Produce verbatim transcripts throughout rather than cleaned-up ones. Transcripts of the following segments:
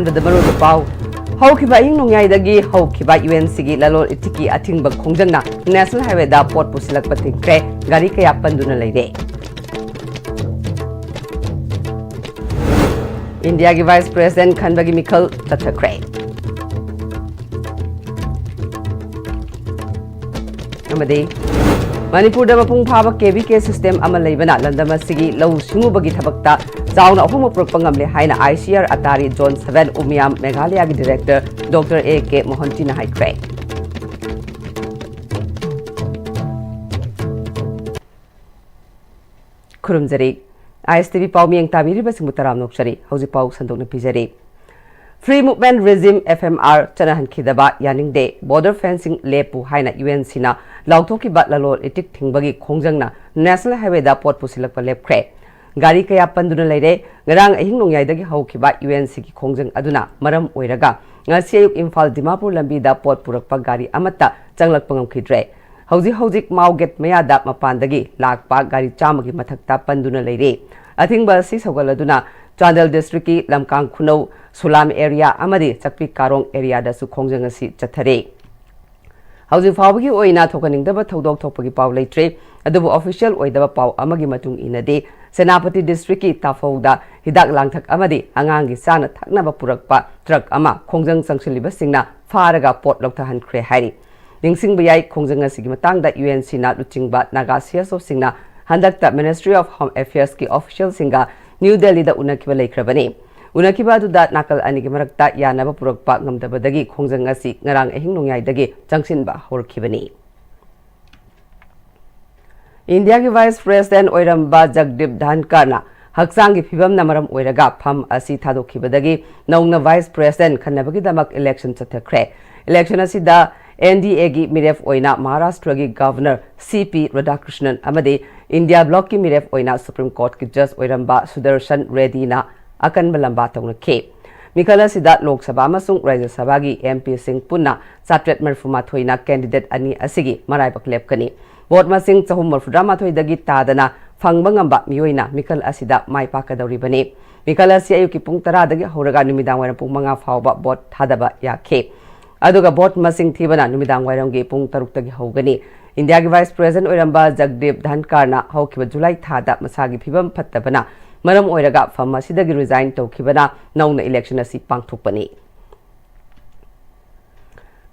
ꯑꯍꯥꯟꯕꯗ ꯃꯔꯨꯑꯣꯏꯕ ꯄꯥꯎ꯫ ꯍꯧꯈꯤꯕ ꯑꯍꯤꯡ ꯅꯣꯡꯌꯥꯏꯗꯒꯤ ꯍꯧꯈꯤꯕ ꯌꯨ ꯑꯦꯟ ꯁꯤꯒꯤ ꯂꯂꯣꯟ ꯏꯇꯤꯛꯀꯤ ꯑꯊꯤꯡꯕ ꯈꯣꯡꯖꯪꯅ ꯅꯦꯁꯅꯦꯜ ꯍꯥꯏꯋꯦꯗ ꯄꯣꯠ ꯄꯨꯁꯤꯜꯂꯛꯄ ꯊꯤꯡꯈ꯭ꯔꯦ꯫ ꯒꯥꯔꯤ ꯀꯌꯥ ꯄꯟꯗꯨꯅ ꯂꯩꯔꯦ꯫ ꯏꯟꯗꯤꯌꯥꯒꯤ ꯚꯥꯏꯁ ꯄ꯭ꯔꯦꯁꯤꯗꯦꯟꯠ ꯈꯟꯕꯒꯤ ꯃꯤꯈꯜ ꯆꯠꯊꯈ꯭ꯔꯦ꯫ ꯑꯃꯗꯤ ꯃꯅꯤꯄꯨꯔꯗ ꯃꯄꯨꯡ ꯐꯥꯕ ꯀꯦ ꯚꯤ ꯀꯦ ꯁꯤꯁꯇꯦꯝ ꯑꯃ ꯂꯩꯕꯅ ꯂꯝꯗꯝ ꯑꯁꯤꯒꯤ ꯂꯧꯎ ꯁꯤꯡꯎꯕꯒꯤ ꯊꯕꯛꯇ ꯆꯥꯎꯅ ꯑꯍꯣꯡꯕ ꯄꯨꯔꯛꯄ ꯉꯝꯂꯦ ꯍꯥꯏꯅ I C R ATARI zone seven Umiam ꯃꯦꯘꯥꯂꯌꯥꯒꯤ ꯗꯤꯔꯦꯛꯇꯔ ꯗꯣꯛꯇꯔ ꯑꯦ ꯀꯦ ꯃꯣꯍꯟꯇꯤꯅ ꯍꯥꯏꯈ꯭ꯔꯦ꯫ ꯈꯨꯔꯨꯝꯖꯔꯤ꯫ ꯑꯥꯏ ꯑꯦꯁ ꯇꯤ ꯚꯤ ꯄꯥꯎ ꯃꯤꯌꯦꯡ ꯇꯥꯕꯤꯔꯤꯕꯁꯤꯡꯕꯨ ꯇꯔꯥꯝꯅ ꯑꯣꯛꯆꯔꯤ꯫ ꯍꯧꯖꯤꯛ ꯄꯥꯎ ꯁꯟꯗꯣꯛꯅ ꯄꯤꯖꯔꯤ꯫ Free Movement Regime, F M R, ꯆꯠꯅꯍꯟꯈꯤꯗꯕ ꯌꯥꯅꯤꯡꯗꯦ, border fencing ꯂꯦꯞꯄꯨ ꯍꯥꯏꯅ ꯌꯨ ꯑꯦꯟ ꯁꯤꯅ ꯂꯥꯎꯊꯣꯛꯈꯤꯕ ꯂꯂꯣꯟ ꯏꯇꯤꯛ ꯊꯤꯡꯕꯒꯤ ꯈꯣꯡꯖꯪꯅ ꯅꯦꯁꯅꯦꯜ ꯍꯥꯏꯋꯦꯗ ꯄꯣꯠ ꯄꯨꯁꯤꯜꯂꯛꯄ ꯂꯦꯞꯈ꯭ꯔꯦ꯫ ꯒꯥꯔꯤ ꯀꯌꯥ ꯄꯟꯗꯨꯅ ꯂꯩꯔꯦ꯫ ꯉꯔꯥꯡ ꯑꯍꯤꯡ ꯅꯣꯡꯌꯥꯏꯗꯒꯤ ꯍꯧꯈꯤꯕ ꯌꯨ ꯑꯦꯟ ꯁꯤꯒꯤ ꯈꯣꯡꯖꯪ ꯑꯗꯨꯅ ꯃꯔꯝ ꯑꯣꯏꯔꯒ ꯉꯁꯤ ꯑꯌꯨꯛ ꯏꯝꯐꯥꯜ ꯗꯤꯃꯥꯄꯨꯔ ꯂꯝꯕꯤꯗ ꯄꯣꯠ ꯄꯨꯔꯛꯄ ꯒꯥꯔꯤ ꯑꯃꯠꯇ ꯆꯪꯂꯛꯄ ꯉꯝꯈꯤꯗ꯭ꯔꯦ꯫ ꯍꯧꯖꯤꯛ ꯍꯧꯖꯤꯛ ꯃꯥꯎ ꯒꯦꯠ ꯃꯌꯥꯗ ꯃꯄꯥꯟꯗꯒꯤ ꯂꯥꯛꯄ ꯒꯥꯔꯤ ꯆꯥꯝꯃꯒꯤ ꯃꯊꯛꯇ ꯄꯟꯗꯨꯅ ꯂꯩꯔꯦ꯫ ꯑꯊꯤꯡꯕ ꯑꯁꯤ ꯁꯧꯒꯠꯂꯗꯨꯅ ꯆꯥꯟꯗꯦꯜ ꯗꯤꯁꯇ꯭ꯔꯤꯛꯀꯤ ꯂꯝꯀꯥꯡ ꯈꯨꯅꯧ, ꯁꯨꯂꯥꯝ ꯑꯦꯔꯤꯌꯥ ꯑꯃꯗꯤ ꯆꯥꯛꯄꯤ ꯀꯥꯔꯣꯡ ꯑꯦꯔꯤꯌꯥꯗꯁꯨ ꯈꯣꯡꯖꯪ ꯑꯁꯤ ꯆꯠꯊꯔꯦ꯫ ꯍꯧꯖꯤꯛ ꯐꯥꯎꯕꯒꯤ ꯑꯣꯏꯅ ꯊꯣꯛꯍꯟꯅꯤꯡꯗꯕ ꯊꯧꯗꯣꯛ ꯊꯣꯛꯄꯒꯤ ꯄꯥꯎ ꯂꯩꯇ꯭ꯔꯤ꯫ ꯑꯗꯨꯕꯨ ꯑꯣꯐꯤꯁꯤꯌꯦꯜ ꯑꯣꯏꯗꯕ ꯄꯥꯎ ꯑꯃꯒꯤ ꯃꯇꯨꯡ ꯏꯟꯅꯗꯤ, ꯁꯦꯅꯥꯄꯇꯤ ꯗꯤꯁꯇ꯭ꯔꯤꯛꯀꯤ ꯇꯥꯐꯧꯗ ꯍꯤꯗꯥꯛ ꯂꯥꯡꯊꯛ ꯑꯃꯗꯤ ꯑꯉꯥꯡꯒꯤ ꯆꯥꯅ ꯊꯛꯅꯕ ꯄꯨꯔꯛꯄ ꯇ꯭ꯔꯛ ꯑꯃ ꯈꯣꯡꯖꯪ ꯆꯪꯁꯤꯜꯂꯤꯕꯁꯤꯡꯅ ꯐꯥꯔꯒ ꯄꯣꯠ ꯂꯧꯊꯍꯟꯈ꯭ꯔꯦ ꯍꯥꯏꯔꯤ꯫ ꯅꯤꯡꯁꯤꯡꯕ ꯌꯥꯏ, ꯈꯣꯡꯖꯪ ꯑꯁꯤꯒꯤ ꯃꯇꯥꯡꯗ ꯌꯨ ꯑꯦꯟ ꯁꯤꯅ ꯂꯨꯆꯤꯡꯕ ꯅꯥꯒꯥ ꯁꯤ ꯑꯦꯁ ꯑꯣꯁꯤꯡꯅ ꯍꯟꯗꯛꯇ Ministry of Home Affairs ꯀꯤ ꯑꯣꯐꯤꯁꯤꯌꯦꯜꯁꯤꯡꯒ ꯅ꯭ꯌꯨ ꯗꯦꯜꯂꯤꯗ ꯎꯅꯈꯤꯕ ꯂꯩꯈ꯭ꯔꯕꯅꯤ꯫ ꯎꯅꯈꯤꯕ ꯑꯗꯨꯗ ꯅꯥꯀꯜ ꯑꯅꯤꯒꯤ ꯃꯔꯛꯇ ꯌꯥꯅꯕ ꯄꯨꯔꯛꯄ ꯉꯝꯗꯕꯗꯒꯤ ꯈꯣꯡꯖꯪ ꯑꯁꯤ ꯉꯔꯥꯡ ꯑꯍꯤꯡ ꯅꯣꯡꯌꯥꯏꯗꯒꯤ ꯆꯪꯁꯤꯟꯕ ꯍꯧꯔꯛꯈꯤꯕꯅꯤ꯫ ꯏꯟꯗꯤꯌꯥꯒꯤ ꯚꯥꯏꯁ ꯄ꯭ꯔꯦꯁꯤꯗꯦꯟꯠ ꯑꯣꯏꯔꯝꯕ ꯖꯒꯗꯤꯞ ꯙꯥꯟꯀꯔꯅ ꯍꯛꯆꯥꯡꯒꯤ ꯐꯤꯕꯝꯅ ꯃꯔꯝ ꯑꯣꯏꯔꯒ ꯐꯝ ꯑꯁꯤ ꯊꯥꯗꯣꯛꯈꯤꯕꯗꯒꯤ ꯅꯧꯅ ꯚꯥꯏꯁ ꯄ꯭ꯔꯦꯁꯤꯗꯦꯟꯠ ꯈꯟꯅꯕꯒꯤꯗꯃꯛ ꯏꯂꯦꯛꯁꯟ ꯆꯠꯊꯈ꯭ꯔꯦ꯫ ꯏꯂꯦꯛꯁꯟ ꯑꯁꯤꯗ ꯑꯦꯟ ꯗꯤ ꯑꯦꯒꯤ ꯃꯤꯔꯦꯞ ꯑꯣꯏꯅ ꯃꯍꯥꯔꯥꯁꯇ꯭ꯔꯒꯤ ꯒꯚꯔꯅꯔ ꯁꯤ ꯄꯤ ꯔꯥꯙꯥꯀ꯭ꯔꯤꯁꯅꯟ ꯑꯃꯗꯤ ꯏꯟꯗꯤꯌꯥ ꯕ꯭ꯂꯣꯛꯀꯤ ꯃꯤꯔꯦꯞ ꯑꯣꯏꯅ ꯁꯨꯄ꯭ꯔꯤꯝ ꯀꯣꯔꯠꯀꯤ ꯖꯖ ꯑꯣꯏꯔꯝꯕ ꯁꯨꯗꯔꯁꯟ ꯔꯦꯗꯤꯅ ꯑꯀꯟꯕ ꯂꯝꯕꯥ ꯇꯧꯅꯈꯤ꯫ ꯃꯤꯈꯜ ꯑꯁꯤꯗ ꯂꯣꯛ ꯁꯚꯥ ꯑꯃꯁꯨꯡ ꯔꯥꯖ꯭ꯌ ꯁꯚꯥꯒꯤ ꯑꯦꯝ ꯄꯤꯁꯤꯡ ꯄꯨꯟꯅ ꯆꯥꯇ꯭ꯔꯦꯠ ꯃꯔꯤꯐꯨ ꯃꯥꯊꯣꯏꯅ ꯀꯦꯟꯗꯤꯗꯦꯠ ꯑꯅꯤ ꯑꯁꯤꯒꯤ ꯃꯔꯥꯏꯕꯛ ꯂꯦꯞꯀꯅꯤ꯫ ꯚꯣꯠ ꯃꯁꯤꯡ ꯆꯍꯨꯝ ꯃꯔꯤꯐꯨꯇꯔꯥ ꯃꯥꯊꯣꯏꯗꯒꯤ ꯇꯥꯗꯅ ꯐꯪꯕ ꯉꯝꯕ ꯃꯤꯑꯣꯏꯅ ꯃꯤꯈꯜ ꯑꯁꯤꯗ ꯃꯥꯏ ꯄꯥꯛꯀꯗꯧꯔꯤꯕꯅꯤ꯫ ꯃꯤꯈꯜ ꯑꯁꯤ ꯑꯌꯨꯛꯀꯤ ꯄꯨꯡ ꯇꯔꯥꯗꯒꯤ ꯍꯧꯔꯒ ꯅꯨꯃꯤꯗꯥꯡ ꯋꯥꯏꯔꯝ ꯄꯨꯡ ꯃꯉꯥ ꯐꯥꯎꯕ ꯚꯣꯠ ꯊꯥꯗꯕ ꯌꯥꯈꯤ꯫ ꯑꯗꯨꯒ ꯚꯣꯠ ꯃꯁꯤꯡ ꯊꯤꯕꯅ ꯅꯨꯃꯤꯗꯥꯡ ꯋꯥꯏꯔꯝꯒꯤ ꯄꯨꯡ ꯇꯔꯨꯛꯇꯒꯤ ꯍꯧꯒꯅꯤ꯫ ꯏꯟꯗꯤꯌꯥꯒꯤ ꯚꯥꯏꯁ ꯄ꯭ꯔꯦꯁꯤꯗꯦꯟꯠ ꯑꯣꯏꯔꯝꯕ ꯖꯒꯗꯤꯞ ꯙꯟꯀꯥꯔꯅ ꯍꯧꯈꯤꯕ ꯖꯨꯂꯥꯏ ꯊꯥꯗ ꯃꯁꯥꯒꯤ ꯐꯤꯕꯝ ꯐꯠꯇꯕꯅ ꯃꯔꯝ ꯑꯣꯏꯔꯒ ꯐꯝ ꯑꯁꯤꯗꯒꯤ ꯔꯤꯖꯥꯏꯟ ꯇꯧꯈꯤꯕꯅ ꯅꯧꯅ ꯏꯂꯦꯛꯁꯟ ꯑꯁꯤ ꯄꯥꯡꯊꯣꯛꯄꯅꯤ꯫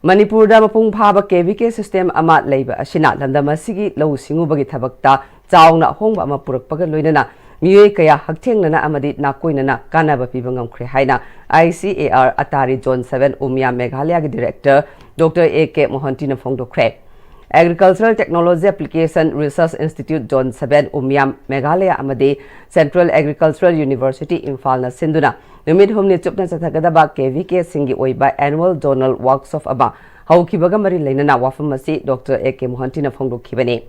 ꯃꯅꯤꯄꯨꯔꯗ ꯃꯄꯨꯡ ꯐꯥꯕ ꯀꯦ ꯚꯤ ꯀꯦ ꯁꯤꯁꯇꯦꯝ ꯑꯃ ꯂꯩꯕ ꯑꯁꯤꯅ ꯂꯝꯗꯝ ꯑꯁꯤꯒꯤ ꯂꯧꯎ ꯁꯤꯡꯎꯕꯒꯤ ꯊꯕꯛꯇ ꯆꯥꯎꯅ ꯑꯍꯣꯡꯕ ꯑꯃ ꯄꯨꯔꯛꯄꯒ ꯂꯣꯏꯅꯅ ꯃꯤꯑꯣꯏ ꯀꯌꯥ ꯍꯛꯊꯦꯡꯅꯅ ꯑꯃꯗꯤ ꯅꯥꯀꯣꯏꯅꯅ ꯀꯥꯟꯅꯕ ꯄꯤꯕ ꯉꯝꯈ꯭ꯔꯦ ꯍꯥꯏꯅ I C A R ATARI zone seven Umiam ꯃꯦꯘꯥꯂꯌꯥꯒꯤ ꯗꯤꯔꯦꯛꯇꯔ ꯗꯣꯛꯇꯔ ꯑꯦ ꯀꯦ ꯃꯣꯍꯟꯇꯤꯅ ꯐꯣꯡꯗꯣꯛꯈ꯭ꯔꯦ꯫ Agricultural Technology Application Research Institute Zone seven Umiam Meghalaya ꯑꯃꯗꯤ Central Agricultural University ꯏꯝꯐꯥꯜꯅ ꯁꯤꯟꯗꯨꯅ ꯅꯨꯃꯤꯠ ꯍꯨꯝꯅꯤ ꯆꯨꯞꯅ ꯆꯠꯊꯒꯗꯕ ꯀꯦ ꯚꯤ ꯀꯦꯁꯤꯡꯒꯤ ꯑꯣꯏꯕ Annual Zonal Workshop ꯑꯃ ꯍꯧꯈꯤꯕꯒ ꯃꯔꯤ ꯂꯩꯅꯅ ꯋꯥꯐꯝ ꯑꯁꯤ ꯗꯣꯛꯇꯔ ꯑꯦ ꯀꯦ ꯃꯣꯍꯟꯇꯤꯅ ꯐꯣꯡꯗꯣꯛꯈꯤꯕꯅꯤ꯫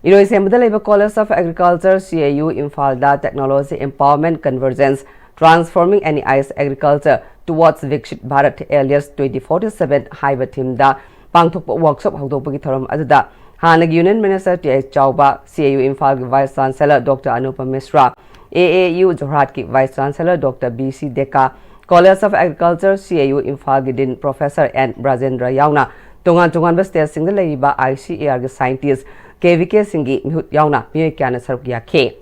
ꯏꯔꯣꯏꯁꯦꯝꯕꯗ ꯂꯩꯕ College of Agriculture, C A U, ꯏꯝꯐꯥꯜꯗ Technology Empowerment Convergence, Transforming N E I's Agriculture Towards Viksit Bharat alias twenty forty seven ꯍꯥꯏꯕ ꯊꯤꯝꯗ ꯄꯥꯡꯊꯣꯛꯄ ꯋꯥꯔꯛꯁꯣꯞ ꯍꯧꯗꯣꯛꯄꯒꯤ ꯊꯧꯔꯝ ꯑꯗꯨꯗ ꯍꯥꯟꯅꯒꯤ ꯌꯨꯅꯤꯌꯟ ꯃꯤꯅꯤꯁꯇꯔ ꯇꯤ ꯑꯩꯆ ꯆꯥꯎꯕ, ꯁꯤ ꯑꯦ ꯌꯨ ꯏꯝꯐꯥꯜꯒꯤ vice chancellor Doctor Anupam Mishra, A A U ꯖꯣꯔꯍꯥꯠꯀꯤ vice chancellor Doctor B C Deka, College of Agriculture, ꯁꯤ A U ꯏꯝꯐꯥꯜꯒꯤ ꯗꯤꯟ ꯄ꯭ꯔꯣꯐꯦꯁꯔ ꯑꯦꯟ ꯕ꯭ꯔꯥꯖꯦꯟꯗ꯭ꯔ ꯌꯥꯎꯅ ꯇꯣꯉꯥꯟ ꯇꯣꯉꯥꯟꯕ ꯁ꯭ꯇꯦꯠꯁꯤꯡꯗ ꯂꯩꯔꯤꯕ ꯑꯥꯏ ꯁꯤ ꯑꯦ ꯑꯥꯔꯒꯤ ꯁꯥꯏꯟꯇꯤꯁ꯭ꯠ, ꯀꯦ ꯚꯤ ꯀꯦꯁꯤꯡꯒꯤ ꯃꯤꯍꯨꯠ ꯌꯥꯎꯅ ꯃꯤꯑꯣꯏ ꯀꯌꯥꯅ ꯁꯔꯨꯛ ꯌꯥꯈꯤ꯫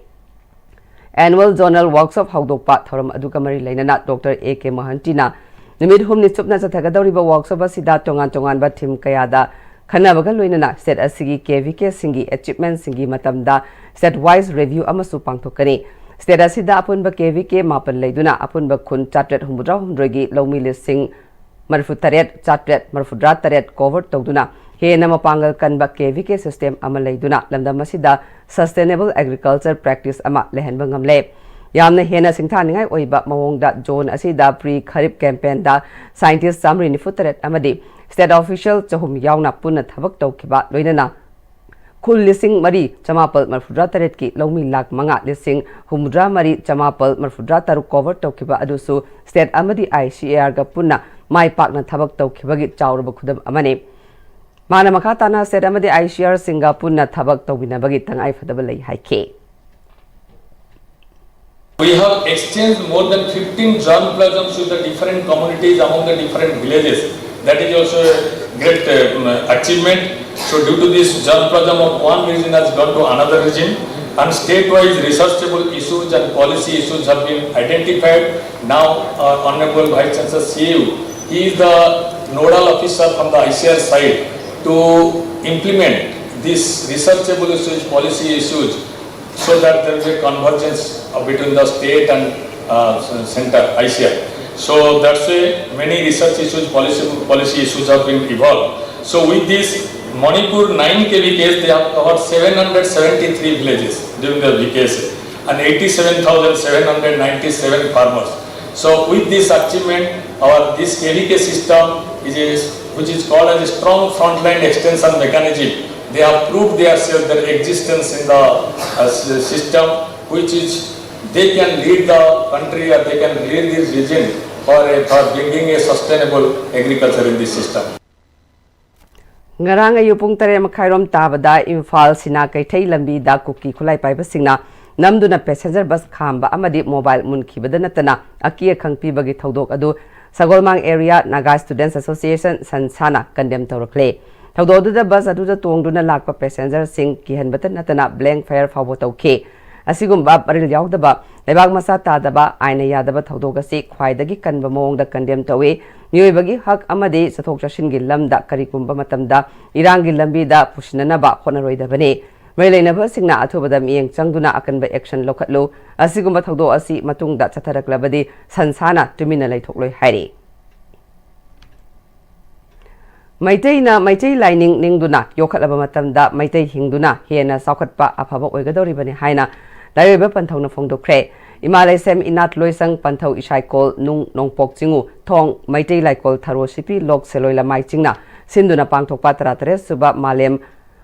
Annual Zonal Workshop ꯍꯧꯗꯣꯛꯄ ꯊꯧꯔꯝ ꯑꯗꯨꯒ ꯃꯔꯤ ꯂꯩꯅꯅ ꯗꯣꯛꯇꯔ ꯑꯦ ꯀꯦ ꯃꯣꯍꯟꯇꯤꯅ ꯅꯨꯃꯤꯠ ꯍꯨꯝꯅꯤ ꯆꯨꯞꯅ ꯆꯠꯊꯒꯗꯧꯔꯤꯕ ꯋꯥꯔꯛꯁꯣꯞ ꯑꯁꯤꯗ ꯇꯣꯉꯥꯟ ꯇꯣꯉꯥꯟꯕ ꯊꯤꯝ ꯀꯌꯥꯗ ꯈꯟꯅꯕꯒ ꯂꯣꯏꯅꯅ ꯁ꯭ꯇꯦꯠ ꯑꯁꯤꯒꯤ ꯀꯦ ꯚꯤ ꯀꯦꯁꯤꯡꯒꯤ ꯑꯦꯆꯤꯞꯃꯦꯟꯠꯁꯤꯡꯒꯤ ꯃꯇꯝꯗ ꯁ꯭ꯇꯦꯠ ꯋꯥꯏꯖ ꯔꯤꯚ꯭ꯌꯨ ꯑꯃꯁꯨ ꯄꯥꯡꯊꯣꯛꯀꯅꯤ꯫ ꯁ꯭ꯇꯦꯠ ꯑꯁꯤꯗ ꯑꯄꯨꯟꯕ ꯀꯦ ꯚꯤ ꯀꯦ ꯃꯥꯄꯟ ꯂꯩꯗꯨꯅ ꯑꯄꯨꯟꯕ ꯈꯨꯟ ꯆꯥꯇ꯭ꯔꯦꯠ ꯍꯨꯝꯐꯨꯇꯔꯥꯍꯨꯝꯗꯣꯏꯒꯤ ꯂꯧꯃꯤ ꯂꯤꯁꯤꯡ ꯃꯔꯤꯐꯨ ꯇꯔꯦꯠ ꯆꯥꯇ꯭ꯔꯦꯠ ꯃꯔꯤꯐꯨꯇꯔꯥ ꯇꯔꯦꯠ ꯀꯣꯚꯔ ꯇꯧꯗꯨꯅ ꯍꯦꯟꯅ ꯃꯄꯥꯡꯒꯜ ꯀꯟꯕ ꯀꯦ ꯚꯤ ꯀꯦ ꯁꯤꯁꯇꯦꯝ ꯑꯃ ꯂꯩꯗꯨꯅ ꯂꯝꯗꯝ ꯑꯁꯤꯗ ꯁꯁꯇꯦꯅꯦꯕꯜ ꯑꯦꯒ꯭ꯔꯤꯀꯜꯆꯔ ꯄ꯭ꯔꯦꯛꯇꯤꯁ ꯑꯃ ꯂꯩꯍꯟꯕ ꯉꯝꯂꯦ꯫ ꯌꯥꯝꯅ ꯍꯦꯟꯅ ꯁꯤꯡꯊꯥꯅꯤꯡꯉꯥꯏ ꯑꯣꯏꯕ ꯃꯑꯣꯡꯗ ꯖꯣꯟ ꯑꯁꯤꯗ ꯄ꯭ꯔꯤ ꯈꯔꯤꯞ ꯀꯦꯝꯄꯦꯟꯗ ꯁꯥꯏꯟꯇꯤꯁ ꯆꯥꯃꯔꯤ ꯅꯤꯐꯨ ꯇꯔꯦꯠ ꯑꯃꯗꯤ ꯁ꯭ꯇꯦꯠ ꯑꯣꯐꯤꯁꯤꯌꯦꯜ ꯆꯍꯨꯝ ꯌꯥꯎꯅ ꯄꯨꯟꯅ ꯊꯕꯛ ꯇꯧꯈꯤꯕ ꯂꯣꯏꯅꯅ ꯈꯨꯜ ꯂꯤꯁꯤꯡ ꯃꯔꯤ ꯆꯃꯥꯄꯜ ꯃꯔꯤꯐꯨꯇꯔꯥ ꯇꯔꯦꯠꯀꯤ ꯂꯧꯃꯤ ꯂꯥꯈ ꯃꯉꯥ ꯂꯤꯁꯤꯡ ꯍꯨꯝꯐꯨꯇꯔꯥ ꯃꯔꯤ ꯆꯃꯥꯄꯜ ꯃꯔꯤꯐꯨꯇꯔꯥ ꯇꯔꯨꯛ ꯀꯣꯚꯔ ꯇꯧꯈꯤꯕ ꯑꯗꯨꯁꯨ ꯁ꯭ꯇꯦꯠ ꯑꯃꯗꯤ ꯑꯥꯏ ꯁꯤ ꯑꯦ ꯑꯥꯔꯒ ꯄꯨꯟꯅ ꯃꯥꯏ ꯄꯥꯛꯅ ꯊꯕꯛ ꯇꯧꯈꯤꯕꯒꯤ ꯆꯥꯎꯔꯕ ꯈꯨꯗꯝ ꯑꯃꯅꯤ꯫ ꯃꯥꯅ ꯃꯈꯥ ꯇꯥꯅ ꯁ꯭ꯇꯦꯠ ꯑꯃꯗꯤ ꯑꯥꯏ ꯁꯤ ꯑꯥꯔꯁꯤꯡꯒ ꯄꯨꯟꯅ ꯊꯕꯛ ꯇꯧꯃꯤꯟꯅꯕꯒꯤ ꯇꯉꯥꯏꯐꯗꯕ ꯂꯩ ꯍꯥꯏꯈꯤ꯫ We have exchanged more than fifteen germplasms with the different communities among the different villages. That is also a great uh, achievement. So due to this germplasm of one region has gone to another region, and state-wise researchable issues and policy issues have been identified. Now, uh, Honorable Vice Chancellor C U, he is the nodal officer from the I C R side to implement this researchable issues, policy issues, so that there is a convergence between the state and uh, center I C R. So that's why many research issues, policy, policy issues have been evolved. So with this, Manipur nine K V Ks, they have covered seven hundred seventy-three villages during the V K S and eighty-seven thousand seven hundred ninety-seven farmers. So with this achievement, our this K V K system is a, which is called as a strong frontline extension mechanism. They have proved their self, their existence in the uh, system, which is they can lead the country or they can lead this region for, a, for bringing a sustainable agriculture in this system. ꯉꯔꯥꯡ ꯑꯌꯨꯛ ꯄꯨꯡ ꯇꯔꯦꯠ ꯃꯈꯥꯏꯔꯣꯝ ꯇꯥꯕꯗ ꯏꯝꯐꯥꯜ ꯁꯤꯅꯥ ꯀꯩꯊꯩ ꯂꯝꯕꯤꯗ ꯀꯨꯀꯤ ꯈꯨꯠꯂꯥꯏ ꯄꯥꯏꯕꯁꯤꯡꯅ ꯅꯝꯗꯨꯅ passenger bus ꯈꯥꯝꯕ ꯑꯃꯗꯤ mobile ꯃꯨꯟꯈꯤꯕꯗ ꯅꯠꯇꯅ ꯑꯀꯤ ꯑꯈꯪ ꯄꯤꯕꯒꯤ ꯊꯧꯗꯣꯛ ꯑꯗꯨ ꯁꯒꯣꯜꯃꯥꯡ ꯑꯦꯔꯤꯌꯥ ꯅꯥꯒꯥ ꯁ꯭ꯇꯨꯗꯦꯟꯠꯁ ꯑꯦꯁꯣꯁꯤꯌꯦꯁꯟ ꯁꯟꯁꯥꯅ ꯀꯟꯗꯦꯝ ꯇꯧꯔꯛꯂꯦ꯫ ꯊꯧꯗꯣꯛ ꯑꯗꯨꯗ ꯕꯁ ꯑꯗꯨꯗ ꯇꯣꯡꯗꯨꯅ ꯂꯥꯛꯄ ꯄꯦꯁꯦꯟꯖꯔꯁꯤꯡ ꯀꯤꯍꯟꯕꯇ ꯅꯠꯇꯅ ꯕ꯭ꯂꯦꯡ ꯐꯥꯌꯔ ꯐꯥꯎꯕ ꯇꯧꯈꯤ꯫ ꯑꯁꯤꯒꯨꯝꯕ ꯃꯔꯤꯜ ꯌꯥꯎꯗꯕ ꯂꯩꯕꯥꯛ ꯃꯆꯥ ꯇꯥꯗꯕ ꯑꯥꯏꯟꯅ ꯌꯥꯗꯕ ꯊꯧꯗꯣꯛ ꯑꯁꯤ ꯈ꯭ꯋꯥꯏꯗꯒꯤ ꯀꯟꯕ ꯃꯑꯣꯡꯗ ꯀꯟꯗꯦꯝ ꯇꯧꯏ꯫ ꯃꯤꯑꯣꯏꯕꯒꯤ ꯍꯛ ꯑꯃꯗꯤ ꯆꯠꯊꯣꯛ ꯆꯠꯁꯤꯟꯒꯤ ꯂꯝꯗ ꯀꯔꯤꯒꯨꯝꯕ ꯃꯇꯝꯗ ꯏꯔꯥꯡꯒꯤ ꯂꯝꯕꯤꯗ ꯄꯨꯁꯤꯟꯅꯅꯕ ꯍꯣꯠꯅꯔꯣꯏꯗꯕꯅꯤ꯫ ꯃꯔꯤ ꯂꯩꯅꯕꯁꯤꯡꯅ ꯑꯊꯨꯕꯗ ꯃꯤꯠꯌꯦꯡ ꯆꯪꯗꯨꯅ ꯑꯀꯟꯕ ꯑꯦꯛꯁꯟ ꯂꯧꯈꯠꯂꯨ꯫ ꯑꯁꯤꯒꯨꯝꯕ ꯊꯧꯗꯣꯛ ꯑꯁꯤ ꯃꯇꯨꯡꯗ ꯆꯠꯊꯔꯛꯂꯕꯗꯤ ꯁꯟꯁꯥꯅ ꯇꯨꯃꯤꯟꯅ ꯂꯩꯊꯣꯛꯂꯣꯏ ꯍꯥꯏꯔꯤ꯫ ꯃꯩꯇꯩꯅ ꯃꯩꯇꯩ ꯂꯥꯏꯅꯤꯡ ꯅꯤꯡꯗꯨꯅ ꯌꯣꯛꯈꯠꯂꯕ ꯃꯇꯝꯗ ꯃꯩꯇꯩ ꯍꯤꯡꯗꯨꯅ ꯍꯦꯟꯅ ꯆꯥꯎꯈꯠꯄ ꯑꯐꯕ ꯑꯣꯏꯒꯗꯧꯔꯤꯕꯅꯤ ꯍꯥꯏꯅ ꯂꯥꯏꯔꯣꯏꯕ ꯄꯟꯊꯧꯅ ꯐꯣꯡꯗꯣꯛꯈ꯭ꯔꯦ꯫ ꯏꯃꯥ ꯂꯩꯁꯦꯝ ꯏꯅꯥꯠ ꯂꯣꯏꯁꯪ ꯄꯟꯊꯧ ꯏꯁꯥꯏꯀꯣꯜ ꯅꯨꯡ ꯅꯣꯡꯄꯣꯛ ꯆꯤꯡꯉꯨ ꯊꯣꯡ ꯃꯩꯇꯩ ꯂꯥꯏꯀꯣꯜ ꯊꯔꯣ ꯁꯤꯄꯤ ꯂꯣꯛ ꯁꯦꯂꯣꯏ ꯂꯃꯥꯏ ꯆꯤꯡꯅ ꯁꯤꯟꯗꯨꯅ ꯄꯥꯡꯊꯣꯛꯄ ꯇꯔꯥꯇꯔꯦꯠ ꯁꯨꯕ ꯃꯥꯂꯦꯝ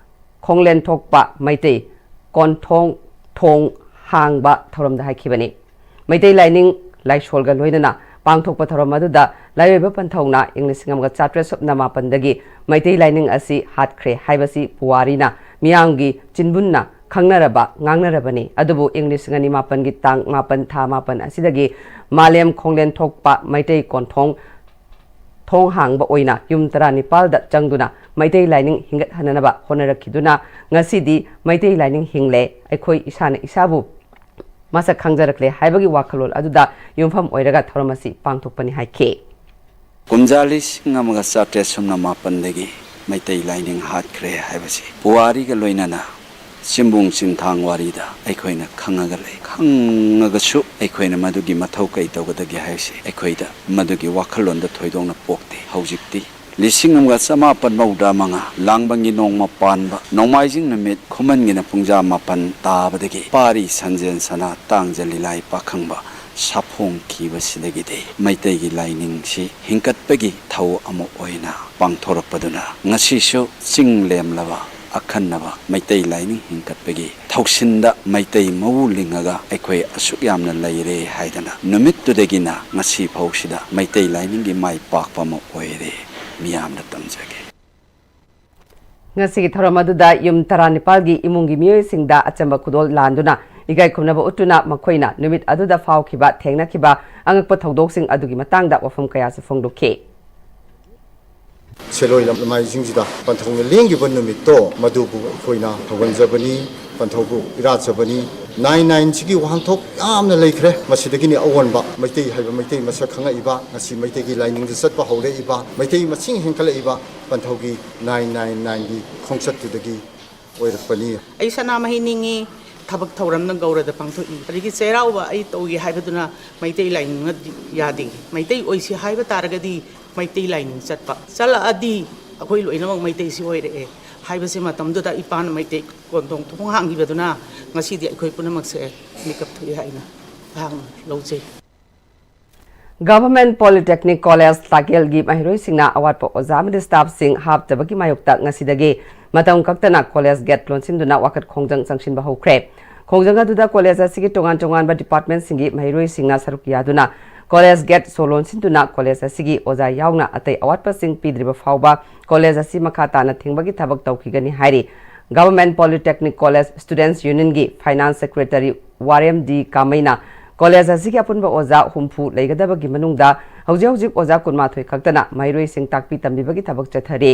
ꯈꯣꯡꯂꯦꯟ ꯊꯣꯛꯄ ꯃꯩꯇꯩ ꯀꯣꯟꯊꯣꯡ ꯊꯣꯡ ꯍꯥꯡꯕ ꯊꯧꯔꯝꯗ ꯍꯥꯏꯈꯤꯕꯅꯤ꯫ ꯃꯩꯇꯩ ꯂꯥꯏꯅꯤꯡ ꯂꯥꯏꯁꯣꯜꯒ ꯂꯣꯏꯅꯅ ꯄꯥꯡꯊꯣꯛꯄ ꯊꯧꯔꯝ ꯑꯗꯨꯗ ꯂꯥꯏꯔꯣꯏꯕ ꯄꯟꯊꯧꯅ ꯏꯪ ꯂꯤꯁꯤꯡ ꯑꯃꯒ ꯆꯥꯇ꯭ꯔꯦꯠ ꯁꯨꯞꯅ ꯃꯥꯄꯟꯗꯒꯤ ꯃꯩꯇꯩ ꯂꯥꯏꯅꯤꯡ ꯑꯁꯤ ꯍꯥꯠꯈ꯭ꯔꯦ ꯍꯥꯏꯕꯁꯤ ꯄꯨꯋꯥꯔꯤꯅ ꯃꯤꯌꯥꯝꯒꯤ ꯆꯤꯟꯕꯨꯟꯅ ꯈꯪꯅꯔꯕ ꯉꯥꯡꯅꯔꯕꯅꯤ꯫ ꯑꯗꯨꯕꯨ ꯏꯪ ꯂꯤꯁꯤꯡ ꯑꯅꯤ ꯃꯥꯄꯟꯒꯤ ꯇꯥꯡ ꯃꯥꯄꯟ, ꯊꯥ ꯃꯥꯄꯟ ꯑꯁꯤꯗꯒꯤ ꯃꯥꯂꯦꯝ ꯈꯣꯡꯂꯦꯟ ꯊꯣꯛꯄ ꯃꯩꯇꯩ ꯀꯣꯟꯊꯣꯡ ꯊꯣꯡ ꯍꯥꯡꯕ ꯑꯣꯏꯅ ꯌꯨꯝ ꯇꯔꯥꯅꯤꯄꯥꯜꯗ ꯆꯪꯗꯨꯅ ꯃꯩꯇꯩ ꯂꯥꯏꯅꯤꯡ ꯍꯤꯡꯒꯠꯍꯟꯅꯅꯕ ꯍꯣꯠꯅꯔꯛꯈꯤꯗꯨꯅ ꯉꯁꯤꯗꯤ ꯃꯩꯇꯩ ꯂꯥꯏꯅꯤꯡ ꯍꯤꯡꯂꯦ, ꯑꯩꯈꯣꯏ ꯏꯁꯥꯅ ꯏꯁꯥꯕꯨ ꯃꯁꯛ ꯈꯪꯖꯔꯛꯂꯦ ꯍꯥꯏꯕꯒꯤ ꯋꯥꯈꯜꯂꯣꯟ ꯑꯗꯨꯗ ꯌꯨꯝꯐꯝ ꯑꯣꯏꯔꯒ ꯊꯧꯔꯝ ꯑꯁꯤ ꯄꯥꯡꯊꯣꯛꯄꯅꯤ ꯍꯥꯏꯈꯤ꯫ ꯀꯨꯝꯖꯥ ꯂꯤꯁꯤꯡ ꯑꯃꯒ ꯆꯥꯇ꯭ꯔꯦꯠ ꯁꯨꯞꯅ ꯃꯥꯄꯟꯗꯒꯤ ꯃꯩꯇꯩ ꯂꯥꯏꯅꯤꯡ ꯍꯥꯠꯈ꯭ꯔꯦ ꯍꯥꯏꯕꯁꯤ ꯄꯨꯋꯥꯔꯤꯒ ꯂꯣꯏꯅꯅ ꯆꯤꯝꯕꯨꯡ ꯆꯤꯟꯊꯥꯡ ꯋꯥꯔꯤꯗ ꯑꯩꯈꯣꯏꯅ ꯈꯪꯉꯒ ꯂꯩ꯫ ꯈꯪꯉꯒꯁꯨ ꯑꯩꯈꯣꯏꯅ ꯃꯗꯨꯒꯤ ꯃꯊꯧ ꯀꯩ ꯇꯧꯒꯗꯒꯦ ꯍꯥꯏꯕꯁꯤ ꯑꯩꯈꯣꯏꯗ ꯃꯗꯨꯒꯤ ꯋꯥꯈꯜꯂꯣꯟꯗ ꯊꯣꯏꯗꯣꯛꯅ ꯄꯣꯛꯇꯦ꯫ ꯍꯧꯖꯤꯛꯇꯤ ꯂꯤꯁꯤꯡ ꯑꯃꯒ ꯆꯃꯥꯄꯟ ꯃꯧꯗ꯭ꯔꯥ ꯃꯉꯥ ꯂꯥꯡꯕꯟꯒꯤ ꯅꯣꯡꯃ ꯄꯥꯟꯕ ꯅꯣꯡꯃꯥꯏꯖꯤꯡ ꯅꯨꯃꯤꯠ ꯈꯨꯃꯟꯒꯤꯅ ꯄꯨꯡꯖꯥ ꯃꯥꯄꯟ ꯇꯥꯕꯗꯒꯤ ꯄꯥꯔꯤ ꯁꯟꯖꯦꯟ ꯁꯅꯥ ꯇꯥꯡꯖ ꯂꯤꯂꯥꯏ ꯄꯥꯈꯪꯕ ꯁꯥꯐꯣꯡꯈꯤꯕꯁꯤꯗꯒꯤꯗꯤ ꯃꯩꯇꯩꯒꯤ ꯂꯥꯏꯅꯤꯡꯁꯤ ꯍꯤꯡꯀꯠꯄꯒꯤ ꯊꯧ ꯑꯃ ꯑꯣꯏꯅ ꯄꯥꯡꯊꯣꯔꯛꯄꯗꯨꯅ ꯉꯁꯤꯁꯨ ꯆꯤꯡ ꯂꯦꯝꯂꯕ ꯑꯈꯟꯅꯕ ꯃꯩꯇꯩ ꯂꯥꯏꯅꯤꯡ ꯍꯤꯡꯀꯠꯄꯒꯤ ꯊꯧꯁꯤꯟꯗ ꯃꯩꯇꯩ ꯃꯧ ꯂꯤꯡꯉꯒ ꯑꯩꯈꯣꯏ ꯑꯁꯨꯛ ꯌꯥꯝꯅ ꯂꯩꯔꯦ ꯍꯥꯏꯗꯅ ꯅꯨꯃꯤꯠꯇꯨꯗꯒꯤꯅ ꯉꯁꯤ ꯐꯥꯎꯁꯤꯗ ꯃꯩꯇꯩ ꯂꯥꯏꯅꯤꯡꯒꯤ ꯃꯥꯏ ꯄꯥꯛꯄ ꯑꯃ ꯑꯣꯏꯔꯦ꯫ ꯃꯤꯌꯥꯝꯗ ꯇꯝꯖꯒꯦ꯫ ꯉꯁꯤꯒꯤ ꯊꯧꯔꯝ ꯑꯗꯨꯗ ꯌꯨꯝ ꯇꯔꯥꯅꯤꯄꯥꯜꯒꯤ ꯏꯃꯨꯡꯒꯤ ꯃꯤꯑꯣꯏꯁꯤꯡꯗ ꯑꯆꯝꯕ ꯈꯨꯗꯣꯜ ꯂꯥꯟꯗꯨꯅ ꯏꯀꯥꯏ ꯈꯨꯝꯅꯕ ꯎꯠꯇꯨꯅ ꯃꯈꯣꯏꯅ ꯅꯨꯃꯤꯠ ꯑꯗꯨꯗ ꯐꯥꯎꯈꯤꯕ ꯊꯦꯡꯅꯈꯤꯕ ꯑꯉꯛꯄ ꯊꯧꯗꯣꯛꯁꯤꯡ ꯑꯗꯨꯒꯤ ꯃꯇꯥꯡꯗ ꯋꯥꯐꯝ ꯀꯌꯥꯁꯨ ꯐꯣꯡꯗꯣꯛꯈꯤ꯫ ꯁꯦꯂꯣꯏ ꯂꯃꯥꯏꯁꯤꯡꯁꯤꯗ ꯄꯟꯊꯧꯅ ꯂꯦꯡꯈꯤꯕ ꯅꯨꯃꯤꯠꯇꯣ ꯃꯗꯨꯕꯨ ꯑꯩꯈꯣꯏꯅ ꯊꯧꯒꯟꯖꯕꯅꯤ꯫ ꯄꯟꯊꯧꯕꯨ ꯏꯔꯥꯠꯆꯕꯅꯤ꯫ ꯅꯥꯏꯟ ꯅꯥꯏꯟꯁꯤꯒꯤ ꯋꯥꯍꯟꯊꯣꯛ ꯌꯥꯝꯅ ꯂꯩꯈ꯭ꯔꯦ꯫ ꯃꯁꯤꯗꯒꯤꯅꯤ ꯑꯑꯣꯟꯕ ꯃꯩꯇꯩ ꯍꯥꯏꯕ ꯃꯩꯇꯩ ꯃꯁꯛ ꯈꯪꯉꯛꯏꯕ, ꯉꯁꯤ ꯃꯩꯇꯩꯒꯤ ꯂꯥꯏꯅꯤꯡꯗ ꯆꯠꯄ ꯍꯧꯔꯛꯏꯕ, ꯃꯩꯇꯩ ꯃꯁꯤꯡ ꯍꯦꯟꯒꯠꯂꯛꯏꯕ ꯄꯟꯊꯧꯒꯤ ꯅꯥꯏꯟ ꯅꯥꯏꯟ ꯅꯥꯏꯟꯒꯤ ꯈꯣꯡꯆꯠꯇꯨꯗꯒꯤ ꯑꯣꯏꯔꯛꯄꯅꯤ꯫ ꯑꯩ ꯁꯅꯥꯃꯍꯤ ꯅꯤꯡꯉꯤ꯫ ꯊꯕꯛ ꯊꯧꯔꯝꯅ ꯒꯧꯔꯗ ꯄꯥꯡꯊꯣꯛꯏ꯫ ꯑꯗꯒꯤ ꯆꯩꯔꯥꯎꯕ ꯑꯩ ꯇꯧꯒꯦ ꯍꯥꯏꯕꯗꯨꯅ ꯃꯩꯇꯩ ꯂꯥꯏꯅꯤꯡꯅ ꯌꯥꯗꯦ꯫ ꯃꯩꯇꯩ ꯑꯣꯏꯁꯤ ꯍꯥꯏꯕ ꯇꯥꯔꯒꯗꯤ ꯃꯩꯇꯩ ꯂꯥꯏꯅꯤꯡ ꯆꯠꯄ ꯆꯠꯂꯛꯑꯗꯤ ꯑꯩꯈꯣꯏ ꯂꯣꯏꯅꯃꯛ ꯃꯩꯇꯩꯁꯤ ꯑꯣꯏꯔꯛꯑꯦ ꯍꯥꯏꯕꯁꯤ ꯃꯇꯝꯗꯨꯗ ꯏꯄꯥꯅ ꯃꯩꯇꯩ ꯀꯣꯟꯊꯣꯡ ꯊꯣꯡ ꯍꯥꯡꯈꯤꯕꯗꯨꯅ ꯉꯁꯤꯗꯤ ꯑꯩꯈꯣꯏ ꯄꯨꯝꯅꯃꯛꯁꯦ ꯃꯤꯀꯞ ꯊꯣꯛꯑꯦ ꯍꯥꯏꯅ ꯑꯩꯍꯥꯛꯅ ꯂꯧꯖꯩ꯫ Government Polytechnic College ꯇꯥꯀꯦꯜꯒꯤ ꯃꯍꯩꯔꯣꯏꯁꯤꯡꯅ ꯑꯋꯥꯠꯄ ꯑꯣꯖꯥ ꯑꯃꯗꯤ staffꯁꯤꯡ ꯍꯥꯞꯇꯕꯒꯤ ꯃꯥꯌꯣꯛꯇ ꯉꯁꯤꯗꯒꯤ ꯃꯇꯝ ꯀꯛꯇꯅ college gate ꯂꯣꯟꯁꯤꯟꯗꯨꯅ ꯋꯥꯀꯠ ꯈꯣꯡꯖꯪ ꯆꯪꯁꯤꯟꯕ ꯍꯧꯈ꯭ꯔꯦ꯫ ꯈꯣꯡꯖꯪ ꯑꯗꯨꯗ college ꯑꯁꯤꯒꯤ ꯇꯣꯉꯥꯟ ꯇꯣꯉꯥꯟꯕ departmentꯁꯤꯡꯒꯤ ꯃꯍꯩꯔꯣꯏꯁꯤꯡꯅ ꯁꯔꯨꯛ ꯌꯥꯗꯨꯅ college gate ꯁꯣ ꯂꯣꯟꯁꯤꯟꯗꯨꯅ college ꯑꯁꯤꯒꯤ ꯑꯣꯖꯥ ꯌꯥꯎꯅ ꯑꯇꯩ ꯑꯋꯥꯠꯄꯁꯤꯡ ꯄꯤꯗ꯭ꯔꯤꯕ ꯐꯥꯎꯕ college ꯑꯁꯤ ꯃꯈꯥ ꯇꯥꯅ ꯊꯤꯡꯕꯒꯤ ꯊꯕꯛ ꯇꯧꯈꯤꯒꯅꯤ ꯍꯥꯏꯔꯤ꯫ Government Polytechnic College Students Unionꯒꯤ Finance Secretary ꯋꯥꯔꯦꯝ ꯗꯤ ꯀꯥꯃꯩꯅ college ꯑꯁꯤꯒꯤ ꯑꯄꯨꯟꯕ ꯑꯣꯖꯥ ꯍꯨꯝꯐꯨ ꯂꯩꯒꯗꯕꯒꯤ ꯃꯅꯨꯡꯗ ꯍꯧꯖꯤꯛ ꯍꯧꯖꯤꯛ ꯑꯣꯖꯥ ꯀꯨꯟꯃꯥꯊꯣꯏ ꯈꯛꯇꯅ ꯃꯍꯩꯔꯣꯏꯁꯤꯡ ꯇꯥꯛꯄꯤ ꯇꯝꯕꯤꯕꯒꯤ ꯊꯕꯛ ꯆꯠꯊꯔꯤ꯫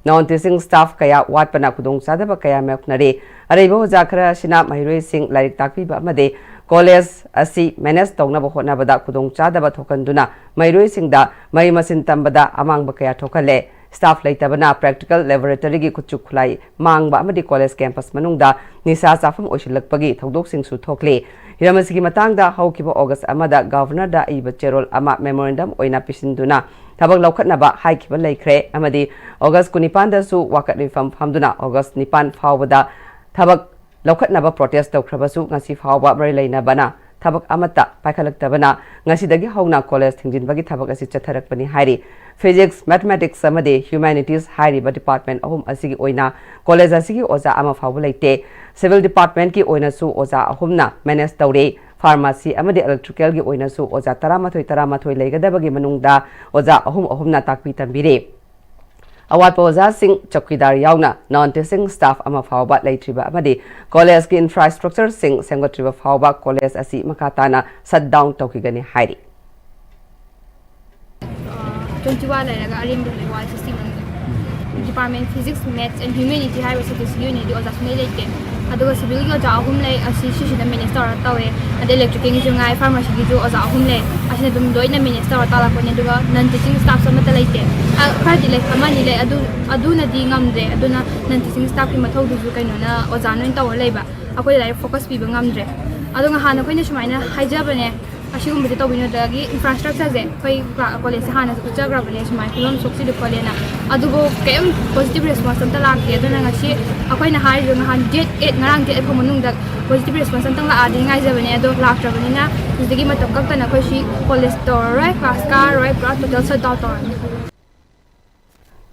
Non teaching staff ꯀꯌꯥ ꯋꯥꯠꯄꯅ ꯈꯨꯗꯣꯡꯆꯥꯗꯕ ꯀꯌꯥ ꯃꯥꯌꯣꯛꯅꯔꯤ꯫ ꯑꯔꯩꯕ ꯑꯣꯖꯥ ꯈꯔ ꯑꯁꯤꯅ ꯃꯍꯩꯔꯣꯏꯁꯤꯡ ꯂꯥꯏꯔꯤꯛ ꯇꯥꯛꯄꯤꯕ ꯑꯃꯗꯤ college ꯑꯁꯤ manage ꯇꯧꯅꯕ ꯍꯣꯠꯅꯕꯗ ꯈꯨꯗꯣꯡꯆꯥꯗꯕ ꯊꯣꯛꯍꯟꯗꯨꯅ ꯃꯍꯩꯔꯣꯏꯁꯤꯡꯗ ꯃꯍꯩ ꯃꯁꯤꯡ ꯇꯝꯕꯗ ꯑꯃꯥꯡꯕ ꯀꯌꯥ ꯊꯣꯛꯍꯜꯂꯦ꯫ Staff ꯂꯩꯇꯕꯅ practical laboratoryꯒꯤ ꯈꯨꯠꯁꯨ ꯈꯨꯠꯂꯥꯏ ꯃꯥꯡꯕ ꯑꯃꯗꯤ college campus ꯃꯅꯨꯡꯗ ꯅꯤꯁꯥ ꯆꯥꯐꯝ ꯑꯣꯏꯁꯤꯜꯂꯛꯄꯒꯤ ꯊꯧꯗꯣꯛꯁꯤꯡꯁꯨ ꯊꯣꯛꯂꯤ꯫ ꯍꯤꯔꯝ ꯑꯁꯤꯒꯤ ꯃꯇꯥꯡꯗ ꯍꯧꯈꯤꯕ August ꯑꯃꯗ Governorꯗ ꯑꯏꯕ ꯆꯦꯔꯣꯜ ꯑꯃ memorandum ꯑꯣꯏꯅ ꯄꯤꯁꯤꯟꯗꯨꯅ ꯊꯕꯛ ꯂꯧꯈꯠꯅꯕ ꯍꯥꯏꯈꯤꯕ ꯂꯩꯈ꯭ꯔꯦ ꯑꯃꯗꯤ August ꯀꯨꯟꯅꯤꯄꯥꯟꯗꯁꯨ ꯋꯥꯀꯠ ꯃꯤꯐꯝ ꯐꯝꯗꯨꯅ August ꯅꯤꯄꯥꯟ ꯐꯥꯎꯕꯗ ꯊꯕꯛ ꯂꯧꯈꯠꯅꯕ protest ꯇꯧꯈ꯭ꯔꯕꯁꯨ ꯉꯁꯤ ꯐꯥꯎꯕ ꯃꯔꯤ ꯂꯩꯅꯕꯅ ꯊꯕꯛ ꯑꯃꯠꯇ ꯄꯥꯏꯈꯠꯂꯛꯇꯕꯅ ꯉꯁꯤꯗꯒꯤ ꯍꯧꯅ college ꯊꯤꯡꯖꯤꯟꯕꯒꯤ ꯊꯕꯛ ꯑꯁꯤ ꯆꯠꯊꯔꯛꯄꯅꯤ ꯍꯥꯏꯔꯤ꯫ Physics, Mathematics ꯑꯃꯗꯤ Humanities ꯍꯥꯏꯔꯤꯕ department ꯑꯍꯨꯝ ꯑꯁꯤꯒꯤ ꯑꯣꯏꯅ college ꯑꯁꯤꯒꯤ ꯑꯣꯖꯥ ꯑꯃ ꯐꯥꯎꯕ ꯂꯩꯇꯦ꯫ Civil departmentꯀꯤ ꯑꯣꯏꯅꯁꯨ ꯑꯣꯖꯥ ꯑꯍꯨꯝꯅ manage ꯇꯧꯔꯤ꯫ Pharmacy ꯑꯃꯗꯤ Electricalꯒꯤ ꯑꯣꯏꯅꯁꯨ ꯑꯣꯖꯥ ꯇꯔꯥꯃꯥꯊꯣꯏ ꯇꯔꯥꯃꯥꯊꯣꯏ ꯂꯩꯒꯗꯕꯒꯤ ꯃꯅꯨꯡꯗ ꯑꯣꯖꯥ ꯑꯍꯨꯝ ꯑꯍꯨꯝꯅ ꯇꯥꯛꯄꯤ ꯇꯝꯕꯤꯔꯤ꯫ ꯑꯋꯥꯠꯄ ꯑꯣꯖꯥꯁꯤꯡ, ꯆꯧꯀꯤꯗꯥꯔ ꯌꯥꯎꯅ non teaching staff ꯑꯃ ꯐꯥꯎꯕ ꯂꯩꯇ꯭ꯔꯤꯕ ꯑꯃꯗꯤ collegeꯀꯤ infrastructureꯁꯤꯡ ꯁꯦꯝꯒꯠꯇ꯭ꯔꯤꯕ ꯐꯥꯎꯕ college ꯑꯁꯤ ꯃꯈꯥ ꯇꯥꯅ shut down ꯇꯧꯈꯤꯒꯅꯤ ꯍꯥꯏꯔꯤ꯫ Twenty one ꯂꯩꯔꯒ ꯑꯔꯦꯝꯕ ꯂꯩ, ꯋꯥꯏ sixty ꯃꯅꯨꯡꯗ꯫ Department Physics, Maths and Humanity ꯍꯥꯏꯔꯤꯕ subjectꯁꯤꯒꯤ ꯑꯣꯏꯅꯗꯤ ꯑꯣꯖꯥ ꯁꯨꯡꯂꯩ ꯂꯩꯇꯦ꯫ ꯑꯗꯨꯒ civilꯒꯤ ꯑꯣꯖꯥ ꯑꯍꯨꯝ ꯂꯩ, ꯑꯁꯤ ꯁꯤꯁꯤꯗ manage ꯇꯧꯔ ꯇꯧꯋꯦ꯫ ꯑꯗꯩ electricalꯒꯤꯁꯨ ꯉꯥꯏ, pharmacyꯒꯤꯁꯨ ꯑꯣꯖꯥ ꯑꯍꯨꯝ ꯂꯩ, ꯑꯁꯤꯅ ꯑꯗꯨꯝ ꯂꯣꯏꯅ manage ꯇꯧꯔ ꯇꯥꯛꯂꯛꯄꯅꯦ꯫ ꯑꯗꯨꯒ non teaching staffs ꯑꯃꯠꯇ ꯂꯩꯇꯦ꯫ ꯑ, ꯈꯔꯗꯤ ꯂꯩ, ꯑꯃꯅꯤ ꯂꯩ, ꯑꯗꯨ ꯑꯗꯨꯅꯗꯤ ꯉꯝꯗ꯭ꯔꯦ꯫ ꯑꯗꯨꯅ non teaching staffꯀꯤ ꯃꯊꯧꯗꯨꯁꯨ ꯀꯩꯅꯣꯅ ꯑꯣꯖꯥꯅ ꯑꯣꯏꯅ ꯇꯧꯔ ꯂꯩꯕ, ꯑꯩꯈꯣꯏꯗ ꯂꯥꯏꯔꯤꯛ focus ꯄꯤꯕ ꯉꯝꯗ꯭ꯔꯦ꯫ ꯑꯗꯣ ꯅꯍꯥꯟ ꯑꯩꯈꯣꯏꯅ ꯁꯨꯃꯥꯏꯅ ꯍꯥꯏꯖꯕꯅꯦ, ꯑꯁꯤꯒꯨꯝꯕꯁꯦ ꯇꯧꯕꯤꯅꯨꯗꯒꯤ infrastructureꯁꯦ ꯑꯩꯈꯣꯏ ꯀ꯭ꯂꯥ-, collegeꯁꯦ ꯍꯥꯟꯅꯁꯨ ꯎꯠꯆꯈ꯭ꯔꯕꯅꯦ, ꯁꯨꯃꯥꯏꯅ ꯐꯤꯕꯝ ꯁꯣꯛꯆꯤꯜꯂꯤ ꯈꯣꯠꯂꯦꯅ꯫ ꯑꯗꯨꯕꯨ ꯀꯩꯝ positive response ꯑꯝꯇ ꯂꯥꯛꯇꯦ꯫ ꯑꯗꯨꯅ ꯉꯁꯤ ꯑꯩꯈꯣꯏꯅ ꯍꯥꯏꯔꯤꯕ ꯉꯍꯥꯟ date eight, ꯉꯔꯥꯡ date eight ꯐꯥꯎ ꯃꯅꯨꯡꯗ positive response ꯑꯝꯇꯪ ꯂꯥꯛꯑꯗꯤ ꯉꯥꯏꯖꯕꯅꯦ꯫ ꯑꯗꯣ ꯂꯥꯛꯇ꯭ꯔꯕꯅꯤꯅ ꯍꯧꯖꯤꯛꯇꯒꯤ ꯃꯇꯝ ꯀꯛꯇꯅ ꯑꯩꯈꯣꯏ ꯁꯤ college ꯇꯧꯔꯔꯣꯏ, class ꯀꯥꯔꯔꯣꯏ, ꯄꯨꯔꯥ total shut down ꯇꯧꯔꯅꯤ꯫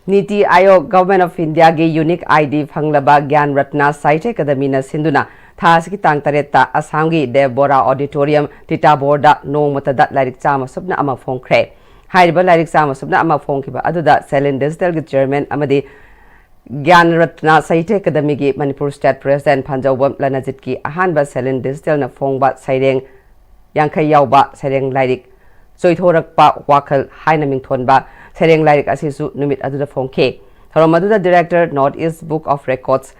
ꯅꯤꯇꯤ ꯑꯥꯌꯣꯒ, Government of Indiaꯒꯤ unique ID ꯐꯪꯂꯕ ꯒ꯭ꯌꯥꯟ ꯔꯠꯅ ꯁꯥꯍꯤꯇ꯭ꯌ ꯑꯦꯀꯥꯗꯃꯤꯅ ꯁꯤꯟꯗꯨꯅ ꯊꯥ ꯑꯁꯤꯒꯤ ꯇꯥꯡ ꯇꯔꯦꯠꯇ ꯑꯁꯥꯝꯒꯤ ꯗꯦꯕ ꯕꯣꯔꯥ Auditorium, ꯇꯤꯇꯥꯕꯣꯔꯗ ꯅꯣꯡꯃꯇꯗ ꯂꯥꯏꯔꯤꯛ ꯆꯥꯝꯃ ꯁꯨꯞꯅ ꯑꯃ ꯐꯣꯡꯈ꯭ꯔꯦ꯫ ꯍꯥꯏꯔꯤꯕ ꯂꯥꯏꯔꯤꯛ ꯆꯥꯝꯃ ꯁꯨꯞꯅ ꯑꯃ ꯐꯣꯡꯈꯤꯕ ꯑꯗꯨꯗ Salin Digitalꯒꯤ chairman ꯑꯃꯗꯤ ꯒ꯭ꯌꯥꯟ ꯔꯠꯅ ꯁꯥꯍꯤꯇ꯭ꯌ ꯑꯦꯀꯥꯗꯃꯤꯒꯤ ꯃꯅꯤꯄꯨꯔ ꯁ꯭ꯇꯦꯠ ꯄ꯭ꯔꯦꯁꯤꯗꯦꯟꯠ ꯐꯟꯖꯧꯕꯝ ꯂꯅꯖꯤꯠꯀꯤ ꯑꯍꯥꯟꯕ ꯁꯦꯂꯤꯟ ꯗꯤꯖꯤꯇꯦꯜꯅ ꯐꯣꯡꯕ ꯁꯩꯔꯦꯡ ꯌꯥꯡꯈꯩ ꯌꯥꯎꯕ ꯁꯩꯔꯦꯡ ꯂꯥꯏꯔꯤꯛ ꯆꯣꯏꯊꯣꯔꯛꯄ ꯋꯥꯈꯜ ꯍꯥꯏꯅ ꯃꯤꯡꯊꯣꯟꯕ ꯁꯩꯔꯦꯡ ꯂꯥꯏꯔꯤꯛ ꯑꯁꯤꯁꯨ ꯅꯨꯃꯤꯠ ꯑꯗꯨꯗ ꯐꯣꯡꯈꯤ꯫ ꯊꯧꯔꯝ ꯑꯗꯨꯗ director North East Book of Records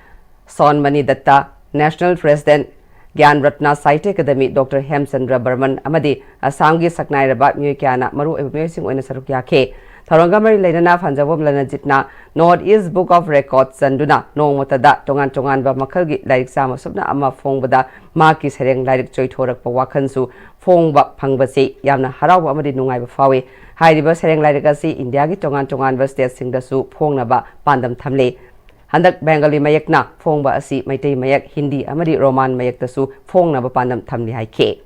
Sonmani Dutta, national president Gyan Ratna Sahitya Academy Doctor Hemchandra Barman ꯑꯃꯗꯤ ꯑꯁꯥꯝꯒꯤ ꯁꯛꯅꯥꯏꯔꯕ ꯃꯤꯑꯣꯏ ꯀꯌꯥꯅ ꯃꯔꯨꯑꯣꯏꯕ ꯃꯤꯑꯣꯏꯁꯤꯡ ꯑꯣꯏꯅ ꯁꯔꯨꯛ ꯌꯥꯈꯤ꯫ ꯊꯧꯔꯝꯒ ꯃꯔꯤ ꯂꯩꯅꯅ ꯐꯟꯖꯧꯕꯝ ꯂꯅꯖꯤꯠꯅ North East Book of Record ꯆꯟꯗꯨꯅ ꯅꯣꯡꯃꯇꯗ ꯇꯣꯉꯥꯟ ꯇꯣꯉꯥꯟꯕ ꯃꯈꯜꯒꯤ ꯂꯥꯏꯔꯤꯛ ꯆꯥꯝꯃ ꯁꯨꯞꯅ ꯑꯃ ꯐꯣꯡꯕꯗ ꯃꯍꯥꯛꯀꯤ ꯁꯩꯔꯦꯡ ꯂꯥꯏꯔꯤꯛ ꯆꯣꯏꯊꯣꯔꯛꯄ ꯋꯥꯈꯜꯁꯨ ꯐꯣꯡꯕ ꯐꯪꯕꯁꯤ ꯌꯥꯝꯅ ꯍꯔꯥꯎꯕ ꯑꯃꯗꯤ ꯅꯨꯡꯉꯥꯏꯕ ꯐꯥꯎꯏ꯫ ꯍꯥꯏꯔꯤꯕ ꯁꯩꯔꯦꯡ ꯂꯥꯏꯔꯤꯛ ꯑꯁꯤ ꯏꯟꯗꯤꯌꯥꯒꯤ ꯇꯣꯉꯥꯟ ꯇꯣꯉꯥꯟꯕ ꯁ꯭ꯇꯦꯠꯁꯤꯡꯗꯁꯨ ꯐꯣꯡꯅꯕ ꯄꯥꯟꯗꯝ ꯊꯝꯂꯤ꯫ ꯍꯟꯗꯛ ꯕꯦꯡꯒꯥꯂꯤ ꯃꯌꯦꯛꯅ ꯐꯣꯡꯕ ꯑꯁꯤ ꯃꯩꯇꯩ ꯃꯌꯦꯛ, ꯍꯤꯟꯗꯤ ꯑꯃꯗꯤ ꯔꯣꯃꯥꯟ ꯃꯌꯦꯛꯇꯁꯨ ꯐꯣꯡꯅꯕ ꯄꯥꯟꯗꯝ ꯊꯝꯂꯤ ꯍꯥꯏꯈꯤ꯫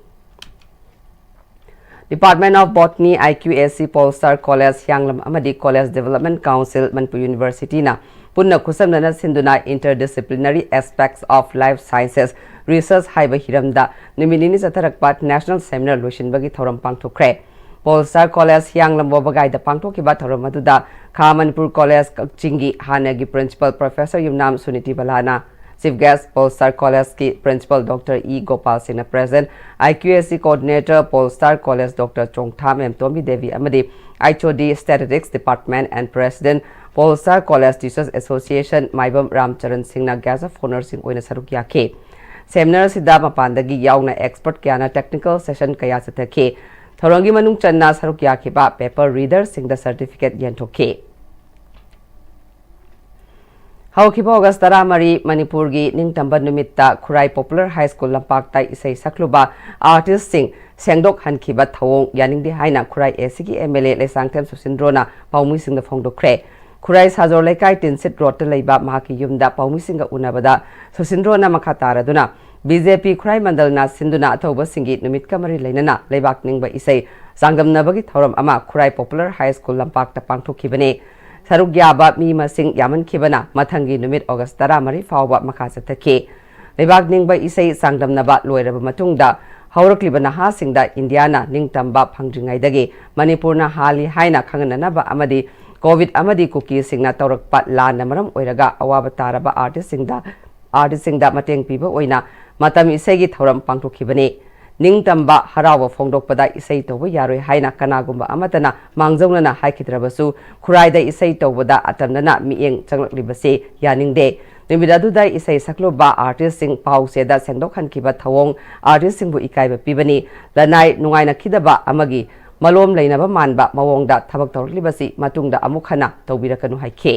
Department of Botany, I Q A C, Paul Star College, ꯍꯤꯌꯥꯡꯂꯝ ꯑꯃꯗꯤ College Development Council, ꯃꯅꯤꯄꯨꯔ ꯌꯨꯅꯤꯚꯔꯁꯤꯇꯤꯅ ꯄꯨꯟꯅ ꯈꯨꯠꯁꯝꯅꯅ ꯁꯤꯟꯗꯨꯅ Interdisciplinary Aspects of Life Sciences Research ꯍꯥꯏꯕ ꯍꯤꯔꯝꯗ ꯅꯨꯃꯤꯠ ꯅꯤꯅꯤ ꯆꯠꯊꯔꯛꯄ National Seminar ꯂꯣꯏꯁꯤꯟꯕꯒꯤ ꯊꯧꯔꯝ ꯄꯥꯡꯊꯣꯛꯈ꯭ꯔꯦ꯫ Paul Star College, ꯍꯤꯌꯥꯡꯂꯝ ꯋꯥꯕꯒꯥꯏꯗ ꯄꯥꯡꯊꯣꯛꯈꯤꯕ ꯊꯧꯔꯝ ꯑꯗꯨꯗ ꯈꯥ ꯃꯅꯤꯄꯨꯔ College ꯀꯛꯆꯤꯡꯒꯤ ꯍꯥꯟꯅꯒꯤ Principal Professor ꯌꯨꯝꯅꯥꯝ Suniti ꯕꯂꯥꯅ, Chief Guest, Paul Star College ꯀꯤ Principal Doctor E ꯒꯣꯄꯥꯜ ꯁꯤꯡꯅ, President, I Q A C Coordinator, Paul Star College, Doctor ꯆꯣꯡꯊꯥ ꯃꯦꯝꯇꯣꯝꯕꯤ Devi ꯑꯃꯗꯤ H O D Statistics Department and President, Paul Star College Teachers Association, ꯃꯥꯏꯕꯝ ꯔꯥꯝꯆꯔꯟ ꯁꯤꯡꯅ Guest of Honour ꯁꯤꯡ ꯑꯣꯏꯅ ꯁꯔꯨꯛ ꯌꯥꯈꯤ꯫ Seminar ꯑꯁꯤꯗ ꯃꯄꯥꯟꯗꯒꯤ ꯌꯥꯎꯅ expert ꯀꯌꯥꯅ technical session ꯀꯌꯥ ꯆꯠꯊꯈꯤ꯫ ꯊꯧꯔꯝꯒꯤ ꯃꯅꯨꯡ ꯆꯟꯅ ꯁꯔꯨꯛ ꯌꯥꯈꯤꯕ paper reader ꯁꯤꯡꯗ certificate ꯌꯦꯟꯊꯣꯛꯈꯤ꯫ ꯍꯧꯈꯤꯕ August ꯇꯔꯥꯃꯔꯤ, ꯃꯅꯤꯄꯨꯔꯒꯤ ꯅꯤꯡꯇꯝꯕ ꯅꯨꯃꯤꯠꯇ ꯈꯨꯔꯥꯏ Popular High School ꯂꯝꯄꯥꯛꯇ ꯏꯁꯩ ꯁꯛꯂꯨꯕ artist ꯁꯤꯡ ꯁꯦꯡꯗꯣꯛꯍꯟꯈꯤꯕ ꯊꯧꯑꯣꯡ ꯌꯥꯅꯤꯡꯗꯦ ꯍꯥꯏꯅ ꯈꯨꯔꯥꯏ A C ꯒꯤ M L A ꯂꯩꯁꯥꯡꯊꯦꯝ ꯁꯨꯁꯤꯟꯗ꯭ꯔꯣꯅ ꯄꯥꯎꯃꯤꯁꯤꯡꯗ ꯐꯣꯡꯗꯣꯛꯈ꯭ꯔꯦ꯫ ꯈꯨꯔꯥꯏ ꯁꯥꯖꯣꯔ ꯂꯩꯀꯥꯏ ꯇꯤꯟꯁꯤꯠ ꯔꯣꯗꯇ ꯂꯩꯕ ꯃꯍꯥꯛꯀꯤ ꯌꯨꯝꯗ ꯄꯥꯎꯃꯤꯁꯤꯡꯒ ꯎꯅꯕꯗ ꯁꯨꯁꯤꯟꯗ꯭ꯔꯣꯅ ꯃꯈꯥ ꯇꯥꯔꯗꯨꯅ B J P ꯈꯨꯔꯥꯏ ꯃꯟꯗꯜꯅ ꯁꯤꯟꯗꯨꯅ ꯑꯊꯧꯕꯁꯤꯡꯒꯤ ꯅꯨꯃꯤꯠꯀ ꯃꯔꯤ ꯂꯩꯅꯅ ꯂꯩꯕꯥꯛ ꯅꯤꯡꯕ ꯏꯁꯩ ꯆꯥꯡꯗꯝꯅꯕꯒꯤ ꯊꯧꯔꯝ ꯑꯃ ꯈꯨꯔꯥꯏ Popular High School ꯂꯝꯄꯥꯛꯇ ꯄꯥꯡꯊꯣꯛꯈꯤꯕꯅꯤ꯫ ꯁꯔꯨꯛ ꯌꯥꯕ ꯃꯤ ꯃꯁꯤꯡ ꯌꯥꯝꯃꯟꯈꯤꯕꯅ ꯃꯊꯪꯒꯤ ꯅꯨꯃꯤꯠ August ꯇꯔꯥꯃꯔꯤ ꯐꯥꯎꯕ ꯃꯈꯥ ꯆꯠꯊꯈꯤ꯫ ꯂꯩꯕꯥꯛ ꯅꯤꯡꯕ ꯏꯁꯩ ꯆꯥꯡꯗꯝꯅꯕ ꯂꯣꯏꯔꯕ ꯃꯇꯨꯡꯗ ꯍꯧꯔꯛꯂꯤꯕ ꯅꯍꯥꯁꯤꯡꯗ ꯏꯟꯗꯤꯌꯥꯅ ꯅꯤꯡꯇꯝꯕ ꯐꯪꯗ꯭ꯔꯤꯉꯩꯗꯒꯤ ꯃꯅꯤꯄꯨꯔꯅ ꯍꯥꯜꯂꯤ ꯍꯥꯏꯅ ꯈꯪꯍꯟꯅꯅꯕ ꯑꯃꯗꯤ ꯀꯣꯚꯤꯗ ꯑꯃꯗꯤ ꯀꯨꯀꯤꯁꯤꯡꯅ ꯇꯧꯔꯛꯄ ꯂꯥꯟꯅ ꯃꯔꯝ ꯑꯣꯏꯔꯒ ꯑꯋꯥꯕ ꯇꯥꯔꯕ ꯑꯥꯔꯇꯤꯁꯁꯤꯡꯗ ꯑꯥꯔꯇꯤꯁꯁꯤꯡꯗ ꯃꯇꯦꯡ ꯄꯤꯕ ꯑꯣꯏꯅ ꯃꯇꯝ ꯏꯁꯩꯒꯤ ꯊꯧꯔꯝ ꯄꯥꯡꯊꯣꯛꯈꯤꯕꯅꯤ꯫ ꯅꯤꯡꯇꯝꯕ ꯍꯔꯥꯎꯕ ꯐꯣꯡꯗꯣꯛꯄꯗ ꯏꯁꯩ ꯇꯧꯕ ꯌꯥꯔꯣꯏ ꯍꯥꯏꯅ ꯀꯅꯥꯒꯨꯝꯕ ꯑꯃꯠꯇꯅ ꯃꯥꯡꯖꯧꯅꯅ ꯍꯥꯏꯈꯤꯗ꯭ꯔꯕꯁꯨ, ꯈꯨꯔꯥꯏꯗ ꯏꯁꯩ ꯇꯧꯕꯗ ꯑꯇꯝꯅꯅ ꯃꯤꯠꯌꯦꯡ ꯆꯪꯂꯛꯂꯤꯕꯁꯤ ꯌꯥꯅꯤꯡꯗꯦ꯫ ꯅꯨꯃꯤꯠ ꯑꯗꯨꯗ ꯏꯁꯩ ꯁꯛꯂꯨꯕ ꯑꯥꯔꯇꯤꯁꯁꯤꯡ ꯄꯥꯎꯆꯦꯗ ꯁꯦꯡꯗꯣꯛꯍꯟꯈꯤꯕ ꯊꯧꯑꯣꯡ ꯑꯥꯔꯇꯤꯁꯁꯤꯡꯕꯨ ꯏꯀꯥꯏꯕ ꯄꯤꯕꯅꯤ꯫ ꯂꯅꯥꯏ ꯅꯨꯡꯉꯥꯏꯅꯈꯤꯗꯕ ꯑꯃꯒꯤ ꯃꯂꯣꯝ ꯂꯩꯅꯕ ꯃꯥꯟꯕ ꯃꯑꯣꯡꯗ ꯊꯕꯛ ꯇꯧꯔꯛꯂꯤꯕꯁꯤ ꯃꯇꯨꯡꯗ ꯑꯃꯨꯛ ꯍꯟꯅ ꯇꯧꯕꯤꯔꯛꯀꯅꯨ ꯍꯥꯏꯈꯤ꯫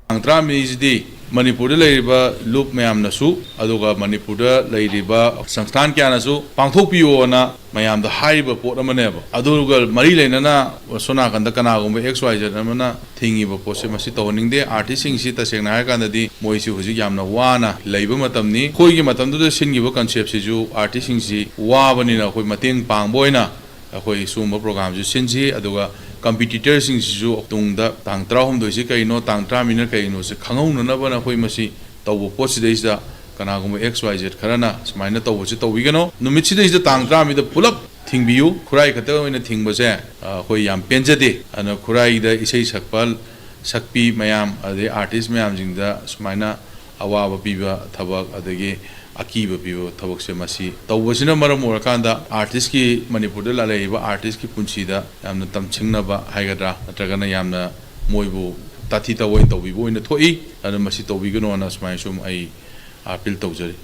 ꯇꯥꯡ ꯇꯔꯥꯃꯔꯤꯁꯤꯗꯤ ꯃꯅꯤꯄꯨꯔꯗ ꯂꯩꯔꯤꯕ ꯂꯨꯞ ꯃꯌꯥꯝꯅꯁꯨ, ꯑꯗꯨꯒ ꯃꯅꯤꯄꯨꯔꯗ ꯂꯩꯔꯤꯕ ꯁꯪꯁꯊꯥꯟ ꯀꯌꯥꯅꯁꯨ ꯄꯥꯡꯊꯣꯛꯄꯤꯌꯣꯅ ꯃꯌꯥꯝꯗ ꯍꯥꯏꯔꯤꯕ ꯄꯣꯠ ꯑꯃꯅꯦꯕ꯫ ꯑꯗꯨꯒ ꯃꯔꯤ ꯂꯩꯅꯅ ꯁꯣꯝ ꯅꯥꯀꯟꯗ ꯀꯅꯥꯒꯨꯝꯕ ꯑꯦꯛꯁ ꯋꯥꯏ ꯖꯦꯠ ꯑꯃꯅ ꯊꯤꯡꯉꯤꯕ ꯄꯣꯠꯁꯦ, ꯃꯁꯤ ꯇꯧꯍꯟꯅꯤꯡꯗꯦ꯫ ꯑꯥꯔꯇꯤꯁꯁꯤꯡꯁꯤ ꯇꯁꯦꯡꯅ ꯍꯥꯏꯔꯀꯥꯟꯗꯗꯤ ꯃꯣꯏꯁꯤ ꯍꯧꯖꯤꯛ ꯌꯥꯝꯅ ꯋꯥꯅ ꯂꯩꯕ ꯃꯇꯝꯅꯤ꯫ ꯑꯩꯈꯣꯏꯒꯤ ꯃꯇꯝꯗꯨꯗ ꯁꯤꯟꯈꯤꯕ ꯀꯟꯁꯦꯞꯁꯤꯁꯨ ꯑꯥꯔꯇꯤꯁꯁꯤꯡꯁꯤ ꯋꯥꯕꯅꯤꯅ ꯑꯩꯈꯣꯏ ꯃꯇꯦꯡ ꯄꯥꯡꯕ ꯑꯣꯏꯅ ꯑꯩꯈꯣꯏ ꯁꯤꯒꯨꯝꯕ ꯄ꯭ꯔꯣꯒ꯭ꯔꯥꯝꯁꯨ ꯁꯤꯟꯁꯤ, ꯑꯗꯨꯒ ꯀꯝꯄꯤꯇꯤꯇꯔꯁꯤꯡꯁꯤꯁꯨ ꯇꯨꯡꯗ ꯇꯥꯡ ꯇꯔꯥꯍꯨꯝꯗꯣꯏꯁꯤ ꯀꯩꯅꯣ, ꯇꯥꯡ ꯇꯔꯥꯃꯔꯤꯅ ꯀꯩꯅꯣꯁꯦ ꯈꯪꯍꯧꯅꯅꯕꯅ ꯑꯩꯈꯣꯏ ꯃꯁꯤ ꯇꯧꯕ ꯄꯣꯠꯁꯤꯗꯩꯁꯤꯗ ꯀꯅꯥꯒꯨꯝꯕ ꯑꯦꯛꯁ ꯋꯥꯏ ꯖꯦꯠ ꯈꯔꯅ ꯁꯨꯃꯥꯏꯅ ꯇꯧꯕꯁꯤ ꯇꯧꯕꯤꯒꯅꯣ꯫ ꯅꯨꯃꯤꯠꯁꯤꯗꯩꯁꯤꯗ ꯇꯥꯡ ꯇꯔꯥꯃꯔꯤꯗ ꯄꯨꯂꯞ ꯊꯤꯡꯕꯤꯌꯨ꯫ ꯈꯨꯔꯥꯏ ꯈꯛꯇ ꯑꯣꯏꯅ ꯊꯤꯡꯕꯁꯦ, ꯑ, ꯑꯩꯈꯣꯏ ꯌꯥꯝ ꯄꯦꯟꯖꯗꯦ꯫ ꯑꯗꯨꯅ ꯈꯨꯔꯥꯏꯗ ꯏꯁꯩ ꯁꯛꯄ, ꯁꯛꯄꯤ ꯃꯌꯥꯝ, ꯑꯗꯩ ꯑꯥꯔꯇꯤꯁ ꯃꯌꯥꯝꯁꯤꯡꯗ ꯁꯨꯃꯥꯏꯅ ꯑꯋꯥꯕ ꯄꯤꯕ ꯊꯕꯛ, ꯑꯗꯒꯤ ꯑꯀꯤꯕ ꯄꯤꯕ ꯊꯕꯛꯁꯦ ꯃꯁꯤ ꯇꯧꯕꯁꯤꯅ ꯃꯔꯝ ꯑꯣꯏꯔꯀꯥꯟꯗ ꯑꯥꯔꯇꯤꯁꯀꯤ, ꯃꯅꯤꯄꯨꯔꯗ ꯂꯩꯔꯤꯕ ꯑꯥꯔꯇꯤꯁꯀꯤ ꯄꯨꯟꯁꯤꯗ ꯌꯥꯝꯅ ꯇꯝꯁꯤꯡꯅꯕ ꯍꯥꯏꯒꯗ꯭ꯔꯥ, ꯅꯠꯇ꯭ꯔꯒꯅ ꯌꯥꯝꯅ ꯃꯣꯏꯕꯨ ꯇꯥꯊꯤ ꯇꯥꯑꯣꯏ ꯇꯧꯕꯤꯕ ꯑꯣꯏꯅ ꯊꯣꯛꯏ꯫ ꯑꯗꯨꯅ ꯃꯁꯤ ꯇꯧꯕꯤꯒꯅꯣꯅ ꯁꯨꯃꯥꯏꯅ ꯁꯨꯝ ꯑꯩ ꯑꯥꯄꯤꯜ ꯇꯧꯖꯔꯤ꯫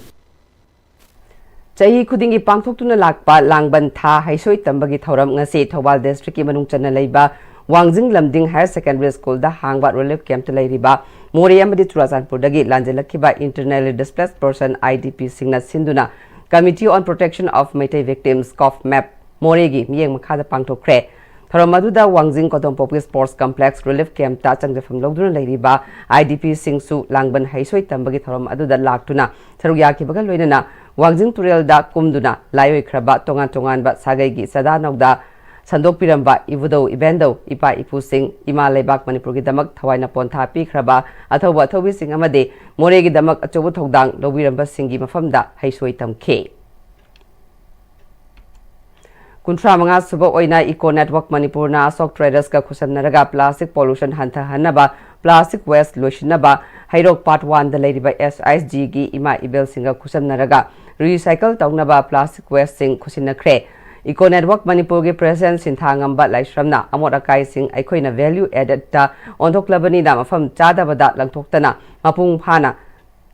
ꯆꯍꯤ ꯈꯨꯗꯤꯡꯒꯤ ꯄꯥꯡꯊꯣꯛꯇꯨꯅ ꯂꯥꯛꯄ ꯂꯥꯡꯕꯟ ꯊꯥ ꯍꯩꯁꯣꯏ ꯇꯝꯕꯒꯤ ꯊꯧꯔꯝ ꯉꯁꯤ ꯊꯧꯕꯥꯜ ꯗꯤꯁꯇ꯭ꯔꯤꯛꯀꯤ ꯃꯅꯨꯡ ꯆꯟꯅ ꯂꯩꯕ ꯋꯥꯡꯖꯤꯡ ꯂꯝꯗꯤꯡ ꯍꯥꯌꯔ ꯁꯦꯀꯦꯟꯗꯔꯤ ꯁ꯭ꯀꯨꯜꯗ ꯍꯥꯡꯕ ꯔꯤꯂꯤꯐ ꯀꯦꯝꯞꯇ ꯂꯩꯔꯤꯕ ꯃꯣꯔꯦ ꯑꯃꯗꯤ ꯆꯨꯔꯥꯆꯥꯟꯄꯨꯔꯗꯒꯤ ꯂꯥꯟꯖꯦꯜꯂꯛꯈꯤꯕ Internally Displaced Person, IDPꯁꯤꯡꯅ ꯁꯤꯟꯗꯨꯅ Committee on Protection of Meitei Victims, ꯀꯣꯞꯃꯦꯞ, ꯃꯣꯔꯦꯒꯤ ꯃꯤꯠꯌꯦꯡ ꯃꯈꯥꯗ ꯄꯥꯡꯊꯣꯛꯈ꯭ꯔꯦ꯫ ꯊꯧꯔꯝ ꯑꯗꯨꯗ ꯋꯥꯡꯖꯤꯡ ꯀꯣꯗꯣꯝꯄꯣꯛꯄꯤ ꯁ꯭ꯄꯣꯔꯠꯁ ꯀꯝꯄ꯭ꯂꯦꯛꯁ ꯔꯤꯂꯤꯐ ꯀꯦꯝꯞꯇ ꯆꯪꯖꯐꯝ ꯂꯧꯗꯨꯅ ꯂꯩꯔꯤꯕ IDPꯁꯤꯡꯁꯨ ꯂꯥꯡꯕꯟ ꯍꯩꯁꯣꯏ ꯇꯝꯕꯒꯤ ꯊꯧꯔꯝ ꯑꯗꯨꯗ ꯂꯥꯛꯇꯨꯅ ꯁꯔꯨꯛ ꯌꯥꯈꯤꯕꯒ ꯂꯣꯏꯅꯅ ꯋꯥꯡꯖꯤꯡ ꯇꯨꯔꯦꯜꯗ ꯀꯨꯝꯗꯨꯅ ꯂꯥꯏ ꯑꯣꯏꯈ꯭ꯔꯕ ꯇꯣꯉꯥꯟ ꯇꯣꯉꯥꯟꯕ ꯁꯥꯒꯩꯒꯤ ꯆꯥꯗꯥ ꯅꯧꯗꯥ ꯁꯟꯗꯣꯛꯄꯤꯔꯝꯕ ꯏꯕꯨꯙꯧ ꯏꯕꯦꯟꯗꯧ, ꯏꯄꯥ ꯏꯄꯨꯁꯤꯡ, ꯏꯃꯥ ꯂꯩꯕꯥꯛ ꯃꯅꯤꯄꯨꯔꯒꯤꯗꯃꯛ ꯊꯋꯥꯏꯅ ꯄꯣꯟꯊꯥ ꯄꯤꯈ꯭ꯔꯕ ꯑꯊꯧꯕ ꯑꯊꯧꯕꯤꯁꯤꯡ ꯑꯃꯗꯤ ꯃꯣꯔꯦꯒꯤꯗꯃꯛ ꯑꯆꯧꯕ ꯊꯧꯗꯥꯡ ꯂꯧꯕꯤꯔꯝꯕꯁꯤꯡꯒꯤ ꯃꯐꯝꯗ ꯍꯩꯁꯣꯏ ꯇꯝꯈꯤ꯫ ꯀꯨꯟꯊ꯭ꯔꯥ ꯃꯉꯥ ꯁꯨꯕ ꯑꯣꯏꯅ Eco Network ꯃꯅꯤꯄꯨꯔꯅ ꯑꯁꯣꯛ ꯇ꯭ꯔꯦꯗꯔꯁꯀ ꯈꯨꯠꯁꯝꯅꯔꯒ plastic pollution ꯍꯟꯊꯍꯟꯅꯕ, plastic waste ꯂꯣꯏꯁꯤꯟꯅꯕ ꯍꯩꯔꯣꯛ Part One ꯗ ꯂꯩꯔꯤꯕ S I G ꯒꯤ ꯏꯃꯥ ꯏꯕꯦꯜꯁꯤꯡꯒ ꯈꯨꯠꯁꯝꯅꯔꯒ recycle ꯇꯧꯅꯕ plastic waste ꯁꯤꯡ ꯈꯨꯠꯁꯤꯟꯅꯈ꯭ꯔꯦ꯫ Eco Network ꯃꯅꯤꯄꯨꯔꯒꯤ president ꯁꯤꯟꯊꯥꯉꯝꯕ ꯂꯥꯏꯁ꯭ꯔꯝꯅ ꯑꯃꯣꯠ ꯑꯀꯥꯏꯁꯤꯡ ꯑꯩꯈꯣꯏꯅ value added ꯇ ꯑꯣꯟꯊꯣꯛꯂꯕꯅꯤꯅ ꯃꯐꯝ ꯆꯥꯗꯕꯗ ꯂꯪꯊꯣꯛꯇꯅ ꯃꯄꯨꯡ ꯐꯥꯅ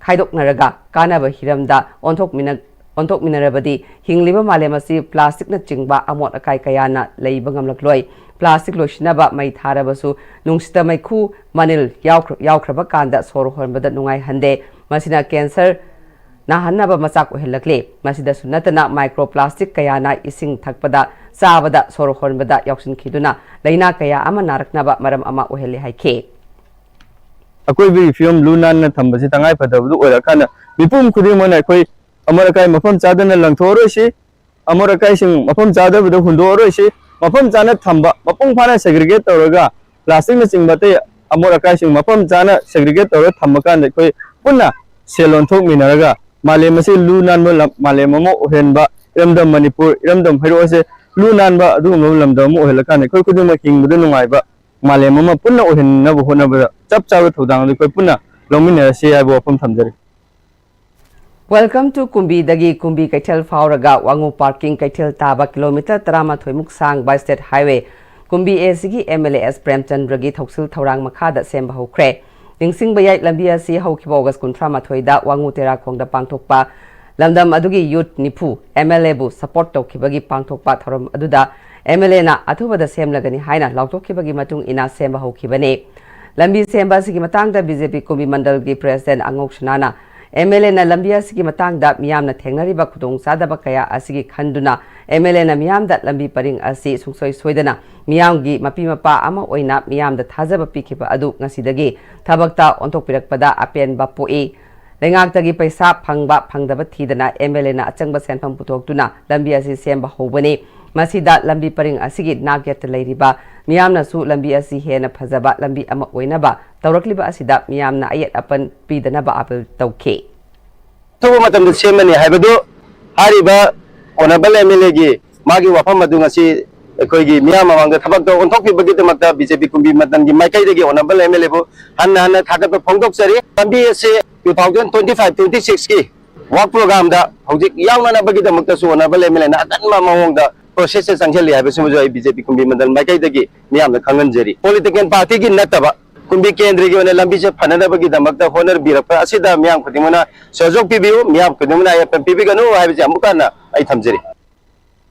ꯈꯥꯏꯗꯣꯛꯅꯔꯒ ꯀꯥꯟꯅꯕ ꯍꯤꯔꯝꯗ ꯑꯣꯟꯊꯣꯛꯃꯤꯟꯅ-, ꯑꯣꯟꯊꯣꯛꯃꯤꯟꯅꯔꯕꯗꯤ ꯍꯤꯡꯂꯤꯕ ꯃꯥꯂꯦꯝ ꯑꯁꯤ plastic ꯅꯆꯤꯡꯕ ꯑꯃꯣꯠ ꯑꯀꯥꯏ ꯀꯌꯥꯅ ꯂꯩꯕ ꯉꯝꯂꯛꯂꯣꯏ꯫ Plastic ꯂꯣꯏꯁꯤꯟꯅꯕ ꯃꯩ ꯊꯥꯔꯕꯁꯨ ꯅꯨꯡꯁꯤꯠꯇ ꯃꯩꯈꯨ ꯃꯅꯤꯜ ꯌꯥꯎꯈ꯭ꯔ-, ꯌꯥꯎꯈ꯭ꯔꯕ ꯀꯥꯟꯗ ꯁꯣꯔ ꯍꯣꯟꯕꯗ ꯅꯨꯡꯉꯥꯏꯍꯟꯗꯦ꯫ ꯃꯁꯤꯅ cancer ꯅꯥꯍꯟꯅꯕ ꯃꯆꯥꯛ ꯑꯣꯏꯍꯜꯂꯛꯂꯤ꯫ ꯃꯁꯤꯗꯁꯨ ꯅꯠꯇꯅ microplastic ꯀꯌꯥꯅ ꯏꯁꯤꯡ ꯊꯛꯄꯗ, ꯆꯥꯕꯗ, ꯁꯣꯔ ꯍꯣꯟꯕꯗ ꯌꯥꯎꯁꯤꯟꯈꯤꯗꯨꯅ ꯂꯥꯏꯅꯥ ꯀꯌꯥ ꯑꯃ ꯅꯥꯔꯛꯅꯕ ꯃꯔꯝ ꯑꯃ ꯑꯣꯏꯍꯜꯂꯤ ꯍꯥꯏꯈꯤ꯫ ꯑꯀꯣꯏꯕꯒꯤ ꯐꯤꯕꯝ ꯂꯨ ꯅꯥꯟꯅ ꯊꯝꯕꯁꯤ ꯇꯉꯥꯏ ꯐꯗꯕꯗꯨ ꯑꯣꯏꯔꯀꯥꯟꯗ ꯃꯤꯄꯨꯝ ꯈꯨꯗꯤꯡꯃꯛꯅ ꯑꯩꯈꯣꯏ ꯑꯃꯣꯠ ꯑꯀꯥꯏ ꯃꯐꯝ ꯆꯥꯗꯅ ꯂꯪꯊꯣꯛꯑꯔꯣꯏꯁꯤ꯫ ꯑꯃꯣꯠ ꯑꯀꯥꯏꯁꯤꯡ ꯃꯐꯝ ꯆꯥꯗꯕꯗ ꯍꯨꯟꯗꯣꯛꯑꯔꯣꯏꯁꯤ꯫ ꯃꯐꯝ ꯆꯥꯅ ꯊꯝꯕ, ꯃꯄꯨꯡ ꯐꯥꯅ segregate ꯇꯧꯔꯒ plastic ꯅꯆꯤꯡꯕ ꯑꯇꯩ ꯑꯃꯣꯠ ꯑꯀꯥꯏꯁꯤꯡ ꯃꯐꯝ ꯆꯥꯅ segregate ꯇꯧꯔꯒ ꯊꯝꯕ ꯀꯥꯟꯗ ꯑꯩꯈꯣꯏ ꯄꯨꯟꯅ ꯁꯦꯜ ꯑꯣꯟꯊꯣꯛꯃꯤꯟꯅꯔꯒ ꯃꯥꯂꯦꯝ ꯑꯁꯤ ꯂꯨ ꯅꯥꯟꯕ ꯂꯝ, ꯃꯥꯂꯦꯝ ꯑꯃ ꯑꯣꯏꯍꯟꯕ, ꯏꯔꯝꯗꯝ ꯃꯅꯤꯄꯨꯔ, ꯏꯔꯝꯗꯝ ꯍꯩꯔꯣꯛ ꯑꯁꯦ ꯂꯨ ꯅꯥꯟꯕ ꯑꯗꯨꯒꯨꯝꯂꯕ ꯂꯝꯗꯝ ꯑꯃ ꯑꯣꯏꯍꯜꯂꯀꯥꯟꯗ ꯑꯩꯈꯣꯏ ꯈꯨꯗꯤꯡꯃꯛ ꯍꯤꯡꯕꯗ ꯅꯨꯡꯉꯥꯏꯕ ꯃꯥꯂꯦꯝ ꯑꯃ ꯄꯨꯟꯅ ꯑꯣꯏꯍꯟꯅꯕ ꯍꯣꯠꯅꯕꯗ ꯆꯞ ꯆꯥꯕ ꯊꯧꯗꯥꯡ ꯑꯗꯨ ꯑꯩꯈꯣꯏ ꯄꯨꯟꯅ ꯂꯧꯃꯤꯟꯅꯔꯁꯤ ꯍꯥꯏꯕ ꯋꯥꯐꯝ ꯊꯝꯖꯔꯤ꯫ Welcome to ꯀꯨꯝꯕꯤꯗꯒꯤ ꯀꯨꯝꯕꯤ ꯀꯩꯊꯦꯜ ꯐꯥꯎꯔꯒ ꯋꯥꯉꯨ parking ꯀꯩꯊꯦꯜ ꯇꯥꯕ kilometre ꯇꯔꯥꯃꯥꯊꯣꯏ ꯃꯨꯛ ꯁꯥꯡꯕ state highway ꯀꯨꯝꯕꯤ A ꯁꯤꯒꯤ M L A S ꯄ꯭ꯔꯦꯝꯆꯟꯗ꯭ꯔꯒꯤ ꯊꯧꯁꯤꯜ ꯊꯧꯔꯥꯡ ꯃꯈꯥꯗ ꯁꯦꯝꯕ ꯍꯧꯈ꯭ꯔꯦ꯫ ꯅꯤꯡꯁꯤꯡꯕ ꯌꯥꯏ, ꯂꯝꯕꯤ ꯑꯁꯤ ꯍꯧꯈꯤꯕ August ꯀꯨꯟꯊ꯭ꯔꯥ ꯃꯥꯊꯣꯏꯗ ꯋꯥꯉꯨ ꯇꯦꯔꯥꯈꯣꯡꯗ ꯄꯥꯡꯊꯣꯛꯄ ꯂꯝꯗꯝ ꯑꯗꯨꯒꯤ youth ꯅꯤꯐꯨ M L A ꯕꯨ support ꯇꯧꯈꯤꯕꯒꯤ ꯄꯥꯡꯊꯣꯛꯄ ꯊꯧꯔꯝ ꯑꯗꯨꯗ M L A ꯅ ꯑꯊꯨꯕꯗ ꯁꯦꯝꯂꯒꯅꯤ ꯍꯥꯏꯅ ꯂꯥꯎꯊꯣꯛꯈꯤꯕꯒꯤ ꯃꯇꯨꯡ ꯏꯟꯅ ꯁꯦꯝꯕ ꯍꯧꯈꯤꯕꯅꯤ꯫ ꯂꯝꯕꯤ ꯁꯦꯝꯕ ꯑꯁꯤꯒꯤ ꯃꯇꯥꯡꯗ B J P ꯀꯨꯝꯕꯤ ꯃꯟꯗꯜꯒꯤ president ꯑꯉꯧ ꯁꯅꯥꯅ M L A ꯅ ꯂꯝꯕꯤ ꯑꯁꯤꯒꯤ ꯃꯇꯥꯡꯗ ꯃꯤꯌꯥꯝꯅ ꯊꯦꯡꯅꯔꯤꯕ ꯈꯨꯗꯣꯡꯆꯥꯗꯕ ꯀꯌꯥ ꯑꯁꯤꯒꯤ ꯈꯟꯗꯨꯅ M L A ꯅ ꯃꯤꯌꯥꯝꯗ ꯂꯝꯕꯤ ꯄꯔꯤꯡ ꯑꯁꯤ ꯁꯨꯡꯁꯣꯏ ꯁꯣꯏꯗꯅ ꯃꯤꯌꯥꯝꯒꯤ ꯃꯄꯤ ꯃꯄꯥ ꯑꯃ ꯑꯣꯏꯅ ꯃꯤꯌꯥꯝꯗ ꯊꯥꯖꯕ ꯄꯤꯈꯤꯕ ꯑꯗꯨ ꯉꯁꯤꯗꯒꯤ ꯊꯕꯛꯇ ꯑꯣꯟꯊꯣꯛꯄꯤꯔꯛꯄꯗ ꯑꯄꯦꯟꯕ ꯄꯣꯛꯏ꯫ ꯂꯩꯉꯥꯛꯇꯒꯤ ꯄꯩꯁꯥ ꯐꯪꯕ ꯐꯪꯗꯕ ꯊꯤꯗꯅ M L A ꯅ ꯑꯆꯪꯕ ꯁꯦꯟꯐꯝ ꯄꯨꯊꯣꯛꯇꯨꯅ ꯂꯝꯕꯤ ꯑꯁꯤ ꯁꯦꯝꯕ ꯍꯧꯕꯅꯤ꯫ ꯃꯁꯤꯗ ꯂꯝꯕꯤ ꯄꯔꯤꯡ ꯑꯁꯤꯒꯤ ꯅꯥꯛ ꯌꯦꯠꯇ ꯂꯩꯔꯤꯕ ꯃꯤꯌꯥꯝꯅꯁꯨ ꯂꯝꯕꯤ ꯑꯁꯤ ꯍꯦꯟꯅ ꯐꯖꯕ ꯂꯝꯕꯤ ꯑꯃ ꯑꯣꯏꯅꯕ ꯇꯧꯔꯛꯂꯤꯕ ꯑꯁꯤꯗ ꯃꯤꯌꯥꯝꯅ ꯑꯌꯦꯠ ꯑꯄꯟ ꯄꯤꯗꯅꯕ appeal ꯇꯧꯈꯤ꯫ ꯑꯊꯨꯕ ꯃꯇꯝꯗ ꯁꯦꯝꯃꯅꯤ ꯍꯥꯏꯕꯗꯨ ꯍꯥꯏꯔꯤꯕ honourable M L A ꯒꯤ ꯃꯥꯒꯤ ꯋꯥꯐꯝ ꯑꯗꯨ ꯉꯁꯤ ꯑꯩꯈꯣꯏꯒꯤ ꯃꯤꯌꯥꯝ ꯃꯃꯥꯡꯗ ꯊꯕꯛꯇ ꯑꯣꯟꯊꯣꯛꯄꯤꯕꯒꯤꯗꯃꯛꯇ ꯕꯤ ꯖꯦ ꯄꯤ ꯀꯨꯝꯕꯤ ꯃꯟꯗꯜꯒꯤ ꯃꯥꯏꯀꯩꯗꯒꯤ ꯑꯣꯅꯔꯦꯕꯜ ꯑꯦꯝ ꯑꯦꯜ ꯑꯦꯕꯨ ꯍꯟꯅ ꯍꯟꯅ ꯊꯥꯒꯠꯄ ꯐꯣꯡꯗꯣꯛꯆꯔꯤ꯫ ꯂꯝꯕꯤ ꯑꯁꯤ two thousand twenty five twenty ꯁꯤꯛꯁꯀꯤ ꯋꯥꯔꯛ ꯄ꯭ꯔꯣꯒ꯭ꯔꯥꯝꯗ ꯍꯧꯖꯤꯛ ꯌꯥꯎꯅꯅꯕꯒꯤꯗꯃꯛꯇꯁꯨ ꯑꯣꯅꯔꯦꯕꯜ ꯑꯦꯝ ꯑꯦꯜ ꯑꯦꯅ ꯑꯀꯟꯕ ꯃꯑꯣꯡꯗ ꯄ꯭ꯔꯣꯁꯦꯁꯇ ꯆꯪꯁꯤꯜꯂꯤ ꯍꯥꯏꯕꯁꯤꯃꯁꯨ ꯑꯩ ꯕꯤ ꯖꯦ ꯄꯤ ꯀꯨꯝꯕꯤ ꯃꯟꯗꯜ ꯃꯥꯏꯀꯩꯗꯒꯤ ꯃꯤꯌꯥꯝꯗ ꯈꯪꯍꯟꯖꯔꯤ꯫ ꯄꯣꯂꯤꯇꯤꯀꯦꯜ ꯄꯥꯔꯇꯤꯒꯤ ꯅꯠꯇꯕ ꯀꯨꯝꯕꯤ ꯀꯦꯟꯗ꯭ꯔꯒꯤ ꯑꯣꯏꯅ ꯂꯝꯕꯤꯁꯦ ꯐꯅꯅꯕꯒꯤꯗꯃꯛꯇ ꯍꯣꯠꯅꯕꯤꯔꯛꯄ ꯑꯁꯤꯗ ꯃꯤꯌꯥꯝ ꯈꯨꯗꯤꯡꯃꯛꯅ ꯁꯍꯌꯣꯒ ꯄꯤꯕꯤꯌꯨ, ꯃꯤꯌꯥꯝ ꯈꯨꯗꯤꯡꯃꯛꯅ ꯑꯌꯦꯠꯄ ꯄꯤꯕꯤꯒꯅꯨ ꯍꯥꯏꯕꯁꯤ ꯑꯃꯨꯛ ꯍꯟꯅ ꯑꯩ ꯊꯝꯖꯔꯤ꯫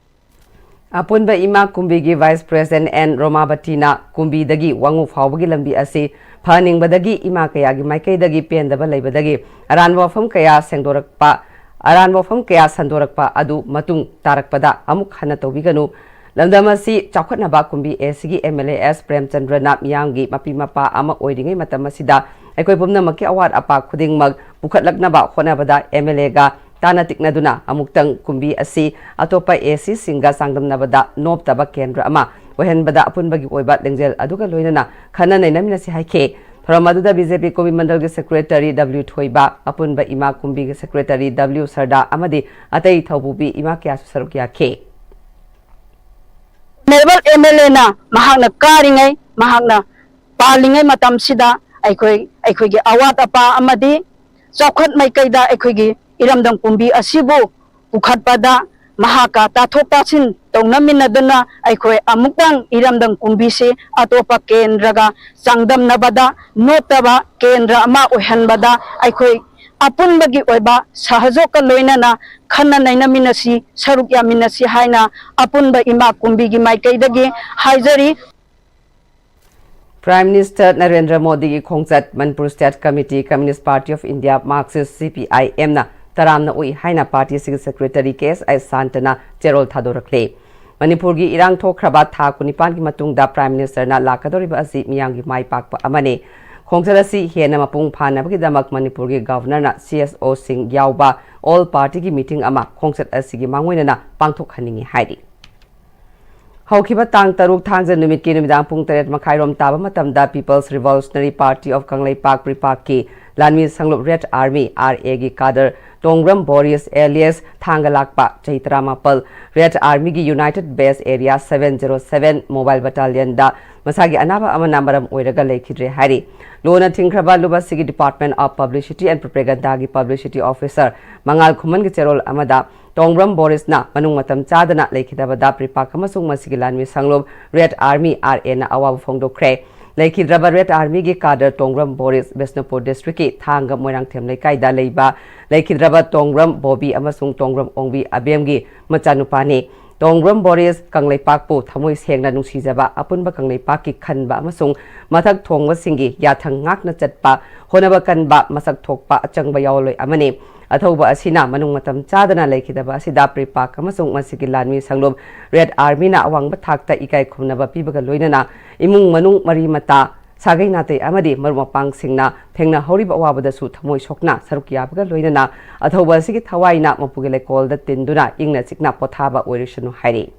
ꯑꯄꯨꯟꯕ ꯏꯃꯥ ꯀꯨꯝꯕꯤꯒꯤ ꯚꯥꯏꯁ ꯄ꯭ꯔꯦꯁꯤꯗꯦꯟꯠ ꯑꯦꯟ ꯔꯣꯃꯥꯕꯇꯤꯅ ꯀꯨꯝꯕꯤꯗꯒꯤ ꯋꯥꯉꯨ ꯐꯥꯎꯕꯒꯤ ꯂꯝꯕꯤ ꯑꯁꯤ ꯐꯍꯟꯅꯤꯡꯕꯗꯒꯤ ꯏꯃꯥ ꯀꯌꯥꯒꯤ ꯃꯥꯏꯀꯩꯗꯒꯤ ꯄꯦꯟꯗꯕ ꯂꯩꯕꯗꯒꯤ ꯑꯔꯥꯟꯕ ꯋꯥꯐꯝ ꯀꯌꯥ ꯁꯦꯡꯗꯣꯔꯛꯄ, ꯑꯔꯥꯟꯕ ꯋꯥꯐꯝ ꯀꯌꯥ ꯁꯟꯗꯣꯔꯛꯄ ꯑꯗꯨ ꯃꯇꯨꯡ ꯇꯥꯔꯛꯄꯗ ꯑꯃꯨꯛ ꯍꯟꯅ ꯇꯧꯕꯤꯒꯅꯨ꯫ ꯂꯝꯗꯝ ꯑꯁꯤ ꯆꯥꯎꯈꯠꯅꯕ ꯀꯨꯝꯕꯤ ꯑꯦ ꯁꯤꯒꯤ ꯑꯦꯝ ꯑꯦꯜ ꯑꯦ ꯑꯦꯁ ꯄ꯭ꯔꯦꯝꯆꯟꯗ꯭ꯔꯅ ꯃꯤꯌꯥꯝꯒꯤ ꯃꯄꯤ ꯃꯄꯥ ꯑꯃ ꯑꯣꯏꯔꯤꯉꯩ ꯃꯇꯝ ꯑꯁꯤꯗ ꯑꯩꯈꯣꯏ ꯄꯨꯝꯅꯃꯛꯀꯤ ꯑꯋꯥꯠ ꯑꯄꯥ ꯈꯨꯗꯤꯡꯃꯛ ꯄꯨꯈꯠꯂꯛꯅꯕ ꯍꯣꯠꯅꯕꯗ ꯑꯦꯝ ꯑꯦꯜ ꯑꯦꯒ ꯇꯥꯟꯅ ꯇꯤꯛꯅꯗꯨꯅ ꯑꯃꯨꯛꯇꯪ ꯀꯨꯝꯕꯤ ꯑꯁꯤ ꯑꯇꯣꯞꯄ ꯑꯦ ꯁꯤꯁꯤꯡꯒ ꯆꯥꯡꯗꯝꯅꯕꯗ ꯅꯣꯞꯇꯕ ꯀꯦꯟꯗ꯭ꯔ ꯑꯃ ꯑꯣꯏꯍꯟꯕꯗ ꯑꯄꯨꯟꯕꯒꯤ ꯑꯣꯏꯕ ꯂꯤꯡꯖꯦꯜ ꯑꯗꯨꯒ ꯂꯣꯏꯅꯅ ꯈꯟꯅ ꯅꯩꯅꯃꯤꯟꯅꯁꯤ ꯍꯥꯏꯈꯤ꯫ ꯊꯧꯔꯝ ꯑꯗꯨꯗ ꯕꯤ ꯖꯦ ꯄꯤ ꯀꯨꯝꯕꯤ ꯃꯟꯗꯜꯒꯤ ꯁꯦꯀ꯭ꯔꯦꯇꯔꯤ ꯗꯕ꯭ꯂꯤꯎ ꯊꯣꯏꯕ, ꯑꯄꯨꯟꯕ ꯏꯃꯥ ꯀꯨꯝꯕꯤꯒꯤ ꯁꯦꯀ꯭ꯔꯦꯇꯔꯤ ꯗꯕ꯭ꯂꯤꯎ ꯁꯔꯗꯥ ꯑꯃꯗꯤ ꯑꯇꯩ ꯊꯧꯄꯨꯕꯤ ꯏꯃꯥ ꯀꯌꯥꯁꯨ ꯁꯔꯨꯛ ꯌꯥꯈꯤ꯫ ꯑꯣꯅꯔꯦꯕꯜ ꯑꯦꯝ ꯑꯦꯜ ꯑꯦꯅ ꯃꯍꯥꯛꯅ ꯀꯥꯔꯤꯉꯩ ꯃꯍꯥꯛꯅ ꯄꯥꯜꯂꯤꯉꯩ ꯃꯇꯝꯁꯤꯗ ꯑꯩꯈꯣꯏ, ꯑꯩꯈꯣꯏꯒꯤ ꯑꯋꯥꯠ ꯑꯄꯥ ꯑꯃꯗꯤ ꯆꯥꯎꯈꯠ ꯃꯥꯏꯀꯩꯗ ꯑꯩꯈꯣꯏꯒꯤ ꯏꯔꯝꯗꯝ ꯀꯨꯝꯕꯤ ꯑꯁꯤꯕꯨ ꯄꯨꯈꯠꯄꯗ ꯃꯍꯥꯛꯀ ꯇꯥꯊꯣꯛ ꯇꯥꯁꯤꯟ ꯇꯧꯅꯃꯤꯟꯅꯗꯨꯅ ꯑꯩꯈꯣꯏ ꯑꯃꯨꯛꯇꯪ ꯏꯔꯝꯗꯝ ꯀꯨꯝꯕꯤꯁꯤ ꯑꯇꯣꯞꯄ ꯀꯦꯟꯗ꯭ꯔꯒ ꯆꯥꯡꯗꯝꯅꯕꯗ ꯅꯣꯞꯇꯕ ꯀꯦꯟꯗ꯭ꯔ ꯑꯃ ꯑꯣꯏꯍꯟꯕꯗ ꯑꯩꯈꯣꯏ ꯑꯄꯨꯟꯕꯒꯤ ꯑꯣꯏꯕ ꯁꯍꯌꯣꯒꯀ ꯂꯣꯏꯅꯅ ꯈꯟꯅ ꯅꯩꯅꯃꯤꯟꯅꯁꯤ, ꯁꯔꯨꯛ ꯌꯥꯃꯤꯟꯅꯁꯤ ꯍꯥꯏꯅ ꯑꯄꯨꯟꯕ ꯏꯃꯥ ꯀꯨꯝꯕꯤꯒꯤ ꯃꯥꯏꯀꯩꯗꯒꯤ ꯍꯥꯏꯖꯔꯤ꯫ ꯄ꯭ꯔꯥꯏꯝ ꯃꯤꯅꯤꯁꯇꯔ ꯅꯔꯦꯟꯗ꯭ꯔ ꯃꯣꯗꯤꯒꯤ ꯈꯣꯡꯆꯠ Manipur state committee, Communist Party of India, Marxist, C P ꯑꯥꯏ ꯑꯦꯝꯅ ꯇꯔꯥꯝꯅ ꯎꯏ ꯍꯥꯏꯅ ꯄꯥꯔꯇꯤ ꯑꯁꯤꯒꯤ ꯁꯦꯀ꯭ꯔꯦꯇꯔꯤ ꯀꯦ ꯑꯦꯁ ꯑꯥꯏ ꯁꯥꯟꯇꯅ ꯆꯦꯔꯣꯜ ꯊꯥꯗꯣꯔꯛꯂꯦ꯫ ꯃꯅꯤꯄꯨꯔꯒꯤ ꯏꯔꯥꯡ ꯊꯣꯛꯈ꯭ꯔꯕ ꯊꯥ ꯀꯨꯟꯅꯤꯄꯥꯟꯒꯤ ꯃꯇꯨꯡꯗ ꯄ꯭ꯔꯥꯏꯝ ꯃꯤꯅꯤꯁꯇꯔꯅ ꯂꯥꯛꯀꯗꯧꯔꯤꯕ ꯑꯁꯤ ꯃꯤꯌꯥꯝꯒꯤ ꯃꯥꯏ ꯄꯥꯛꯄ ꯑꯃꯅꯤ꯫ ꯈꯣꯡꯆꯠ ꯑꯁꯤ ꯍꯦꯟꯅ ꯃꯄꯨꯡ ꯐꯥꯅꯕꯒꯤꯗꯃꯛ ꯃꯅꯤꯄꯨꯔꯒꯤ ꯒꯚꯔꯅꯔꯅ ꯁꯤ ꯑꯦꯁ ꯑꯣꯁꯤꯡ ꯌꯥꯎꯕ ꯑꯣꯜ ꯄꯥꯔꯇꯤꯒꯤ ꯃꯤꯇꯤꯡ ꯑꯃ ꯈꯣꯡꯆꯠ ꯑꯁꯤꯒꯤ ꯃꯥꯡꯑꯣꯏꯅꯅ ꯄꯥꯡꯊꯣꯛꯍꯟꯅꯤꯡꯏ ꯍꯥꯏꯔꯤ꯫ ꯍꯧꯈꯤꯕ ꯇꯥꯡ ꯇꯔꯨꯛ ꯊꯥꯡꯖ ꯅꯨꯃꯤꯠꯀꯤ ꯅꯨꯃꯤꯗꯥꯡ ꯄꯨꯡ ꯇꯔꯦꯠ ꯃꯈꯥꯏꯔꯣꯝ ꯇꯥꯕ ꯃꯇꯝꯗ People's Revolutionary Party of Kangleipak, ꯄ꯭ꯔꯤꯄꯥꯛꯀꯤ ꯂꯥꯟꯃꯤ ꯁꯪꯂꯨꯞ Red Army, RA, ꯒꯤ ꯀꯥꯗꯔ ꯇꯣꯡꯕ꯭ꯔꯝ ꯕꯣꯔꯤꯁ alias ꯊꯥꯡꯒ ꯂꯥꯛꯄ, ꯆꯍꯤ ꯇꯔꯥꯃꯥꯄꯜ, Red Army ꯒꯤ United Base Area seven zero seven Mobile Battalion ꯗ ꯃꯁꯥꯒꯤ ꯑꯅꯥꯕ ꯑꯃꯅ ꯃꯔꯝ ꯑꯣꯏꯔꯒ ꯂꯩꯈꯤꯗ꯭ꯔꯦ ꯍꯥꯏꯔꯤ꯫ ꯂꯨꯅ ꯊꯤꯡꯈ꯭ꯔꯕ ꯂꯨꯞ ꯑꯁꯤꯒꯤ Department of Publicity and Propaganda ꯒꯤ Publicity Officer ꯃꯉꯥꯜ ꯈꯨꯃꯟꯒꯤ ꯆꯦꯔꯣꯜ ꯑꯃꯗ ꯇꯣꯡꯕ꯭ꯔꯝ ꯕꯣꯔꯤꯁꯅ ꯃꯅꯨꯡ ꯃꯇꯝ ꯆꯥꯗꯅ ꯂꯩꯈꯤꯗꯕꯗ ꯄ꯭ꯔꯤꯄꯥꯛ ꯑꯃꯁꯨꯡ ꯃꯁꯤꯒꯤ ꯂꯥꯟꯃꯤ ꯁꯪꯂꯨꯞ Red Army, RA ꯅ ꯑꯋꯥꯕ ꯐꯣꯡꯗꯣꯛꯈ꯭ꯔꯦ꯫ ꯂꯩꯈꯤꯗ꯭ꯔꯕ Red Army ꯒꯤ ꯀꯥꯗꯔ ꯇꯣꯡꯕ꯭ꯔꯝ ꯕꯣꯔꯤꯁ ꯕꯤꯁꯅꯨꯄꯨꯔ district ꯀꯤ ꯊꯥꯡꯒ ꯃꯣꯏꯔꯥꯡꯊꯦꯝ ꯂꯩꯀꯥꯏꯗ ꯂꯩꯕ ꯂꯩꯈꯤꯗ꯭ꯔꯕ ꯇꯣꯡꯕ꯭ꯔꯝ ꯕꯣꯕꯤ ꯑꯃꯁꯨꯡ ꯇꯣꯡꯕ꯭ꯔꯝ ꯑꯣꯡꯕꯤ ꯑꯕꯦꯝꯒꯤ ꯃꯆꯥꯅꯨꯄꯥꯅꯤ꯫ ꯇꯣꯡꯕ꯭ꯔꯝ ꯕꯣꯔꯤꯁ ꯀꯪꯂꯩꯄꯥꯛꯄꯨ ꯊꯃꯣꯏ ꯁꯦꯡꯅ ꯅꯨꯡꯁꯤꯖꯕ, ꯑꯄꯨꯟꯕ ꯀꯪꯂꯩꯄꯥꯛꯀꯤ ꯈꯟꯕ ꯑꯃꯁꯨꯡ ꯃꯊꯛ ꯊꯣꯡꯕꯁꯤꯡꯒꯤ ꯌꯥꯊꯪ ꯉꯥꯛꯅ ꯆꯠꯄ, ꯍꯣꯠꯅꯕ ꯀꯟꯕ, ꯃꯁꯛ ꯊꯣꯛꯄ ꯑꯆꯪꯕ ꯌꯥꯑꯣꯟꯂꯣꯏ ꯑꯃꯅꯤ꯫ ꯑꯊꯧꯕ ꯑꯁꯤꯅ ꯃꯅꯨꯡ ꯃꯇꯝ ꯆꯥꯗꯅ ꯂꯩꯈꯤꯗꯕ ꯑꯁꯤꯗ ꯄ꯭ꯔꯤꯄꯥꯛ ꯑꯃꯁꯨꯡ ꯃꯁꯤꯒꯤ ꯂꯥꯟꯃꯤ ꯁꯪꯂꯨꯞ Red Army ꯅ ꯑꯋꯥꯡꯕ ꯊꯥꯛꯇ ꯏꯀꯥꯏ ꯈꯨꯝꯅꯕ ꯄꯤꯕꯒ ꯂꯣꯏꯅꯅ ꯏꯃꯨꯡ ꯃꯅꯨꯡ, ꯃꯔꯤ ꯃꯇꯥ, ꯁꯥꯒꯩ ꯅꯥꯇꯩ ꯑꯃꯗꯤ ꯃꯔꯨꯞ ꯃꯄꯥꯡꯁꯤꯡꯅ ꯊꯦꯡꯅꯍꯧꯔꯤꯕ ꯑꯋꯥꯕꯗꯁꯨ ꯊꯃꯣꯏ ꯁꯣꯛꯅ ꯁꯔꯨꯛ ꯌꯥꯕꯒ ꯂꯣꯏꯅꯅ ꯑꯊꯧꯕ ꯑꯁꯤꯒꯤ ꯊꯋꯥꯏꯅ ꯃꯄꯨꯒꯤ ꯂꯩꯀꯣꯜꯗ ꯇꯤꯟꯗꯨꯅ ꯏꯪꯅ ꯆꯤꯛꯅ ꯄꯣꯊꯥꯕ ꯑꯣꯏꯔꯁꯅꯨ ꯍꯥꯏꯔꯤ꯫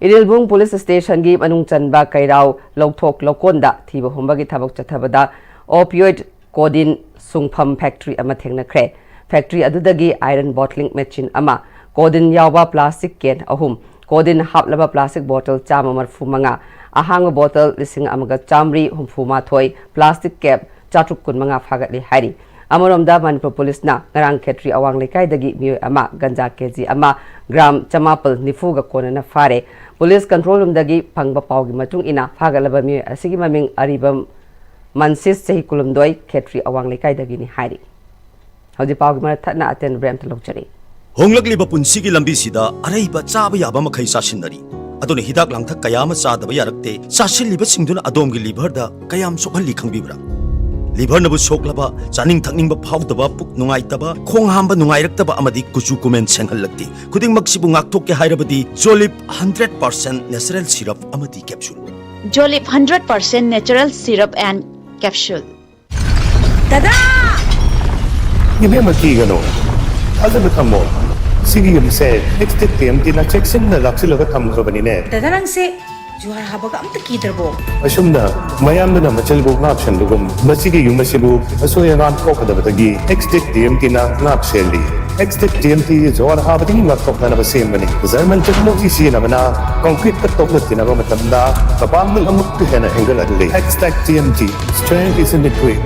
ꯏꯔꯤꯜꯕꯨꯡ Police Station ꯒꯤ ꯃꯅꯨꯡ ꯆꯟꯕ ꯀꯩꯔꯥꯎ ꯂꯧꯊꯣꯛ ꯂꯧꯀꯣꯟꯗ ꯊꯤꯕ ꯍꯨꯝꯕꯒꯤ ꯊꯕꯛ ꯆꯠꯊꯕꯗ opioid codeine ꯁꯨꯡꯐꯝ factory ꯑꯃ ꯊꯦꯡꯅꯈ꯭ꯔꯦ꯫ Factory ꯑꯗꯨꯗꯒꯤ iron bottling machine ꯑꯃ, codeine ꯌꯥꯎꯕ plastic can ꯑꯍꯨꯝ, codeine ꯍꯥꯞꯂꯕ plastic bottle ꯆꯥꯝꯃ ꯃꯔꯤꯐꯨ ꯃꯉꯥ, ꯑꯍꯥꯡꯕ bottle ꯂꯤꯁꯤꯡ ꯑꯃꯒ ꯆꯥꯃꯔꯤ ꯍꯨꯝꯐꯨ ꯃꯥꯊꯣꯏ, plastic cap ꯆꯥꯇ꯭ꯔꯨꯛ ꯀꯨꯟꯃꯉꯥ ꯐꯥꯒꯠꯂꯤ ꯍꯥꯏꯔꯤ꯫ ꯑꯃꯔꯣꯝꯗ ꯃꯅꯤꯄꯨꯔ ꯄꯨꯂꯤꯁꯅ ꯉꯔꯥꯡ ꯈꯦꯇ꯭ꯔꯤ ꯑꯋꯥꯡ ꯂꯩꯀꯥꯏꯗꯒꯤ ꯃꯤꯑꯣꯏ ꯑꯃ ꯒꯟꯖꯥ ꯀꯦꯖꯤ ꯑꯃ ꯒ꯭ꯔꯥꯝ ꯆꯃꯥꯄꯜ ꯅꯤꯐꯨꯒ ꯀꯣꯟꯅꯅ ꯐꯥꯔꯦ꯫ ꯄꯨꯂꯤꯁ control room ꯗꯒꯤ ꯐꯪꯕ ꯄꯥꯎꯒꯤ ꯃꯇꯨꯡ ꯏꯟꯅ ꯐꯥꯒꯠꯂꯕ ꯃꯤꯑꯣꯏ ꯑꯁꯤꯒꯤ ꯃꯃꯤꯡ ꯑꯔꯤꯕꯝ ꯃꯟꯁꯤꯁ, ꯆꯍꯤ ꯀꯨꯟꯍꯨꯝꯗꯣꯏ, ꯈꯦꯇ꯭ꯔꯤ ꯑꯋꯥꯡ ꯂꯩꯀꯥꯏꯗꯒꯤꯅꯤ ꯍꯥꯏꯔꯤ꯫ ꯍꯧꯖꯤꯛ ꯄꯥꯎꯒꯤ ꯃꯔꯛ ꯊꯠꯅ ꯑꯇꯦꯟꯕ break ꯑꯝꯇ ꯂꯧꯖꯔꯤ꯫ ꯍꯣꯡꯂꯛꯂꯤꯕ ꯄꯨꯟꯁꯤꯒꯤ ꯂꯝꯕꯤꯁꯤꯗ ꯑꯔꯩꯕ ꯆꯥꯕ ꯌꯥꯕ ꯃꯈꯩ ꯆꯥꯁꯤꯟꯅꯔꯤ꯫ ꯑꯗꯨꯅ ꯍꯤꯗꯥꯛ ꯂꯥꯡꯊꯛ ꯀꯌꯥ ꯑꯃ ꯆꯥꯗꯕ ꯌꯥꯔꯛꯇꯦ꯫ ꯆꯥꯁꯤꯜꯂꯤꯕꯁꯤꯡꯗꯨꯅ ꯑꯗꯣꯝꯒꯤ liver ꯗ ꯀꯌꯥꯝ ꯁꯣꯛꯍꯜꯂꯤ ꯈꯪꯕꯤꯕ꯭ꯔꯥ? Liver ꯅꯕꯨ ꯁꯣꯛꯂꯕ, ꯆꯥꯅꯤꯡ ꯊꯛꯅꯤꯡꯕ ꯐꯥꯎꯗꯕ, ꯄꯨꯛ ꯅꯨꯡꯉꯥꯏꯇꯕ, ꯈꯣꯡ ꯍꯥꯝꯕ ꯅꯨꯡꯉꯥꯏꯔꯛꯇꯕ ꯑꯃꯗꯤ ꯀꯨꯆꯨ ꯀꯨꯃꯦꯟ ꯁꯦꯡꯍꯜꯂꯛꯇꯦ꯫ ꯈꯨꯗꯤꯡꯃꯛꯁꯤꯕꯨ ꯉꯥꯛꯊꯣꯛꯀꯦ ꯍꯥꯏꯔꯕꯗꯤ Jolib hundred percent natural syrup ꯑꯃꯗꯤ capsule꯫ Jolib hundred percent natural syrup and capsule꯫ ꯗꯗꯥ! ꯏꯕꯦꯝꯃ, ꯀꯤꯒꯅꯨ꯫ ꯊꯥꯖꯕ ꯊꯝꯃꯣ꯫ ꯁꯤꯒꯤ ꯌꯨꯝꯁꯦ ꯑꯦꯛꯁ ꯇꯤꯛ ꯇꯤ ꯑꯦꯝ ꯇꯤꯅ ꯆꯦꯛꯁꯤꯟꯅ ꯂꯥꯛꯁꯤꯜꯂꯒ ꯊꯝꯈ꯭ꯔꯕꯅꯤꯅꯦ꯫ ꯗꯗꯥ, ꯅꯪꯁꯦ ꯖꯨꯍꯥꯔ ꯍꯥꯕꯒ ꯑꯝꯇ ꯀꯤꯗ꯭ꯔꯕꯣ? ꯑꯁꯨꯝꯅ ꯃꯌꯥꯝꯗꯨꯅ ꯃꯆꯜꯕꯨ ꯉꯥꯛꯁꯦꯟꯕꯒꯨꯝ, ꯃꯁꯤꯒꯤ ꯌꯨꯝ ꯑꯁꯤꯕꯨ ꯑꯁꯣꯏ ꯑꯉꯥꯝ ꯊꯣꯛꯀꯗꯕꯗꯒꯤ ꯑꯦꯛꯁ ꯇꯤꯛ ꯇꯤ ꯑꯦꯝ ꯇꯤꯅ ꯉꯥꯛ ꯁꯦꯜꯂꯤ꯫ ꯑꯦꯛꯁ ꯇꯤꯛ ꯇꯤ ꯑꯦꯝ ꯇꯤ ꯖꯨꯍꯥꯔ ꯍꯥꯕꯗꯒꯤ ꯉꯥꯛꯊꯣꯛꯅꯅꯕ ꯁꯦꯝꯕꯅꯤ꯫ ꯖꯔꯃꯟ ꯇꯦꯛꯅꯣꯂꯣꯖꯤ ꯁꯤꯖꯤꯟꯅꯕꯅ ꯀꯪꯀ꯭ꯔꯤꯠꯀ ꯇꯣꯛꯅ ꯇꯤꯟꯅꯕ ꯃꯇꯝꯗ ꯃꯄꯥꯡꯒꯜ ꯑꯃꯨꯛꯀ ꯍꯦꯟꯅ ꯍꯦꯟꯒꯠꯍꯜꯂꯤ꯫ ꯑꯦꯛꯁ ꯇꯤꯛ T M T, strength is in the grit.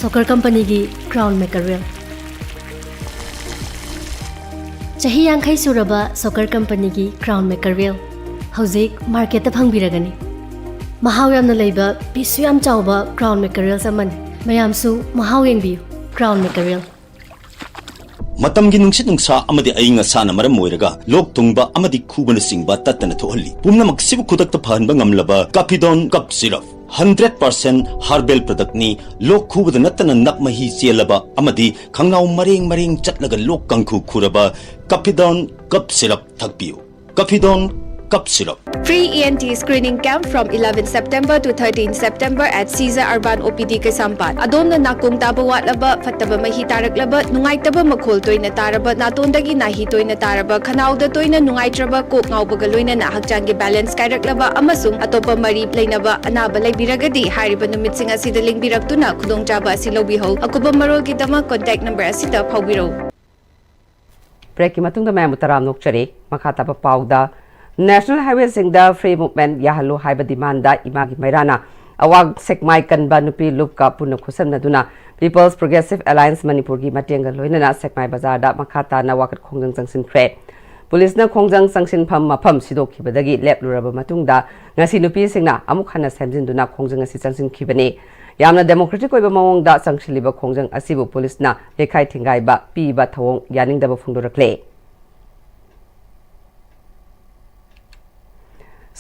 Soccer ꯀꯝꯄꯅꯤꯒꯤ ꯀ꯭ꯔꯥꯎꯟ ꯃꯦꯀꯔꯦꯜ꯫ ꯆꯍꯤ ꯌꯥꯡꯈꯩ ꯁꯨꯔꯕ ꯁꯣꯀꯔ ꯀꯝꯄꯅꯤꯒꯤ ꯀ꯭ꯔꯥꯎꯟ ꯃꯦꯀꯔꯦꯜ ꯍꯧꯖꯤꯛ ꯃꯥꯔꯀꯦꯠꯇ ꯐꯪꯕꯤꯔꯒꯅꯤ꯫ ꯃꯍꯥꯎ ꯌꯥꯝꯅ ꯂꯩꯕ, ꯄꯤꯁꯁꯨ ꯌꯥꯝ ꯆꯥꯎꯕ ꯀ꯭ꯔꯥꯎꯟ ꯃꯦꯀꯔꯦꯜꯁ ꯑꯃꯅꯤ꯫ ꯃꯌꯥꯝꯁꯨ ꯃꯍꯥꯎ ꯌꯦꯡꯕꯤꯌꯨ꯫ ꯀ꯭ꯔꯥꯎꯟ ꯃꯦꯀꯔꯦꯜ꯫ ꯃꯇꯝꯒꯤ ꯅꯨꯡꯁꯤꯠ ꯅꯨꯡꯁꯥ ꯑꯃꯗꯤ ꯑꯏꯪ ꯑꯁꯥꯅ ꯃꯔꯝ ꯑꯣꯏꯔꯒ ꯂꯣꯛ ꯊꯨꯡꯕ ꯑꯃꯗꯤ ꯈꯨꯕꯅꯆꯤꯡꯕ ꯇꯠꯇꯅ ꯊꯣꯛꯍꯜꯂꯤ꯫ ꯄꯨꯝꯅꯃꯛꯁꯤꯕꯨ ꯈꯨꯗꯛꯇ ꯐꯍꯟꯕ ꯉꯝꯂꯕ ꯀꯥꯐꯤꯗꯣꯟ ꯀꯞ ꯁꯤꯔꯞ, ꯍꯟꯗ꯭ꯔꯦꯠ ꯄꯥꯔꯁꯦꯟ ꯍꯥꯔꯕꯦꯜ ꯄ꯭ꯔꯗꯛꯅꯤ꯫ ꯂꯣꯛ ꯈꯨꯕꯗ ꯅꯠꯇꯅ ꯅꯞ ꯃꯍꯤ ꯆꯦꯜꯂꯕ ꯑꯃꯗꯤ ꯈꯪꯅꯥꯎ ꯃꯔꯦꯡ ꯃꯔꯦꯡ ꯆꯠꯂꯒ ꯂꯣꯛ ꯀꯥꯡꯈꯨ ꯈꯨꯔꯕ ꯀꯥꯐꯤꯗꯣꯟ ꯀꯞ syrup ꯊꯛꯄꯤꯌꯨ꯫ ꯀꯥꯐꯤꯗꯣꯟ cup syrup. Free E N T screening camp from eleven September to thirteen September at Caesar Urban O P D Kaisampad. ꯑꯗꯣꯝꯅ ꯅꯥꯀꯣꯡ ꯇꯥꯕ ꯋꯥꯠꯂꯕ, ꯐꯠꯇꯕ ꯃꯍꯤ ꯇꯥꯔꯛꯂꯕ, ꯅꯨꯡꯉꯥꯏꯇꯕ ꯃꯈꯣꯜ ꯇꯣꯏꯅ ꯇꯥꯔꯕ, ꯅꯥꯇꯣꯟꯗꯒꯤ ꯅꯥꯍꯤ ꯇꯣꯏꯅ ꯇꯥꯔꯕ, ꯈꯅꯥꯎꯗ ꯇꯣꯏꯅ ꯅꯨꯡꯉꯥꯏꯇ꯭ꯔꯕ, ꯀꯣꯛ ꯉꯥꯎꯕꯒ ꯂꯣꯏꯅꯅ ꯍꯛꯆꯥꯡꯒꯤ balance ꯀꯥꯏꯔꯛꯂꯕ ꯑꯃꯁꯨꯡ ꯑꯇꯣꯞꯄ ꯃꯔꯤ ꯂꯩꯅꯕ ꯑꯅꯥꯕ ꯂꯩꯕꯤꯔꯒꯗꯤ ꯍꯥꯏꯔꯤꯕ ꯅꯨꯃꯤꯠꯁꯤꯡ ꯑꯁꯤꯗ ꯂꯦꯡꯕꯤꯔꯛꯇꯨꯅ ꯈꯨꯗꯣꯡꯆꯥꯕ ꯑꯁꯤ ꯂꯧꯕꯤꯍꯧ꯫ ꯑꯀꯨꯞꯄ ꯃꯔꯣꯜꯒꯤꯗꯃꯛ contact number ꯑꯁꯤꯗ ꯐꯥꯎꯕꯤꯔꯧ꯫ ꯕ꯭ꯔꯦꯛꯀꯤ ꯃꯇꯨꯡꯗ ꯃꯌꯥꯝꯕꯨ ꯇꯔꯥꯝꯅ ꯑꯣꯛꯆꯔꯤ꯫ ꯃꯈꯥ ꯇꯥꯕ ꯄꯥꯎꯗ, ꯅꯦꯁꯅꯦꯜ ꯍꯥꯏꯋꯦꯁꯤꯡꯗ ꯐ꯭ꯔꯤ ꯃꯨꯚꯃꯦꯟ ꯌꯥꯍꯜꯂꯨ ꯍꯥꯏꯕ ꯗꯤꯃꯥꯟꯗ ꯏꯃꯥꯒꯤ ꯃꯩꯔꯥꯅ ꯑꯋꯥꯡ ꯁꯦꯛꯃꯥꯏ ꯀꯟꯕ ꯅꯨꯄꯤ ꯂꯨꯞꯀ ꯄꯨꯟꯅ ꯈꯨꯠꯁꯝꯅꯗꯨꯅ ꯄꯤꯄꯜꯁ ꯄ꯭ꯔꯣꯒ꯭ꯔꯦꯁꯤꯚ ꯑꯦꯂꯥꯏꯟꯁ ꯃꯅꯤꯄꯨꯔꯒꯤ ꯃꯇꯦꯡꯒ ꯂꯣꯏꯅꯅ ꯁꯦꯛꯃꯥꯏ ꯕꯖꯥꯔꯗ ꯃꯈꯥ ꯇꯥꯅ ꯋꯥꯀꯠ ꯈꯣꯡꯖꯪ ꯆꯪꯁꯤꯟꯈ꯭ꯔꯦ꯫ ꯄꯨꯂꯤꯁꯅ ꯈꯣꯡꯖꯪ ꯆꯪꯁꯤꯟꯐꯝ ꯃꯐꯝ ꯁꯤꯗꯣꯛꯈꯤꯕꯗꯒꯤ ꯂꯦꯞꯂꯨꯔꯕ ꯃꯇꯨꯡꯗ ꯉꯁꯤ ꯅꯨꯄꯤꯁꯤꯡꯅ ꯑꯃꯨꯛ ꯍꯟꯅ ꯁꯦꯝꯖꯤꯟꯗꯨꯅ ꯈꯣꯡꯖꯪ ꯑꯁꯤ ꯆꯪꯁꯤꯟꯈꯤꯕꯅꯤ꯫ ꯌꯥꯝꯅ ꯗꯦꯃꯣꯀ꯭ꯔꯦꯇꯤꯛ ꯑꯣꯏꯕ ꯃꯑꯣꯡꯗ ꯆꯪꯁꯤꯜꯂꯤꯕ ꯈꯣꯡꯖꯪ ꯑꯁꯤꯕꯨ ꯄꯨꯂꯤꯁꯅ ꯌꯩꯈꯥꯏ ꯊꯤꯡꯒꯥꯏꯕ ꯄꯤꯕ ꯊꯧꯑꯣꯡ ꯌꯥꯅꯤꯡꯗꯕ ꯐꯣꯡꯗꯣꯔꯛꯂꯦ꯫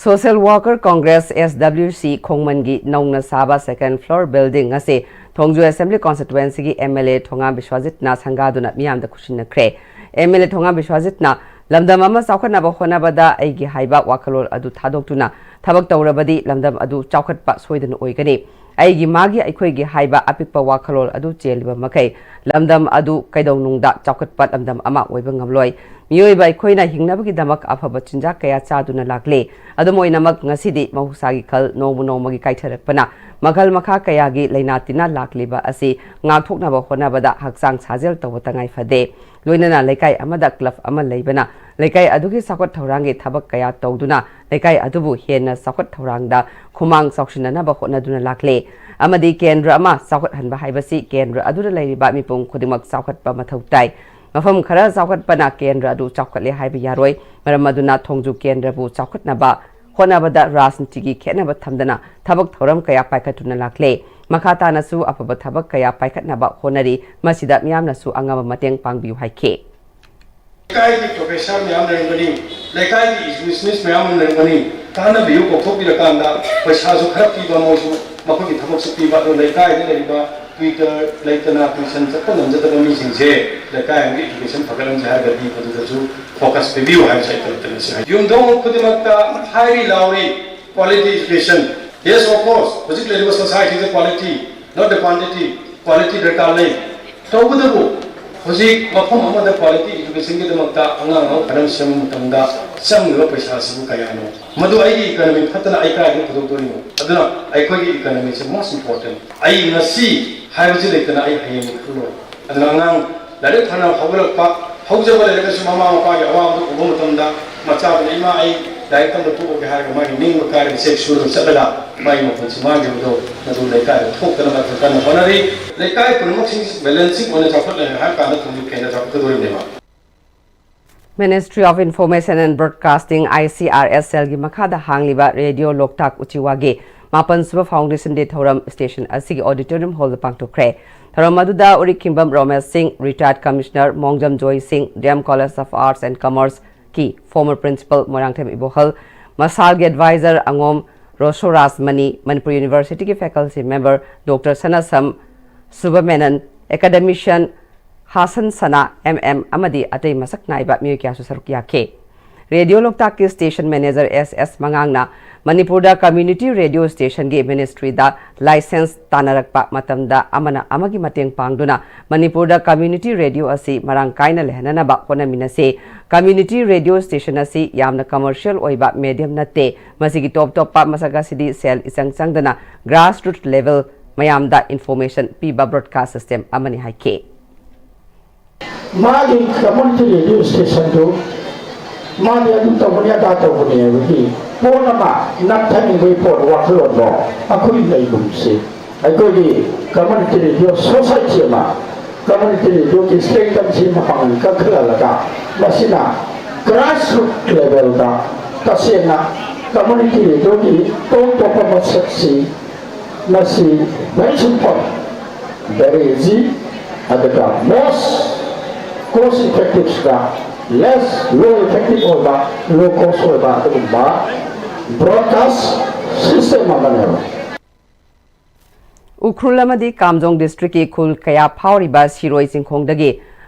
ꯁꯣꯁꯤꯌꯦꯜ ꯋꯥꯔꯀꯔ ꯀꯣꯡꯒ꯭ꯔꯦꯁ, ꯑꯦꯁ ꯗꯕ꯭ꯂꯤꯎ ꯁꯤ, ꯈꯣꯡꯃꯟꯒꯤ ꯅꯧꯅ ꯁꯥꯕ second floor building ꯑꯁꯤ ꯊꯣꯡꯖꯨ ꯑꯦꯁꯦꯝꯕ꯭ꯂꯤ ꯀꯣꯟꯁꯇꯤꯇ꯭ꯋꯦꯟꯁꯤꯒꯤ ꯑꯦꯝ ꯑꯦꯜ ꯑꯦ ꯊꯣꯉꯥꯝ ꯕꯤꯁ꯭ꯋꯥꯖꯤꯠꯅ ꯁꯪꯒꯥꯗꯨꯅ ꯃꯤꯌꯥꯝꯗ ꯈꯨꯠꯁꯤꯟꯅꯈ꯭ꯔꯦ꯫ ꯑꯦꯝ ꯑꯦꯜ ꯑꯦ ꯊꯣꯉꯥꯝ ꯕꯤꯁ꯭ꯋꯥꯖꯤꯠꯅ ꯂꯝꯗꯝ ꯑꯃ ꯆꯥꯎꯈꯠꯅꯕ ꯍꯣꯠꯅꯕꯗ ꯑꯩꯒꯤ ꯍꯥꯏꯕ ꯋꯥꯈꯜꯂꯣꯟ ꯑꯗꯨ ꯊꯥꯗꯣꯛꯇꯨꯅ ꯊꯕꯛ ꯇꯧꯔꯕꯗꯤ ꯂꯝꯗꯝ ꯑꯗꯨ ꯆꯥꯎꯈꯠꯄ ꯁꯣꯏꯗꯅ ꯑꯣꯏꯒꯅꯤ꯫ ꯑꯩꯒꯤ, ꯃꯥꯒꯤ, ꯑꯩꯈꯣꯏꯒꯤ ꯍꯥꯏꯕ ꯑꯄꯤꯛꯄ ꯋꯥꯈꯜꯂꯣꯟ ꯑꯗꯨ ꯆꯦꯜꯂꯤꯕ ꯃꯈꯩ ꯂꯝꯗꯝ ꯑꯗꯨ ꯀꯩꯗꯧꯅꯨꯡꯗ ꯆꯥꯎꯈꯠꯄ ꯂꯝꯗꯝ ꯑꯃ ꯑꯣꯏꯕ ꯉꯝꯂꯣꯏ꯫ ꯃꯤꯑꯣꯏꯕ ꯑꯩꯈꯣꯏꯅ ꯍꯤꯡꯅꯕꯒꯤꯗꯃꯛ ꯑꯐꯕ ꯆꯤꯟꯖꯥꯛ ꯀꯌꯥ ꯆꯥꯗꯨꯅ ꯂꯥꯛꯂꯤ꯫ ꯑꯗꯨꯝ ꯑꯣꯏꯅꯃꯛ, ꯉꯁꯤꯗꯤ ꯃꯍꯧꯁꯥꯒꯤ ꯈꯜ ꯅꯣꯡꯃ ꯅꯣꯡꯃꯒꯤ ꯀꯥꯏꯊꯔꯛꯄꯅ ꯃꯈꯜ ꯃꯈꯥ ꯀꯌꯥꯒꯤ ꯂꯥꯏꯅꯥ ꯇꯤꯟꯅꯥ ꯂꯥꯛꯂꯤꯕ ꯑꯁꯤ ꯉꯥꯛꯊꯣꯛꯅꯕ ꯍꯣꯠꯅꯕꯗ ꯍꯛꯆꯥꯡ ꯁꯥꯖꯦꯜ ꯇꯧꯕ ꯇꯉꯥꯏ ꯐꯗꯦ꯫ ꯂꯣꯏꯅꯅ ꯂꯩꯀꯥꯏ ꯑꯃꯗ ꯀ꯭ꯂꯕ ꯑꯃ ꯂꯩꯕꯅ ꯂꯩꯀꯥꯏ ꯑꯗꯨꯒꯤ ꯆꯥꯎꯈꯠ ꯊꯧꯔꯥꯡꯒꯤ ꯊꯕꯛ ꯀꯌꯥ ꯇꯧꯗꯨꯅ ꯂꯩꯀꯥꯏ ꯑꯗꯨꯕꯨ ꯍꯦꯟꯅ ꯆꯥꯎꯈꯠ ꯊꯧꯔꯥꯡꯗ ꯈꯨꯃꯥꯡ ꯆꯥꯎꯁꯤꯟꯅꯅꯕ ꯍꯣꯠꯅꯗꯨꯅ ꯂꯥꯛꯂꯦ꯫ ꯑꯃꯗꯤ ꯀꯦꯟꯗ꯭ꯔ ꯑꯃ ꯆꯥꯎꯈꯠꯍꯟꯕ ꯍꯥꯏꯕꯁꯤ ꯀꯦꯟꯗ꯭ꯔ ꯑꯗꯨꯗ ꯂꯩꯔꯤꯕ ꯃꯤꯄꯨꯝ ꯈꯨꯗꯤꯡꯃꯛ ꯆꯥꯎꯈꯠꯄ ꯃꯊꯧ ꯇꯥꯏ꯫ ꯃꯐꯝ ꯈꯔ ꯆꯥꯎꯈꯠꯄꯅ ꯀꯦꯟꯗ꯭ꯔ ꯑꯗꯨ ꯆꯥꯎꯈꯠꯂꯦ ꯍꯥꯏꯕ ꯌꯥꯔꯣꯏ꯫ ꯃꯔꯝ ꯑꯗꯨꯅ ꯊꯣꯡꯖꯨ ꯀꯦꯟꯗ꯭ꯔꯕꯨ ꯆꯥꯎꯈꯠꯅꯕ ꯍꯣꯠꯅꯕꯗ ꯔꯥꯖꯅꯤꯇꯤꯒꯤ ꯈꯦꯠꯅꯕ ꯊꯝꯗꯅ ꯊꯕꯛ ꯊꯧꯔꯝ ꯀꯌꯥ ꯄꯥꯏꯈꯠꯇꯨꯅ ꯂꯥꯛꯂꯦ꯫ ꯃꯈꯥ ꯇꯥꯅꯁꯨ ꯑꯐꯕ ꯊꯕꯛ ꯀꯌꯥ ꯄꯥꯏꯈꯠꯅꯕ ꯍꯣꯠꯅꯔꯤ꯫ ꯃꯁꯤꯗ ꯃꯤꯌꯥꯝꯅꯁꯨ ꯑꯉꯝꯕ ꯃꯇꯦꯡ ꯄꯥꯡꯕꯤꯌꯨ ꯍꯥꯏꯈꯤ꯫ ꯂꯩꯀꯥꯏꯒꯤ ꯄ꯭ꯔꯣꯐꯦꯁꯔ ꯃꯌꯥꯝ ꯂꯩꯔꯝꯒꯅꯤ, ꯂꯩꯀꯥꯏꯒꯤ ꯏꯖꯨꯀꯦꯁꯅꯤꯁ ꯃꯌꯥꯝ ꯑꯃ ꯂꯩꯔꯝꯒꯅꯤ, ꯀꯥꯟꯅꯕꯤꯌꯨ ꯀꯧꯊꯣꯛꯄꯤꯔꯀꯥꯟꯗ ꯄꯩꯁꯥꯁꯨ ꯈꯔ ꯄꯤꯕ, ꯃꯣꯏꯁꯨ ꯃꯈꯣꯏꯒꯤ ꯊꯕꯛꯁꯨ ꯄꯤꯕ, ꯑꯗꯣ ꯂꯩꯀꯥꯏꯗ ꯂꯩꯔꯤꯕ ꯇ꯭ꯌꯨꯇꯔ ꯂꯩꯇꯅ ꯇ꯭ꯌꯨꯁꯟ ꯆꯠꯄ ꯉꯝꯖꯗꯕ ꯃꯤꯁꯤꯡꯁꯦ ꯂꯩꯀꯥꯏ ꯑꯃꯒꯤ ꯏꯖꯨꯀꯦꯁꯟ ꯐꯒꯠꯍꯟꯁꯦ ꯍꯥꯏꯔꯒꯗꯤ ꯃꯗꯨꯗꯁꯨ ꯐꯣꯀꯁ ꯄꯤꯕꯤꯌꯨ ꯍꯥꯏꯕꯁꯦ ꯑꯩ ꯀꯂꯦꯛꯇꯔꯅ ꯁꯤ ꯍꯥꯏ꯫ ꯌꯨꯝꯊꯣꯡ ꯈꯨꯗꯤꯡꯃꯛꯇ ꯍꯥꯏꯔꯤ ꯂꯥꯎꯔꯤ, quality education, yes of course, ꯍꯧꯖꯤꯛ ꯂꯩꯔꯤꯕ ꯁꯣꯁꯥꯏꯇꯤꯗ quality, not the quantity, quality ꯗꯔꯀꯥꯔ ꯂꯩ꯫ ꯇꯧꯕꯇꯕꯨ ꯍꯧꯖꯤꯛ ꯃꯐꯝ ꯑꯃꯗ quality educationꯒꯤꯗꯃꯛꯇ ꯑꯉꯥꯡ ꯑꯃ ꯐꯖꯅ ꯁꯦꯝꯕ ꯃꯇꯝꯗ ꯆꯪꯂꯤꯕ ꯄꯩꯁꯥꯁꯤꯕꯨ ꯀꯌꯥꯅꯣ? ꯃꯗꯨ ꯑꯩꯒꯤ economy ꯐꯠꯇꯅ ꯑꯩ ꯀꯗꯥꯏꯗꯒꯤ ꯄꯨꯊꯣꯛꯇꯣꯔꯤꯅꯣ? ꯑꯗꯨꯅ ꯑꯩꯈꯣꯏꯒꯤ economyꯁꯦ most important꯫ ꯑꯩ ꯉꯁꯤ ꯍꯥꯏꯕꯁꯤ ꯂꯩꯇꯅ ꯑꯩ ꯍꯌꯦꯡꯒꯤ ꯈꯜꯂꯣꯏ꯫ ꯑꯗꯨꯅ ꯑꯉꯥꯡ ꯂꯥꯏꯔꯤꯛ ꯐꯅ ꯍꯧꯒꯠꯂꯛꯄ, ꯍꯧꯖꯕ ꯂꯩꯔꯒꯁꯨ ꯃꯃꯥ ꯃꯄꯥꯒꯤ ꯑꯋꯥꯕꯗꯨ ꯎꯕ ꯃꯇꯝꯗ ꯃꯆꯥꯗꯨꯅ, "ꯏꯃꯥ, ꯑꯩ ꯂꯥꯏꯔꯤꯛ ꯇꯝꯕ ꯇꯣꯛꯑꯒꯦ" ꯍꯥꯏꯔꯒ ꯃꯥꯒꯤ ꯅꯤꯡꯕ ꯀꯥꯏꯔꯒ ꯆꯦꯛ ꯁꯨꯔꯒ ꯆꯠꯂꯒ ꯃꯥꯒꯤ ꯃꯄꯨꯟꯁꯤ ꯃꯥꯡꯈꯤꯕꯗꯣ ꯃꯗꯨ ꯂꯩꯀꯥꯏꯗ ꯊꯣꯛꯇꯅꯕ ꯑꯩꯈꯣꯏ ꯀꯟꯅ ꯍꯣꯠꯅꯔꯤ꯫ ꯂꯩꯀꯥꯏ ꯄꯨꯝꯅꯃꯛꯁꯤꯡ balancing ꯑꯣꯏꯅ ꯆꯥꯎꯈꯠꯂꯦ ꯍꯥꯏꯕ ꯀꯥꯟꯗ ꯊꯣꯡꯖꯨ ꯀꯦꯟꯗ꯭ꯔ ꯆꯥꯎꯈꯠꯀꯗꯧꯔꯤꯕꯅꯦꯕ꯫ Ministry of Information and Broadcasting, ICRSLꯒꯤ ꯃꯈꯥꯗ ꯍꯥꯡꯂꯤꯕ ꯔꯦꯗꯤꯑꯣ ꯂꯣꯛꯇꯥꯛ ꯎꯆꯤꯋꯥꯒꯤ ꯃꯥꯄꯟ ꯁꯨꯕ Foundation Day ꯊꯧꯔꯝ station ꯑꯁꯤꯒꯤ auditorium hallꯗ ꯄꯥꯡꯊꯣꯛꯈ꯭ꯔꯦ꯫ ꯊꯧꯔꯝ ꯑꯗꯨꯗ ꯎꯔꯤꯛꯈꯤꯡꯕꯝ ꯔꯣꯃꯦꯁ ꯁꯤꯡ, retired commissioner ꯃꯣꯡꯖꯝ ꯖꯣꯏ ꯁꯤꯡ, D M College of Arts and Commerceꯀꯤ former principal ꯃꯣꯏꯔꯥꯡꯊꯦꯝ ꯏꯕꯣꯍꯜ, ꯃꯁꯥꯜꯒꯤ advisor ꯑꯉꯣꯝ ꯔꯣꯁꯣꯔꯥꯖ ꯃꯅꯤ, ꯃꯅꯤꯄꯨꯔ Universityꯒꯤ faculty member Doctor Sanasam Subhamenon, academician Hasan Sana, M M ꯑꯃꯗꯤ ꯑꯇꯩ ꯃꯁꯛ ꯅꯥꯏꯕ ꯃꯤꯑꯣꯏ ꯀꯌꯥꯁꯨ ꯁꯔꯨꯛ ꯌꯥꯈꯤ꯫ ꯔꯦꯗꯤꯑꯣ ꯂꯣꯛꯇꯥꯛꯀꯤ ꯁ꯭ꯇꯦꯁꯟ ꯃꯦꯅꯦꯖꯔ ꯑꯦꯁ ꯑꯦꯁ ꯃꯉꯥꯡꯅ ꯃꯅꯤꯄꯨꯔꯗ ꯀꯝꯃ꯭ꯌꯨꯅꯤꯇꯤ ꯔꯦꯗꯤꯑꯣ ꯁ꯭ꯇꯦꯁꯟꯒꯤ ꯃꯤꯅꯤꯁꯇ꯭ꯔꯤꯗ ꯂꯥꯏꯁꯦꯟꯁ ꯇꯥꯟꯅꯔꯛꯄ ꯃꯇꯝꯗ ꯑꯃꯅ ꯑꯃꯒꯤ ꯃꯇꯦꯡ ꯄꯥꯡꯗꯨꯅ ꯃꯅꯤꯄꯨꯔꯗ ꯀꯝꯃ꯭ꯌꯨꯅꯤꯇꯤ ꯔꯦꯗꯤꯑꯣ ꯑꯁꯤ ꯃꯔꯥꯡ ꯀꯥꯏꯅ ꯂꯩꯍꯟꯅꯅꯕ ꯍꯣꯠꯅꯃꯤꯟꯅꯁꯤ꯫ ꯀꯝꯃ꯭ꯌꯨꯅꯤꯇꯤ ꯔꯦꯗꯤꯑꯣ ꯁ꯭ꯇꯦꯁꯟ ꯑꯁꯤ ꯌꯥꯝꯅ ꯀꯃꯔꯁꯤꯌꯦꯜ ꯑꯣꯏꯕ ꯃꯦꯗꯤꯌꯝ ꯅꯠꯇꯦ꯫ ꯃꯁꯤꯒꯤ ꯇꯣꯞ ꯇꯣꯞꯄ ꯃꯁꯛ ꯑꯁꯤꯗꯤ ꯁꯦꯜ ꯏꯆꯪ ꯆꯪꯗꯅ ꯒ꯭ꯔꯥꯁꯔꯨꯠ ꯂꯦꯚꯦꯜ ꯃꯌꯥꯝꯗ ꯏꯟꯐꯣꯔꯃꯦꯁꯟ ꯄꯤꯕ ꯕ꯭ꯔꯣꯗꯀꯥꯁ ꯁꯤꯁꯇꯦꯝ ꯑꯃꯅꯤ ꯍꯥꯏꯈꯤ꯫ ꯃꯥꯒꯤ ꯀꯝꯃ꯭ꯌꯨꯅꯤꯇꯤ ꯔꯦꯗꯤꯑꯣ ꯁ꯭ꯇꯦꯁꯟꯗꯨ ꯃꯥꯗꯤ ꯑꯗꯨ ꯇꯧꯕꯅꯤ ꯑꯗꯥ ꯇꯧꯕꯅꯤ ꯍꯥꯏꯕꯒꯤ ꯄꯣꯠ ꯑꯃ ꯅꯝꯊꯅꯤꯡꯕꯒꯤ ꯄꯣꯠ ꯋꯥꯈꯜꯂꯣꯟꯗꯣ ꯑꯩꯈꯣꯏ ꯂꯩꯒꯨꯝꯁꯤ꯫ ꯑꯩꯈꯣꯏꯒꯤ ꯀꯝꯃ꯭ꯌꯨꯅꯤꯇꯤ ꯔꯦꯗꯤꯑꯣ ꯁꯣꯁꯥꯏꯇꯤ ꯑꯃ, ꯀꯝꯃ꯭ꯌꯨꯅꯤꯇꯤ ꯔꯦꯗꯤꯑꯣꯒꯤ ꯁ꯭ꯇꯦꯟꯗꯔꯗꯁꯤ ꯃꯄꯥꯡꯒꯜ ꯀꯟꯈꯠꯍꯜꯂꯒ ꯃꯁꯤꯅ ꯒ꯭ꯔꯥꯁꯔꯨꯠ ꯂꯦꯚꯦꯜꯗ ꯇꯁꯦꯡꯅ ꯀꯝꯃ꯭ꯌꯨꯅꯤꯇꯤ ꯔꯦꯗꯤꯑꯣꯒꯤ ꯇꯣꯞ ꯇꯣꯞꯄ ꯃꯁꯛꯁꯤ ꯃꯁꯤ ꯚꯦꯔꯤ ꯁꯤꯝꯄꯜ, ꯚꯦꯔꯤ ꯏꯖꯤ, ꯑꯗꯨꯒ ꯃꯣꯁ ꯀꯣꯁ ꯏꯐꯦꯛꯇꯤꯞꯁꯤꯗ ꯂꯦꯁ ꯂꯣ ꯏꯐꯦꯛꯇꯤꯞ ꯑꯣꯏꯕ, ꯂꯣ ꯀꯣꯁ ꯑꯣꯏꯕ ꯑꯗꯨꯒꯨꯝꯕ ꯕ꯭ꯔꯣꯗꯀꯥꯁ ꯁꯤꯁꯇꯦꯝ ꯑꯃꯅꯦꯕ꯫ ꯎꯈ꯭ꯔꯨꯜ ꯑꯃꯗꯤ ꯀꯥꯝꯖꯣꯡ ꯗꯤꯁꯇ꯭ꯔꯤꯛꯀꯤ ꯈꯨꯜ ꯀꯌꯥ ꯐꯥꯎꯔꯤꯕ ꯁꯤꯔꯣꯏ ꯆꯤꯡꯈꯣꯡꯗꯒꯤ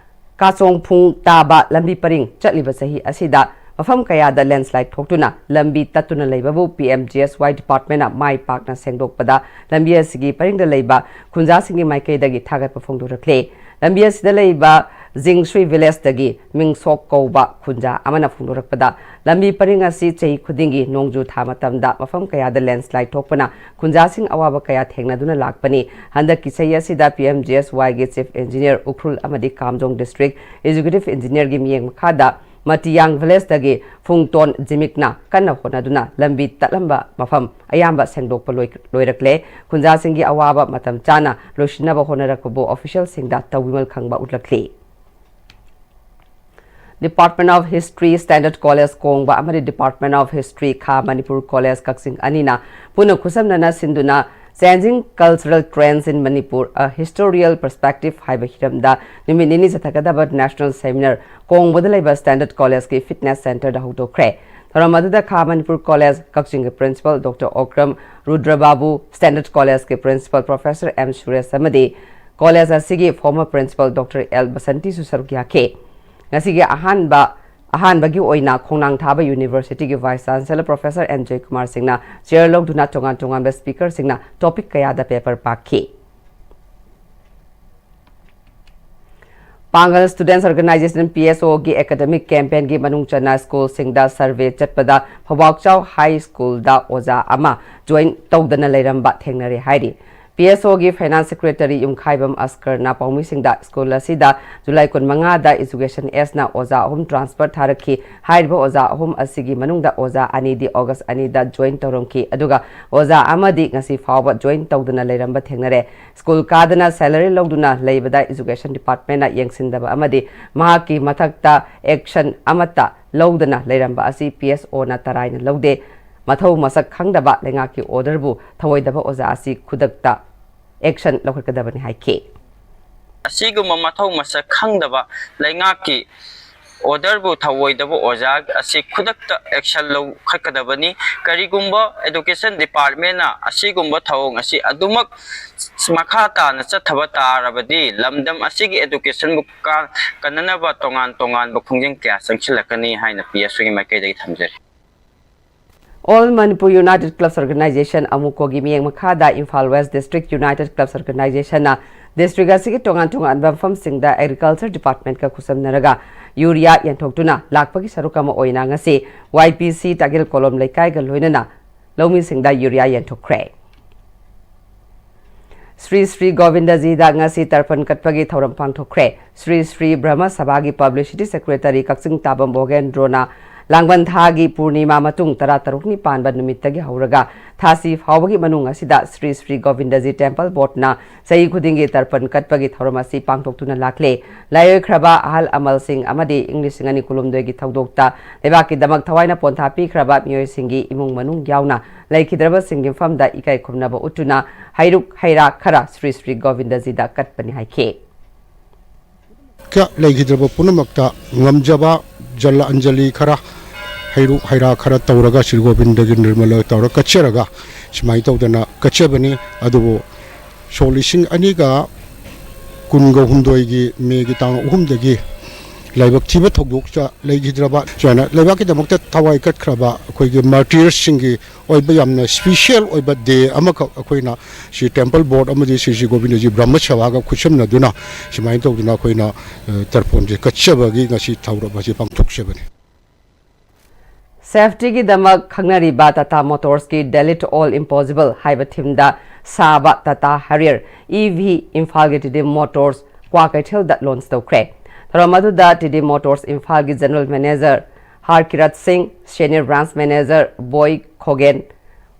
ꯀꯥꯆꯣꯡꯐꯨꯡ ꯇꯥꯕ ꯂꯝꯕꯤ ꯄꯔꯤꯡ ꯆꯠꯂꯤꯕ ꯆꯍꯤ ꯑꯁꯤꯗ ꯃꯐꯝ ꯀꯌꯥꯗ ꯂꯦꯟꯁꯂꯥꯏꯗ ꯊꯣꯛꯇꯨꯅ ꯂꯝꯕꯤ ꯇꯠꯇꯨꯅ ꯂꯩꯕꯕꯨ ꯄꯤ ꯑꯦꯝ ꯖꯤ ꯑꯦꯁ ꯋꯥꯏ ꯗꯤꯄꯥꯔꯠꯃꯦꯟꯅ ꯃꯥꯏ ꯄꯥꯛꯅ ꯁꯦꯡꯗꯣꯛꯄꯗ ꯂꯝꯕꯤ ꯑꯁꯤꯒꯤ ꯄꯔꯤꯡꯗ ꯂꯩꯕ ꯈꯨꯟꯖꯥꯁꯤꯡꯒꯤ ꯃꯥꯏꯀꯩꯗꯒꯤ ꯊꯥꯒꯠꯄ ꯐꯣꯡꯗꯣꯔꯛꯂꯦ꯫ ꯂꯝꯕꯤ ꯑꯁꯤꯗ ꯂꯩꯕ ꯖꯤꯡꯁꯨꯏ ꯚꯤꯂꯦꯖꯇꯒꯤ ꯃꯤꯡꯁꯣꯛ ꯀꯧꯕ ꯈꯨꯟꯖꯥ ꯑꯃꯅ ꯐꯣꯡꯗꯣꯔꯛꯄꯗ, ꯂꯝꯕꯤ ꯄꯔꯤꯡ ꯑꯁꯤ ꯆꯍꯤ ꯈꯨꯗꯤꯡꯒꯤ ꯅꯣꯡꯖꯨ ꯊꯥ ꯃꯇꯝꯗ ꯃꯐꯝ ꯀꯌꯥꯗ ꯂꯦꯟꯁꯂꯥꯏꯗ ꯊꯣꯛꯄꯅ ꯈꯨꯟꯖꯥꯁꯤꯡ ꯑꯋꯥꯕ ꯀꯌꯥ ꯊꯦꯡꯅꯗꯨꯅ ꯂꯥꯛꯄꯅꯤ꯫ ꯍꯟꯗꯛꯀꯤ ꯆꯍꯤ ꯑꯁꯤꯗ ꯄꯤ ꯑꯦꯝ ꯖꯤ ꯑꯦꯁ ꯋꯥꯏꯒꯤ ꯆꯤꯐ ꯏꯟꯖꯤꯅꯤꯌꯔ ꯎꯈ꯭ꯔꯨꯜ ꯑꯃꯗꯤ ꯀꯥꯝꯖꯣꯡ ꯗꯤꯁꯇ꯭ꯔꯤꯛ ꯑꯦꯛꯖꯤꯀ꯭ꯌꯨꯇꯤꯚ ꯏꯟꯖꯤꯅꯤꯌꯔꯒꯤ ꯃꯤꯠꯌꯦꯡ ꯃꯈꯥꯗ ꯃꯇꯤꯌꯥꯡ ꯚꯤꯂꯦꯖꯇꯒꯤ ꯐꯨꯡꯇꯣꯟ ꯖꯤꯃꯤꯛꯅ ꯀꯟꯅ ꯍꯣꯠꯅꯗꯨꯅ ꯂꯝꯕꯤ ꯇꯠꯂꯝꯕ ꯃꯐꯝ ꯑꯌꯥꯝꯕ ꯁꯦꯡꯗꯣꯛꯄ ꯂꯣꯏ-, ꯂꯣꯏꯔꯛꯂꯦ꯫ ꯈꯨꯟꯖꯥꯁꯤꯡꯒꯤ ꯑꯋꯥꯕ ꯃꯇꯝ ꯆꯥꯅ ꯂꯣꯏꯁꯤꯟꯅꯕ ꯍꯣꯠꯅꯔꯛꯄꯕꯨ ꯑꯣꯐꯤꯁꯤꯌꯦꯜꯁꯤꯡꯗ ꯇꯧꯕꯤꯃꯜ ꯈꯪꯕ ꯎꯠꯂꯛꯂꯤ꯫ Department of History Standard College ꯀꯣꯡꯕ ꯑꯃꯗꯤ Department of History ꯈꯥ ꯃꯅꯤꯄꯨꯔ College ꯀꯛꯆꯤꯡ ꯑꯅꯤꯅ ꯄꯨꯟꯅ ꯈꯨꯠꯁꯝꯅꯅ ꯁꯤꯟꯗꯨꯅ Changing Cultural Trends in Manipur, A Historical Perspective ꯍꯥꯏꯕ ꯍꯤꯔꯝꯗ ꯅꯨꯃꯤꯠ ꯅꯤꯅꯤ ꯆꯠꯊꯒꯗꯕ National Seminar ꯀꯣꯡꯕꯗ ꯂꯩꯕ Standard Collegeꯀꯤ Fitness Centreꯗ ꯍꯧꯗꯣꯛꯈ꯭ꯔꯦ꯫ ꯊꯧꯔꯝ ꯑꯗꯨꯗ ꯈꯥ ꯃꯅꯤꯄꯨꯔ College ꯀꯛꯆꯤꯡꯒꯤ Principal Doctor ꯑꯣꯀ꯭ꯔꯝ ꯔꯨꯗ꯭ꯔꯕꯥꯕꯨ, Standard Collegeꯀꯤ Principal Professor ꯑꯦꯝ ꯁꯨꯔꯦꯁ ꯑꯃꯗꯤ college ꯑꯁꯤꯒꯤ former Principal Doctor ꯑꯦꯜ ꯕꯁꯟꯇꯤꯁꯨ ꯁꯔꯨꯛ ꯌꯥꯈꯤ꯫ ꯉꯁꯤꯒꯤ ꯑꯍꯥꯟꯕ ꯑꯍꯥꯟꯕꯒꯤ ꯑꯣꯏꯅ ꯈꯣꯡꯅꯥꯡ ꯊꯥꯕ ꯌꯨꯅꯤꯚꯔꯁꯤꯇꯤꯒꯤ vice chancellor professor N Joykumar ꯁꯤꯡꯅ ꯆꯦꯌꯔ ꯂꯧꯗꯨꯅ ꯇꯣꯉꯥꯟ ꯇꯣꯉꯥꯟꯕ ꯁ꯭ꯄꯤꯀꯔꯁꯤꯡꯅ ꯇꯣꯄꯤꯛ ꯀꯌꯥꯗ ꯄꯦꯄꯔ ꯄꯥꯈꯤ꯫ ꯄꯥꯡꯒꯜ ꯁ꯭ꯇꯨꯗꯦꯟꯠꯁ ꯑꯣꯔꯒꯅꯥꯏꯖꯦꯁꯟ, ꯄꯤ ꯑꯦꯁ ꯑꯣꯒꯤ ꯑꯦꯀꯥꯗꯃꯤꯛ ꯀꯦꯝꯄꯦꯟꯒꯤ ꯃꯅꯨꯡ ꯆꯟꯅ ꯁ꯭ꯀꯨꯜꯁꯤꯡꯗ ꯁꯔꯚꯦ ꯆꯠꯄꯗ ꯐꯧꯕꯥꯛꯆꯥꯎ ꯍꯥꯏ ꯁ꯭ꯀꯨꯜꯗ ꯑꯣꯖꯥ ꯑꯃ ꯖꯣꯏꯟ ꯇꯧꯗꯅ ꯂꯩꯔꯝꯕ ꯊꯦꯡꯅꯔꯦ ꯍꯥꯏꯔꯤ꯫ ꯄꯤ ꯑꯦꯁ ꯑꯣꯒꯤ ꯐꯥꯏꯅꯥꯟꯁ ꯁꯦꯀ꯭ꯔꯦꯇꯔꯤ ꯌꯨꯝꯈꯥꯏꯕꯝ ꯑꯁꯀꯔꯅ ꯄꯥꯎꯃꯤꯁꯤꯡꯗ ꯁ꯭ꯀꯨꯜ ꯑꯁꯤꯗ ꯖꯨꯂꯥꯏ ꯀꯨꯟꯃꯉꯥꯗ ꯏꯖꯨꯀꯦꯁꯟ ꯑꯦꯁꯅ ꯑꯣꯖꯥ ꯑꯍꯨꯝ ꯇ꯭ꯔꯥꯟꯁꯐꯔ ꯊꯥꯔꯛꯈꯤ꯫ ꯍꯥꯏꯔꯤꯕ ꯑꯣꯖꯥ ꯑꯍꯨꯝ ꯑꯁꯤꯒꯤ ꯃꯅꯨꯡꯗ ꯑꯣꯖꯥ ꯑꯅꯤꯗꯤ ꯑꯣꯒꯁ ꯑꯅꯤꯗ ꯖꯣꯏꯟ ꯇꯧꯔꯝꯈꯤ, ꯑꯗꯨꯒ ꯑꯣꯖꯥ ꯑꯃꯗꯤ ꯉꯁꯤ ꯐꯥꯎꯕ ꯖꯣꯏꯟ ꯇꯧꯗꯅ ꯂꯩꯔꯝꯕ ꯊꯦꯡꯅꯔꯦ꯫ ꯁ꯭ꯀꯨꯜ ꯀꯥꯗꯅ ꯁꯦꯂꯔꯤ ꯂꯧꯗꯨꯅ ꯂꯩꯕꯗ ꯏꯖꯨꯀꯦꯁꯟ ꯗꯤꯄꯥꯔꯠꯃꯦꯟꯅ ꯌꯦꯡꯁꯤꯟꯗꯕ ꯑꯃꯗꯤ ꯃꯍꯥꯛꯀꯤ ꯃꯊꯛꯇ ꯑꯦꯛꯁꯟ ꯑꯃꯠꯇ ꯂꯧꯗꯅ ꯂꯩꯔꯝꯕ ꯑꯁꯤ ꯄꯤ ꯑꯦꯁ ꯑꯣꯅ ꯇꯔꯥꯏꯅ ꯂꯧꯗꯦ꯫ ꯃꯊꯧ ꯃꯁꯛ ꯈꯪꯗꯕ ꯂꯩꯉꯥꯛꯀꯤ ꯑꯣꯔꯗꯔꯕꯨ ꯊꯧꯑꯣꯏꯗꯕ ꯑꯣꯖꯥ ꯑꯁꯤ ꯈꯨꯗꯛꯇ ꯑꯦꯛꯁꯟ ꯂꯧꯈꯠꯀꯗꯕꯅꯤ ꯍꯥꯏꯈꯤ꯫ ꯑꯁꯤꯒꯨꯝꯕ ꯃꯊꯧ ꯃꯁꯛ ꯈꯪꯗꯕ ꯂꯩꯉꯥꯛꯀꯤ ꯑꯣꯔꯗꯔꯕꯨ ꯊꯧꯑꯣꯏꯗꯕ ꯑꯣꯖꯥ ꯑꯁꯤ ꯈꯨꯗꯛꯇ ꯑꯦꯛꯁꯟ ꯂꯧꯈꯠꯀꯗꯕꯅꯤ꯫ ꯀꯔꯤꯒꯨꯝꯕ ꯑꯦꯗꯨꯀꯦꯁꯟ ꯗꯤꯄꯥꯔꯠꯃꯦꯟꯅ ꯑꯁꯤꯒꯨꯝꯕ ꯊꯧꯑꯣꯡ ꯑꯁꯤ ꯑꯗꯨꯃꯛ ꯃꯈꯥ ꯇꯥꯅ ꯆꯠꯊꯕ ꯇꯥꯔꯕꯗꯤ ꯂꯝꯗꯝ ꯑꯁꯤꯒꯤ ꯑꯦꯗꯨꯀꯦꯁꯟꯕꯨ ꯀꯥ-, ꯀꯟꯅꯅꯕ ꯇꯣꯉꯥꯟ ꯇꯣꯉꯥꯟꯕ ꯈꯣꯡꯖꯪ ꯀꯌꯥ ꯆꯪꯁꯤꯜꯂꯛꯀꯅꯤ ꯍꯥꯏꯅ ꯄꯤ ꯑꯦꯁ ꯑꯣꯒꯤ ꯃꯥꯏꯀꯩꯗꯒꯤ ꯊꯝꯖꯔꯤ꯫ All Manipur United Clubs Organization, ꯑꯃꯨꯀꯣꯒꯤ ꯃꯤꯠꯌꯦꯡ ꯃꯈꯥꯗ Imphal west district united clubs ꯑꯣꯔꯒꯅꯥꯏꯖꯦꯁꯟꯅ ꯗꯤꯁꯇ꯭ꯔꯤꯛ ꯑꯁꯤꯒꯤ ꯇꯣꯉꯥꯟ ꯇꯣꯉꯥꯟꯕ ꯃꯐꯝꯁꯤꯡꯗ ꯑꯦꯒ꯭ꯔꯤꯀꯜꯆꯔ ꯗꯤꯄꯥꯔꯠꯃꯦꯟꯠꯀ ꯈꯨꯠꯁꯝꯅꯔꯒ ꯌꯨꯔꯤꯌꯥ ꯌꯦꯟꯊꯣꯛꯇꯨꯅ ꯂꯥꯛꯄꯒꯤ ꯁꯔꯨꯛ ꯑꯃ ꯑꯣꯏꯅ ꯉꯁꯤ ꯋꯥꯏ ꯄꯤ ꯁꯤ ꯇꯥꯒꯦꯜ ꯀꯣꯂꯣꯝ ꯂꯩꯀꯥꯏꯒ ꯂꯣꯏꯅꯅ ꯂꯧꯃꯤꯁꯤꯡꯗ ꯌꯨꯔꯤꯌꯥ ꯌꯦꯟꯊꯣꯛꯈ꯭ꯔꯦ꯫ ꯁ꯭ꯔꯤ ꯁ꯭ꯔꯤ ꯒꯣꯕꯤꯟꯗꯖꯤꯗ ꯉꯁꯤ ꯇꯔꯄꯟ ꯀꯠꯄꯒꯤ ꯊꯧꯔꯝ ꯄꯥꯡꯊꯣꯛꯈ꯭ꯔꯦ꯫ ꯁ꯭ꯔꯤ ꯁ꯭ꯔꯤ ꯕ꯭ꯔꯍ꯭ꯃ ꯁꯚꯥꯒꯤ ꯄꯕ꯭ꯂꯤꯁꯤꯇꯤ ꯁꯦꯀ꯭ꯔꯦꯇꯔꯤ ꯀꯛꯆꯤꯡ ꯇꯥꯕꯝ ꯚꯣꯒꯦꯟꯗ꯭ꯔꯣꯅ ꯂꯥꯡꯕꯟ ꯊꯥꯒꯤ ꯄꯨꯔꯅꯤꯃꯥ ꯃꯇꯨꯡ ꯇꯔꯥꯇꯔꯨꯛꯅꯤ ꯄꯥꯟꯕ ꯅꯨꯃꯤꯠꯇꯒꯤ ꯍꯧꯔꯒ ꯊꯥꯁꯤ ꯐꯥꯎꯕꯒꯤ ꯃꯅꯨꯡ ꯑꯁꯤꯗ ꯁ꯭ꯔꯤ ꯁ꯭ꯔꯤ ꯒꯣꯕꯤꯟꯗꯖꯤ ꯇꯦꯝꯄꯜ ꯕꯣꯔꯗꯅ ꯆꯍꯤ ꯈꯨꯗꯤꯡꯒꯤ ꯇꯔꯄꯟ ꯀꯠꯄꯒꯤ ꯊꯧꯔꯝ ꯑꯁꯤ ꯄꯥꯡꯊꯣꯛꯇꯨꯅ ꯂꯥꯛꯂꯦ꯫ ꯂꯥꯏꯑꯣꯏꯈ꯭ꯔꯕ ꯑꯍꯜ ꯑꯃꯜꯁꯤꯡ ꯑꯃꯗꯤ ꯏꯪ ꯂꯤꯁꯤꯡ ꯑꯅꯤ ꯀꯨꯟꯍꯨꯝꯗꯣꯏꯒꯤ ꯊꯧꯗꯣꯛꯇ ꯂꯩꯕꯥꯛꯀꯤꯗꯃꯛ ꯊꯋꯥꯏꯅ ꯄꯣꯟꯊꯥ ꯄꯤꯈ꯭ꯔꯕ ꯃꯤꯑꯣꯏꯁꯤꯡꯒꯤ ꯏꯃꯨꯡ ꯃꯅꯨꯡ ꯌꯥꯎꯅ ꯂꯩꯈꯤꯗ꯭ꯔꯕꯁꯤꯡꯒꯤ ꯃꯐꯝꯗ ꯏꯀꯥꯏ ꯈꯨꯝꯅꯕ ꯎꯠꯇꯨꯅ ꯍꯩꯔꯨꯛ ꯍꯩꯔꯥ ꯈꯔ ꯁ꯭ꯔꯤ ꯁ꯭ꯔꯤ ꯒꯣꯕꯤꯟꯗꯖꯤꯗ ꯀꯠꯄꯅꯤ ꯍꯥꯏꯈꯤ꯫ ꯀ-, ꯂꯩꯈꯤꯗ꯭ꯔꯕ ꯄꯨꯝꯅꯃꯛꯇ ꯉꯝꯖꯕ ꯖꯂ ꯑꯟꯖꯂꯤ ꯈꯔ, ꯍꯩꯔꯨꯛ ꯍꯩꯔꯥ ꯈꯔ ꯇꯧꯔꯒ, ꯁ꯭ꯔꯤ ꯒꯣꯕꯤꯟꯗꯒꯤ ꯅꯤꯔꯃꯂ ꯇꯧꯔꯒ ꯀꯠꯆꯔꯒ, ꯁꯨꯃꯥꯏꯅ ꯇꯧꯗꯅ ꯀꯠꯆꯕꯅꯤ꯫ ꯑꯗꯨꯕꯨ ꯁꯣꯛ ꯂꯤꯁꯤꯡ ꯑꯅꯤꯒ ꯀꯨꯟꯒ ꯍꯨꯝꯗꯣꯏꯒꯤ ꯃꯦꯒꯤ ꯇꯥꯡ ꯑꯍꯨꯝꯗꯒꯤ ꯂꯥꯏꯕꯛ ꯊꯤꯕ ꯊꯧꯗꯣꯛꯇ ꯂꯩꯈꯤꯗ꯭ꯔꯕ, ꯁꯨꯃꯥꯏꯅ ꯂꯩꯕꯥꯛꯀꯤꯗꯃꯛꯇ ꯊꯋꯥꯏ ꯀꯠꯈ꯭ꯔꯕ ꯑꯩꯈꯣꯏꯒꯤ martyrsꯁꯤꯡꯒꯤ ꯑꯣꯏꯕ ꯌꯥꯝꯅ special ꯑꯣꯏꯕ day ꯑꯃꯈꯛ ꯑꯩꯈꯣꯏꯅ ꯁꯤ temple board ꯑꯃꯗꯤ ꯁ꯭ꯔꯤ ꯁ꯭ꯔꯤ ꯒꯣꯕꯤꯟꯗꯖꯤ ꯕ꯭ꯔꯍ꯭ꯃ ꯁꯦꯋꯥꯒ ꯈꯨꯠꯁꯝꯅꯗꯨꯅ ꯁꯨꯃꯥꯏꯅ ꯇꯧꯗꯅ ꯑꯩꯈꯣꯏꯅ, ꯑ, ꯇꯔꯄꯣꯟꯁꯦ ꯀꯠꯆꯕꯒꯤ ꯉꯁꯤ ꯊꯧꯔꯝ ꯑꯁꯤ ꯄꯥꯡꯊꯣꯛꯆꯕꯅꯤ꯫ Safetyꯒꯤꯗꯃꯛ ꯈꯪꯅꯔꯤꯕ Tata Motorsꯀꯤ Delete All Impossible ꯍꯥꯏꯕ themeꯗ ꯁꯥꯕ Tata Harrier EV ꯏꯝꯐꯥꯜꯒꯤ ꯇꯤꯗꯤꯝ Motors ꯀ꯭ꯋꯥꯀꯩꯊꯦꯜꯗ launch ꯇꯧꯈ꯭ꯔꯦ꯫ ꯊꯧꯔꯝ ꯑꯗꯨꯗ ꯇꯤꯗꯤꯝ Motors ꯏꯝꯐꯥꯜꯒꯤ General Manager ꯍꯔꯀꯤꯔꯠ ꯁꯤꯡ, Senior Branch Manager ꯕꯣꯏ ꯈꯣꯒꯦꯟ,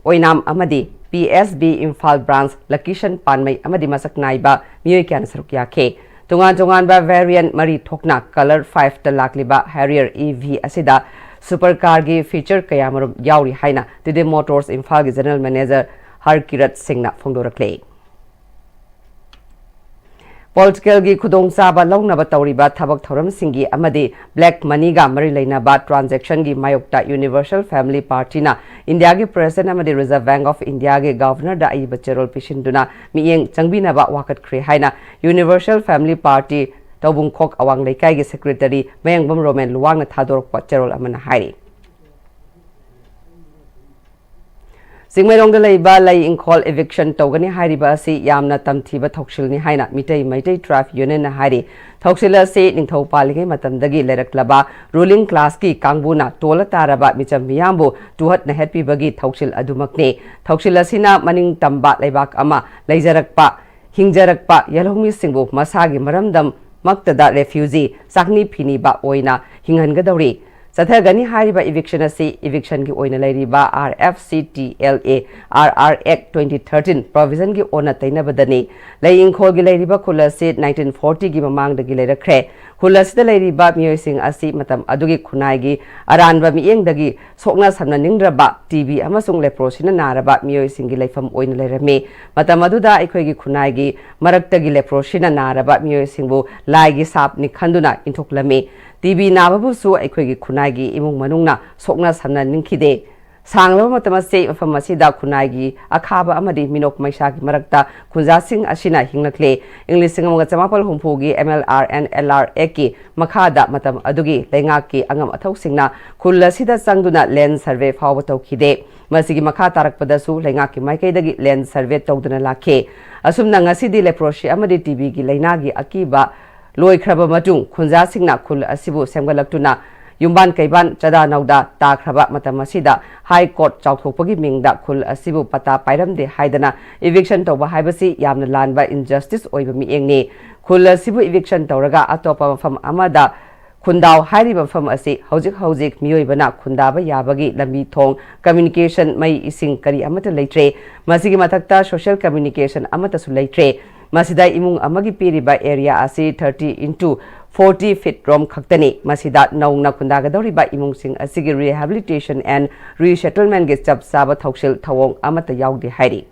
ꯑꯣꯏꯅꯥꯝ ꯑꯃꯗꯤ PSB ꯏꯝꯐꯥꯜ Branch ꯂꯀꯤꯁꯟ ꯄꯥꯟꯃꯩ ꯑꯃꯗꯤ ꯃꯁꯛ ꯅꯥꯏꯕ ꯃꯤꯑꯣꯏ ꯀꯌꯥꯅ ꯁꯔꯨꯛ ꯌꯥꯈꯤ꯫ ꯇꯣꯉꯥꯟ ꯇꯣꯉꯥꯟꯕ variant ꯃꯔꯤ ꯊꯣꯛꯅ colour fiveꯇ ꯂꯥꯛꯂꯤꯕ Harrier EV ꯑꯁꯤꯗ super carꯒꯤ feature ꯀꯌꯥꯃꯔꯨꯝ ꯌꯥꯎꯔꯤ ꯍꯥꯏꯅ ꯇꯤꯗꯤꯝ Motors ꯏꯝꯐꯥꯜꯒꯤ General Manager ꯍꯔꯀꯤꯔꯠ ꯁꯤꯡꯅ ꯐꯣꯡꯗꯣꯔꯛꯂꯤ꯫ Politicalꯒꯤ ꯈꯨꯗꯣꯡꯆꯥꯕ ꯂꯧꯅꯕ ꯇꯧꯔꯤꯕ ꯊꯕꯛ ꯊꯧꯔꯝꯁꯤꯡꯒꯤ ꯑꯃꯗꯤ black moneyꯒ ꯃꯔꯤ ꯂꯩꯅꯕ transactionꯒꯤ ꯃꯥꯌꯣꯛꯇ Universal Family Partyꯅ ꯏꯟꯗꯤꯌꯥꯒꯤ President ꯑꯃꯗꯤ Reserve Bank of Indiaꯒꯤ Governorꯗ ꯑꯏꯕ ꯆꯦꯔꯣꯜ ꯄꯤꯁꯤꯟꯗꯨꯅ ꯃꯤꯠꯌꯦꯡ ꯆꯪꯕꯤꯅꯕ ꯋꯥꯀꯠꯈ꯭ꯔꯦ ꯍꯥꯏꯅ Universal Family Party ꯇꯧꯕꯨꯡꯈꯣꯛ ꯑꯋꯥꯡ ꯂꯩꯀꯥꯏꯒꯤ Secretary ꯃꯌꯥꯡꯕꯝ ꯔꯣꯃꯦꯟ ꯂꯨꯋꯥꯡꯅ ꯊꯥꯗꯣꯔꯛꯄ ꯆꯦꯔꯣꯜ ꯑꯃꯅ ꯍꯥꯏꯔꯤ꯫ ꯆꯤꯡꯃꯩꯔꯣꯡꯗ ꯂꯩꯕ ꯂꯩ ꯏꯪꯈꯣꯜ eviction ꯇꯧꯒꯅꯤ ꯍꯥꯏꯔꯤꯕ ꯑꯁꯤ ꯌꯥꯝꯅ ꯇꯝꯊꯤꯕ ꯊꯧꯁꯤꯜꯅꯤ ꯍꯥꯏꯅ ꯃꯤꯇꯩ ꯃꯩꯇꯩ Tribe Unionꯅ ꯍꯥꯏꯔꯤ꯫ ꯊꯧꯁꯤꯜ ꯑꯁꯤ ꯅꯤꯡꯊꯧ ꯄꯥꯜꯂꯤꯉꯩ ꯃꯇꯝꯗꯒꯤ ꯂꯩꯔꯛꯂꯕ ruling classꯀꯤ ꯀꯥꯡꯕꯨꯅ ꯇꯣꯜꯂ ꯇꯥꯔꯕ ꯃꯤꯆꯝ ꯃꯤꯌꯥꯝꯕꯨ ꯇꯨꯍꯠ ꯅꯩꯍꯠꯄꯤꯕꯒꯤ ꯊꯧꯁꯤꯜ ꯑꯗꯨꯃꯛꯅꯤ꯫ ꯊꯧꯁꯤꯜ ꯑꯁꯤꯅ ꯃꯅꯤꯡ ꯇꯝꯕ ꯂꯩꯕꯥꯛ ꯑꯃ ꯂꯩꯖꯔꯛꯄ, ꯍꯤꯡꯖꯔꯛꯄ ꯌꯦꯜꯍꯧꯃꯤꯁꯤꯡꯕꯨ ꯃꯁꯥꯒꯤ ꯃꯔꯝꯗꯝꯃꯛꯇꯗ refugee, ꯆꯥꯛꯅꯤ ꯐꯤꯅꯤꯕ ꯑꯣꯏꯅ ꯍꯤꯡꯍꯟꯒꯗꯧꯔꯤ꯫ ꯆꯠꯊꯒꯅꯤ ꯍꯥꯏꯔꯤꯕ eviction ꯑꯁꯤ evictionꯒꯤ ꯑꯣꯏꯅ ꯂꯩꯔꯤꯕ RFCTLA RR Act twenty thirteen provisionꯒꯤ ꯑꯣꯟꯅ ꯇꯩꯅꯕꯗꯅꯤ꯫ ꯂꯩ ꯏꯪꯈꯣꯜꯒꯤ ꯂꯩꯔꯤꯕ ꯈꯨꯜ ꯑꯁꯤ nineteen fortyꯒꯤ ꯃꯃꯥꯡꯗꯒꯤ ꯂꯩꯔꯛꯈ꯭ꯔꯦ꯫ ꯈꯨꯜ ꯑꯁꯤꯗ ꯂꯩꯔꯤꯕ ꯃꯤꯑꯣꯏꯁꯤꯡ ꯑꯁꯤ ꯃꯇꯝ ꯑꯗꯨꯒꯤ ꯈꯨꯟꯅꯥꯏꯒꯤ ꯑꯔꯥꯟꯕ ꯃꯤꯠꯌꯦꯡꯗꯒꯤ ꯁꯣꯛꯅ ꯁꯝꯅꯅꯤꯡꯗ꯭ꯔꯕ TB ꯑꯃꯁꯨꯡ leprosyꯅ ꯅꯥꯔꯕ ꯃꯤꯑꯣꯏꯁꯤꯡꯒꯤ ꯂꯩꯐꯝ ꯑꯣꯏꯅ ꯂꯩꯔꯝꯃꯤ꯫ ꯃꯇꯝ ꯑꯗꯨꯗ ꯑꯩꯈꯣꯏꯒꯤ ꯈꯨꯟꯅꯥꯏꯒꯤ ꯃꯔꯛꯇꯒꯤ leprosyꯅ ꯅꯥꯔꯕ ꯃꯤꯑꯣꯏꯁꯤꯡꯕꯨ ꯂꯥꯏꯒꯤ ꯁꯥꯞꯅꯤ ꯈꯟꯗꯨꯅ ꯏꯟꯊꯣꯛꯂꯝꯃꯤ꯫ TB ꯅꯥꯕꯕꯨꯁꯨ ꯑꯩꯈꯣꯏꯒꯤ ꯈꯨꯟꯅꯥꯏꯒꯤ ꯏꯃꯨꯡ ꯃꯅꯨꯡꯅ ꯁꯣꯛꯅ ꯁꯝꯅꯅꯤꯡꯈꯤꯗꯦ꯫ ꯁꯥꯡꯂꯕ ꯃꯇꯝ ꯑꯁꯤ ꯃꯐꯝ ꯑꯁꯤꯗ ꯈꯨꯟꯅꯥꯏꯒꯤ ꯑꯈꯥꯕ ꯑꯃꯗꯤ ꯃꯤꯅꯣꯛ ꯃꯩꯁꯥꯒꯤ ꯃꯔꯛꯇ ꯈꯨꯟꯖꯥꯁꯤꯡ ꯑꯁꯤꯅ ꯍꯤꯡꯂꯛꯂꯦ꯫ ꯏꯪ ꯂꯤꯁꯤꯡ ꯑꯃꯒ ꯆꯃꯥꯄꯜ ꯍꯨꯝꯐꯨꯒꯤ M L R and L R Act ꯀꯤ ꯃꯈꯥꯗ ꯃꯇꯝ ꯑꯗꯨꯒꯤ ꯂꯩꯉꯥꯛꯀꯤ ꯑꯉꯝ ꯑꯊꯧꯁꯤꯡꯅ ꯈꯨꯜ ꯑꯁꯤꯗ ꯆꯪꯗꯨꯅ land survey ꯐꯥꯎꯕ ꯇꯧꯈꯤꯗꯦ꯫ ꯃꯁꯤꯒꯤ ꯃꯈꯥ ꯇꯥꯔꯛꯄꯗꯁꯨ ꯂꯩꯉꯥꯛꯀꯤ ꯃꯥꯏꯀꯩꯗꯒꯤ land survey ꯇꯧꯗꯨꯅ ꯂꯥꯛꯈꯤ꯫ ꯑꯁꯨꯝꯅ ꯉꯁꯤꯗꯤ leprosy ꯑꯃꯗꯤ T B ꯒꯤ ꯂꯥꯏꯅꯥꯒꯤ ꯑꯀꯤꯕ ꯂꯣꯏꯈ꯭ꯔꯕ ꯃꯇꯨꯡ, ꯈꯨꯟꯖꯥꯁꯤꯡꯅ ꯈꯨꯜ ꯑꯁꯤꯕꯨ ꯁꯦꯝꯒꯠꯂꯛꯇꯨꯅ ꯌꯨꯝꯕꯥꯟ ꯀꯩꯕꯥꯟ ꯆꯗꯥ ꯅꯧꯗꯥ ꯇꯥꯈ꯭ꯔꯕ ꯃꯇꯝ ꯑꯁꯤꯗ High Court ꯆꯥꯎꯊꯣꯛꯄꯒꯤ ꯃꯤꯡꯗ ꯈꯨꯜ ꯑꯁꯤꯕꯨ ꯄꯇꯥ ꯄꯥꯏꯔꯝꯗꯦ ꯍꯥꯏꯗꯅ eviction ꯇꯧꯕ ꯍꯥꯏꯕꯁꯤ ꯌꯥꯝꯅ ꯂꯥꯟꯕ injustice ꯑꯣꯏꯕ ꯃꯤꯠꯌꯦꯡꯅꯤ꯫ ꯈꯨꯜ ꯑꯁꯤꯕꯨ eviction ꯇꯧꯔꯒ ꯑꯇꯣꯞꯄ ꯃꯐꯝ ꯑꯃꯗ ꯈꯨꯟꯗꯥꯎ ꯍꯥꯏꯔꯤꯕ ꯃꯐꯝ ꯑꯁꯤ ꯍꯧꯖꯤꯛ ꯍꯧꯖꯤꯛ ꯃꯤꯑꯣꯏꯕꯅ ꯈꯨꯟꯗꯥꯕ ꯌꯥꯕꯒꯤ ꯂꯝꯕꯤ ꯊꯣꯡ, communication, ꯃꯩ, ꯏꯁꯤꯡ ꯀꯔꯤ ꯑꯃꯠꯇ ꯂꯩꯇ꯭ꯔꯦ꯫ ꯃꯁꯤꯒꯤ ꯃꯊꯛꯇ social communication ꯑꯃꯠꯇꯁꯨ ꯂꯩꯇ꯭ꯔꯦ꯫ ꯃꯁꯤꯗ ꯏꯃꯨꯡ ꯑꯃꯒꯤ ꯄꯤꯔꯤꯕ area ꯑꯁꯤ thirty into forty feet ꯔꯣꯝ ꯈꯛꯇꯅꯤ꯫ ꯃꯁꯤꯗ ꯅꯧꯅ ꯈꯨꯟꯗꯥꯒꯗꯧꯔꯤꯕ ꯏꯃꯨꯡꯁꯤꯡ ꯑꯁꯤꯒꯤ rehabilitation and resettlement ꯒꯤ ꯆꯞ ꯆꯥꯕ ꯊꯧꯁꯤꯜ ꯊꯧꯑꯣꯡ ꯑꯃꯠꯇ ꯌꯥꯎꯗꯦ ꯍꯥꯏꯔꯤ꯫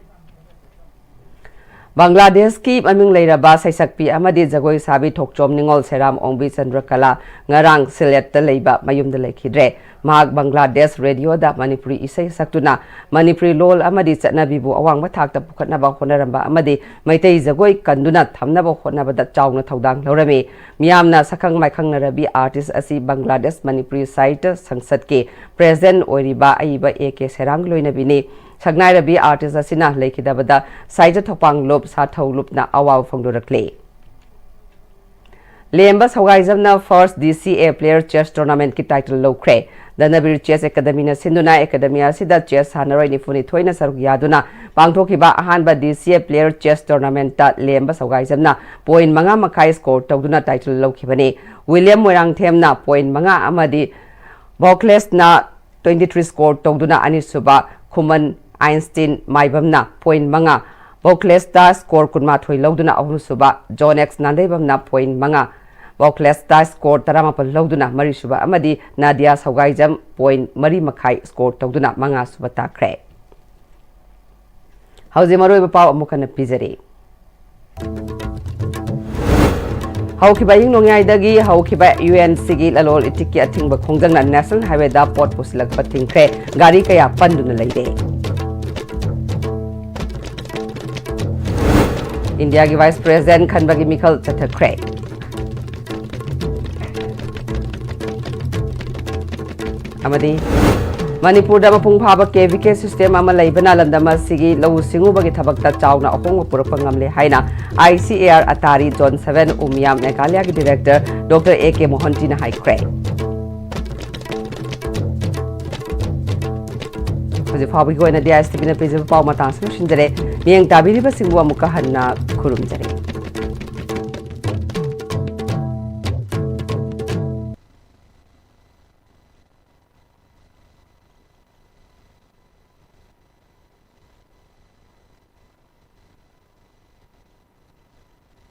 ꯕꯪꯒ꯭ꯂꯥꯗꯦꯁꯀꯤ ꯃꯃꯤꯡ ꯂꯩꯔꯕ ꯁꯩꯁꯛꯄꯤ ꯑꯃꯗꯤ ꯖꯒꯣꯏ ꯁꯥꯕꯤ ꯊꯣꯛꯆꯣꯝ ꯅꯤꯉꯣꯜ ꯁꯦꯔꯥꯝ ꯑꯣꯡꯕꯤ ꯆꯟꯗ꯭ꯔꯀꯂꯥ ꯉꯔꯥꯡ ꯁꯤꯂꯦꯠꯇ ꯂꯩꯕ ꯃꯌꯨꯝꯗ ꯂꯩꯈꯤꯗ꯭ꯔꯦ꯫ ꯃꯍꯥꯛ ꯕꯪꯒ꯭ꯂꯥꯗꯦꯁ ꯔꯦꯗꯤꯑꯣꯗ ꯃꯅꯤꯄꯨꯔꯤ ꯏꯁꯩ ꯁꯛꯇꯨꯅ ꯃꯅꯤꯄꯨꯔꯤ ꯂꯣꯜ ꯑꯃꯗꯤ ꯆꯠꯅꯕꯤꯕꯨ ꯑꯋꯥꯡꯕ ꯊꯥꯛꯇ ꯄꯨꯈꯠꯅꯕ ꯍꯣꯠꯅꯔꯝꯕ ꯑꯃꯗꯤ ꯃꯩꯇꯩ ꯖꯒꯣꯏ ꯀꯟꯗꯨꯅ ꯊꯝꯅꯕ ꯍꯣꯠꯅꯕꯗ ꯆꯥꯎꯅ ꯊꯧꯗꯥꯡ ꯂꯧꯔꯝꯃꯤ꯫ ꯃꯤꯌꯥꯝꯅ ꯁꯛꯈꯪ ꯃꯥꯏꯈꯪꯅꯔꯕꯤ artist ꯑꯁꯤ ꯕꯪꯒ꯭ꯂꯥꯗꯦꯁ ꯃꯅꯤꯄꯨꯔꯤ ꯁꯥꯍꯤꯇ꯭ꯌ ꯁꯪꯁꯠꯀꯤ president ꯑꯣꯏꯔꯤꯕ ꯑꯏꯕ A K ꯁꯦꯔꯥꯝꯒꯤ ꯂꯣꯏꯅꯕꯤꯅꯤ꯫ ꯁꯛꯅꯥꯏꯔꯕꯤ artist ꯑꯁꯤꯅ ꯂꯩꯈꯤꯗꯕꯗ ꯁꯥꯍꯤꯇ꯭ꯌ ꯊꯧꯄꯥꯡꯂꯨꯞ ꯁꯥꯊꯧꯂꯨꯞꯅ ꯑꯋꯥꯕ ꯐꯣꯡꯗꯣꯔꯛꯂꯤ꯫ ꯂꯦꯝꯕ ꯁꯧꯒꯥꯏꯖꯝꯅ First D C A Player Chess Tournamentꯀꯤ title ꯂꯧꯈ꯭ꯔꯦ꯫ ꯗꯅꯕꯤꯔ Chess Academyꯅ ꯁꯤꯟꯗꯨꯅ academy ꯑꯁꯤꯗ chess ꯁꯥꯟꯅꯔꯣꯏ ꯅꯤꯐꯨꯅꯤꯊꯣꯏꯅ ꯁꯔꯨꯛ ꯌꯥꯗꯨꯅ ꯄꯥꯡꯊꯣꯛꯈꯤꯕ ꯑꯍꯥꯟꯕ D C A Player Chess Tournamentꯇ ꯂꯦꯝꯕ ꯁꯧꯒꯥꯏꯖꯝꯅ point ꯃꯉꯥ ꯃꯈꯥꯏ score ꯇꯧꯗꯨꯅ title ꯂꯧꯈꯤꯕꯅꯤ꯫ ꯋꯤꯂꯤꯌꯝ ꯃꯣꯏꯔꯥꯡꯊꯦꯝꯅ point ꯃꯉꯥ ꯑꯃꯗꯤ ꯕꯣꯀ꯭ꯂꯦꯁꯅ twenty three score ꯇꯧꯗꯨꯅ ꯑꯅꯤꯁꯨꯕ, ꯈꯨꯃꯟ ꯑꯥꯏꯟꯁꯇꯤꯟ ꯃꯥꯏꯕꯝꯅ point ꯃꯉꯥ, ꯕꯣꯀ꯭ꯂꯦꯁꯇ score ꯀꯨꯟꯃꯥꯊꯣꯏ ꯂꯧꯗꯨꯅ ꯑꯍꯨꯝꯁꯨꯕ, ꯖꯣꯟ ꯑꯦꯛꯁ ꯅꯥꯟꯗꯩꯕꯝꯅ point ꯃꯉꯥ, ꯕꯣꯀ꯭ꯂꯦꯁꯇ score ꯇꯔꯥꯃꯥꯄꯜ ꯂꯧꯗꯨꯅ ꯃꯔꯤꯁꯨꯕ ꯑꯃꯗꯤ ꯅꯥꯗꯤꯌꯥ ꯁꯧꯒꯥꯏꯖꯝ point ꯃꯔꯤ ꯃꯈꯥꯏ score ꯇꯧꯗꯨꯅ ꯃꯉꯥꯁꯨꯕ ꯇꯥꯈ꯭ꯔꯦ꯫ ꯍꯧꯖꯤꯛ ꯃꯔꯨꯑꯣꯏꯕ ꯄꯥꯎ ꯑꯃꯨꯛ ꯍꯟꯅ ꯄꯤꯖꯔꯤ꯫ ꯍꯧꯈꯤꯕ ꯑꯍꯤꯡ ꯅꯣꯡꯌꯥꯏꯗꯒꯤ ꯍꯧꯈꯤꯕ ꯌꯨ ꯑꯦꯟ ꯁꯤꯒꯤ ꯂꯂꯣꯜ ꯏꯇꯤꯛꯀꯤ ꯑꯊꯤꯡꯕ ꯈꯣꯡꯖꯪꯅ ꯅꯦꯁꯅꯦꯜ ꯍꯥꯏꯋꯦꯗ ꯄꯣꯠ ꯄꯨꯁꯤꯜꯂꯛꯄ ꯊꯤꯡꯈ꯭ꯔꯦ꯫ ꯒꯥꯔꯤ ꯀꯌꯥ ꯄꯟꯗꯨꯅ ꯂꯩꯔꯦ꯫ ꯏꯟꯗꯤꯌꯥꯒꯤ ꯚꯥꯏꯁ ꯄ꯭ꯔꯦꯁꯤꯗꯦꯟꯠ ꯈꯟꯕꯒꯤ ꯃꯤꯈꯜ ꯆꯠꯊꯈ꯭ꯔꯦ꯫ ꯑꯃꯗꯤ ꯃꯅꯤꯄꯨꯔꯗ ꯃꯄꯨꯡ ꯐꯥꯕ ꯀꯦ ꯚꯤ ꯀꯦ ꯁꯤꯁꯇꯦꯝ ꯑꯃ ꯂꯩꯕꯅ ꯂꯝꯗꯝ ꯑꯁꯤꯒꯤ ꯂꯧꯎ ꯁꯤꯡꯎꯕꯒꯤ ꯊꯕꯛꯇ ꯆꯥꯎꯅ ꯑꯍꯣꯡꯕ ꯄꯨꯔꯛꯄ ꯉꯝꯂꯦ ꯍꯥꯏꯅ I C A R ATARI zone seven Umiam ꯃꯦꯘꯥꯂꯌꯥꯒꯤ ꯗꯤꯔꯦꯛꯇꯔ ꯗꯣꯛꯇꯔ ꯑꯦ ꯀꯦ ꯃꯣꯍꯟꯇꯤꯅ ꯍꯥꯏꯈ꯭ꯔꯦ꯫ ꯍꯧꯖꯤꯛ ꯐꯥꯎꯕꯒꯤ ꯑꯣꯏꯅꯗꯤ ꯑꯥꯏ ꯑꯦꯁ ꯇꯤ ꯚꯤꯅ ꯄꯤꯖꯕ ꯄꯥꯎ ꯃꯇꯥꯡꯁꯤ ꯂꯣꯏꯁꯤꯟꯖꯔꯦ꯫ ꯃꯤꯠꯌꯦꯡ ꯇꯥꯕꯤꯔꯤꯕꯁꯤꯡꯕꯨ ꯑꯃꯨꯛꯀ ꯍꯟꯅ ꯈꯨꯔꯨꯝꯖꯔꯤ꯫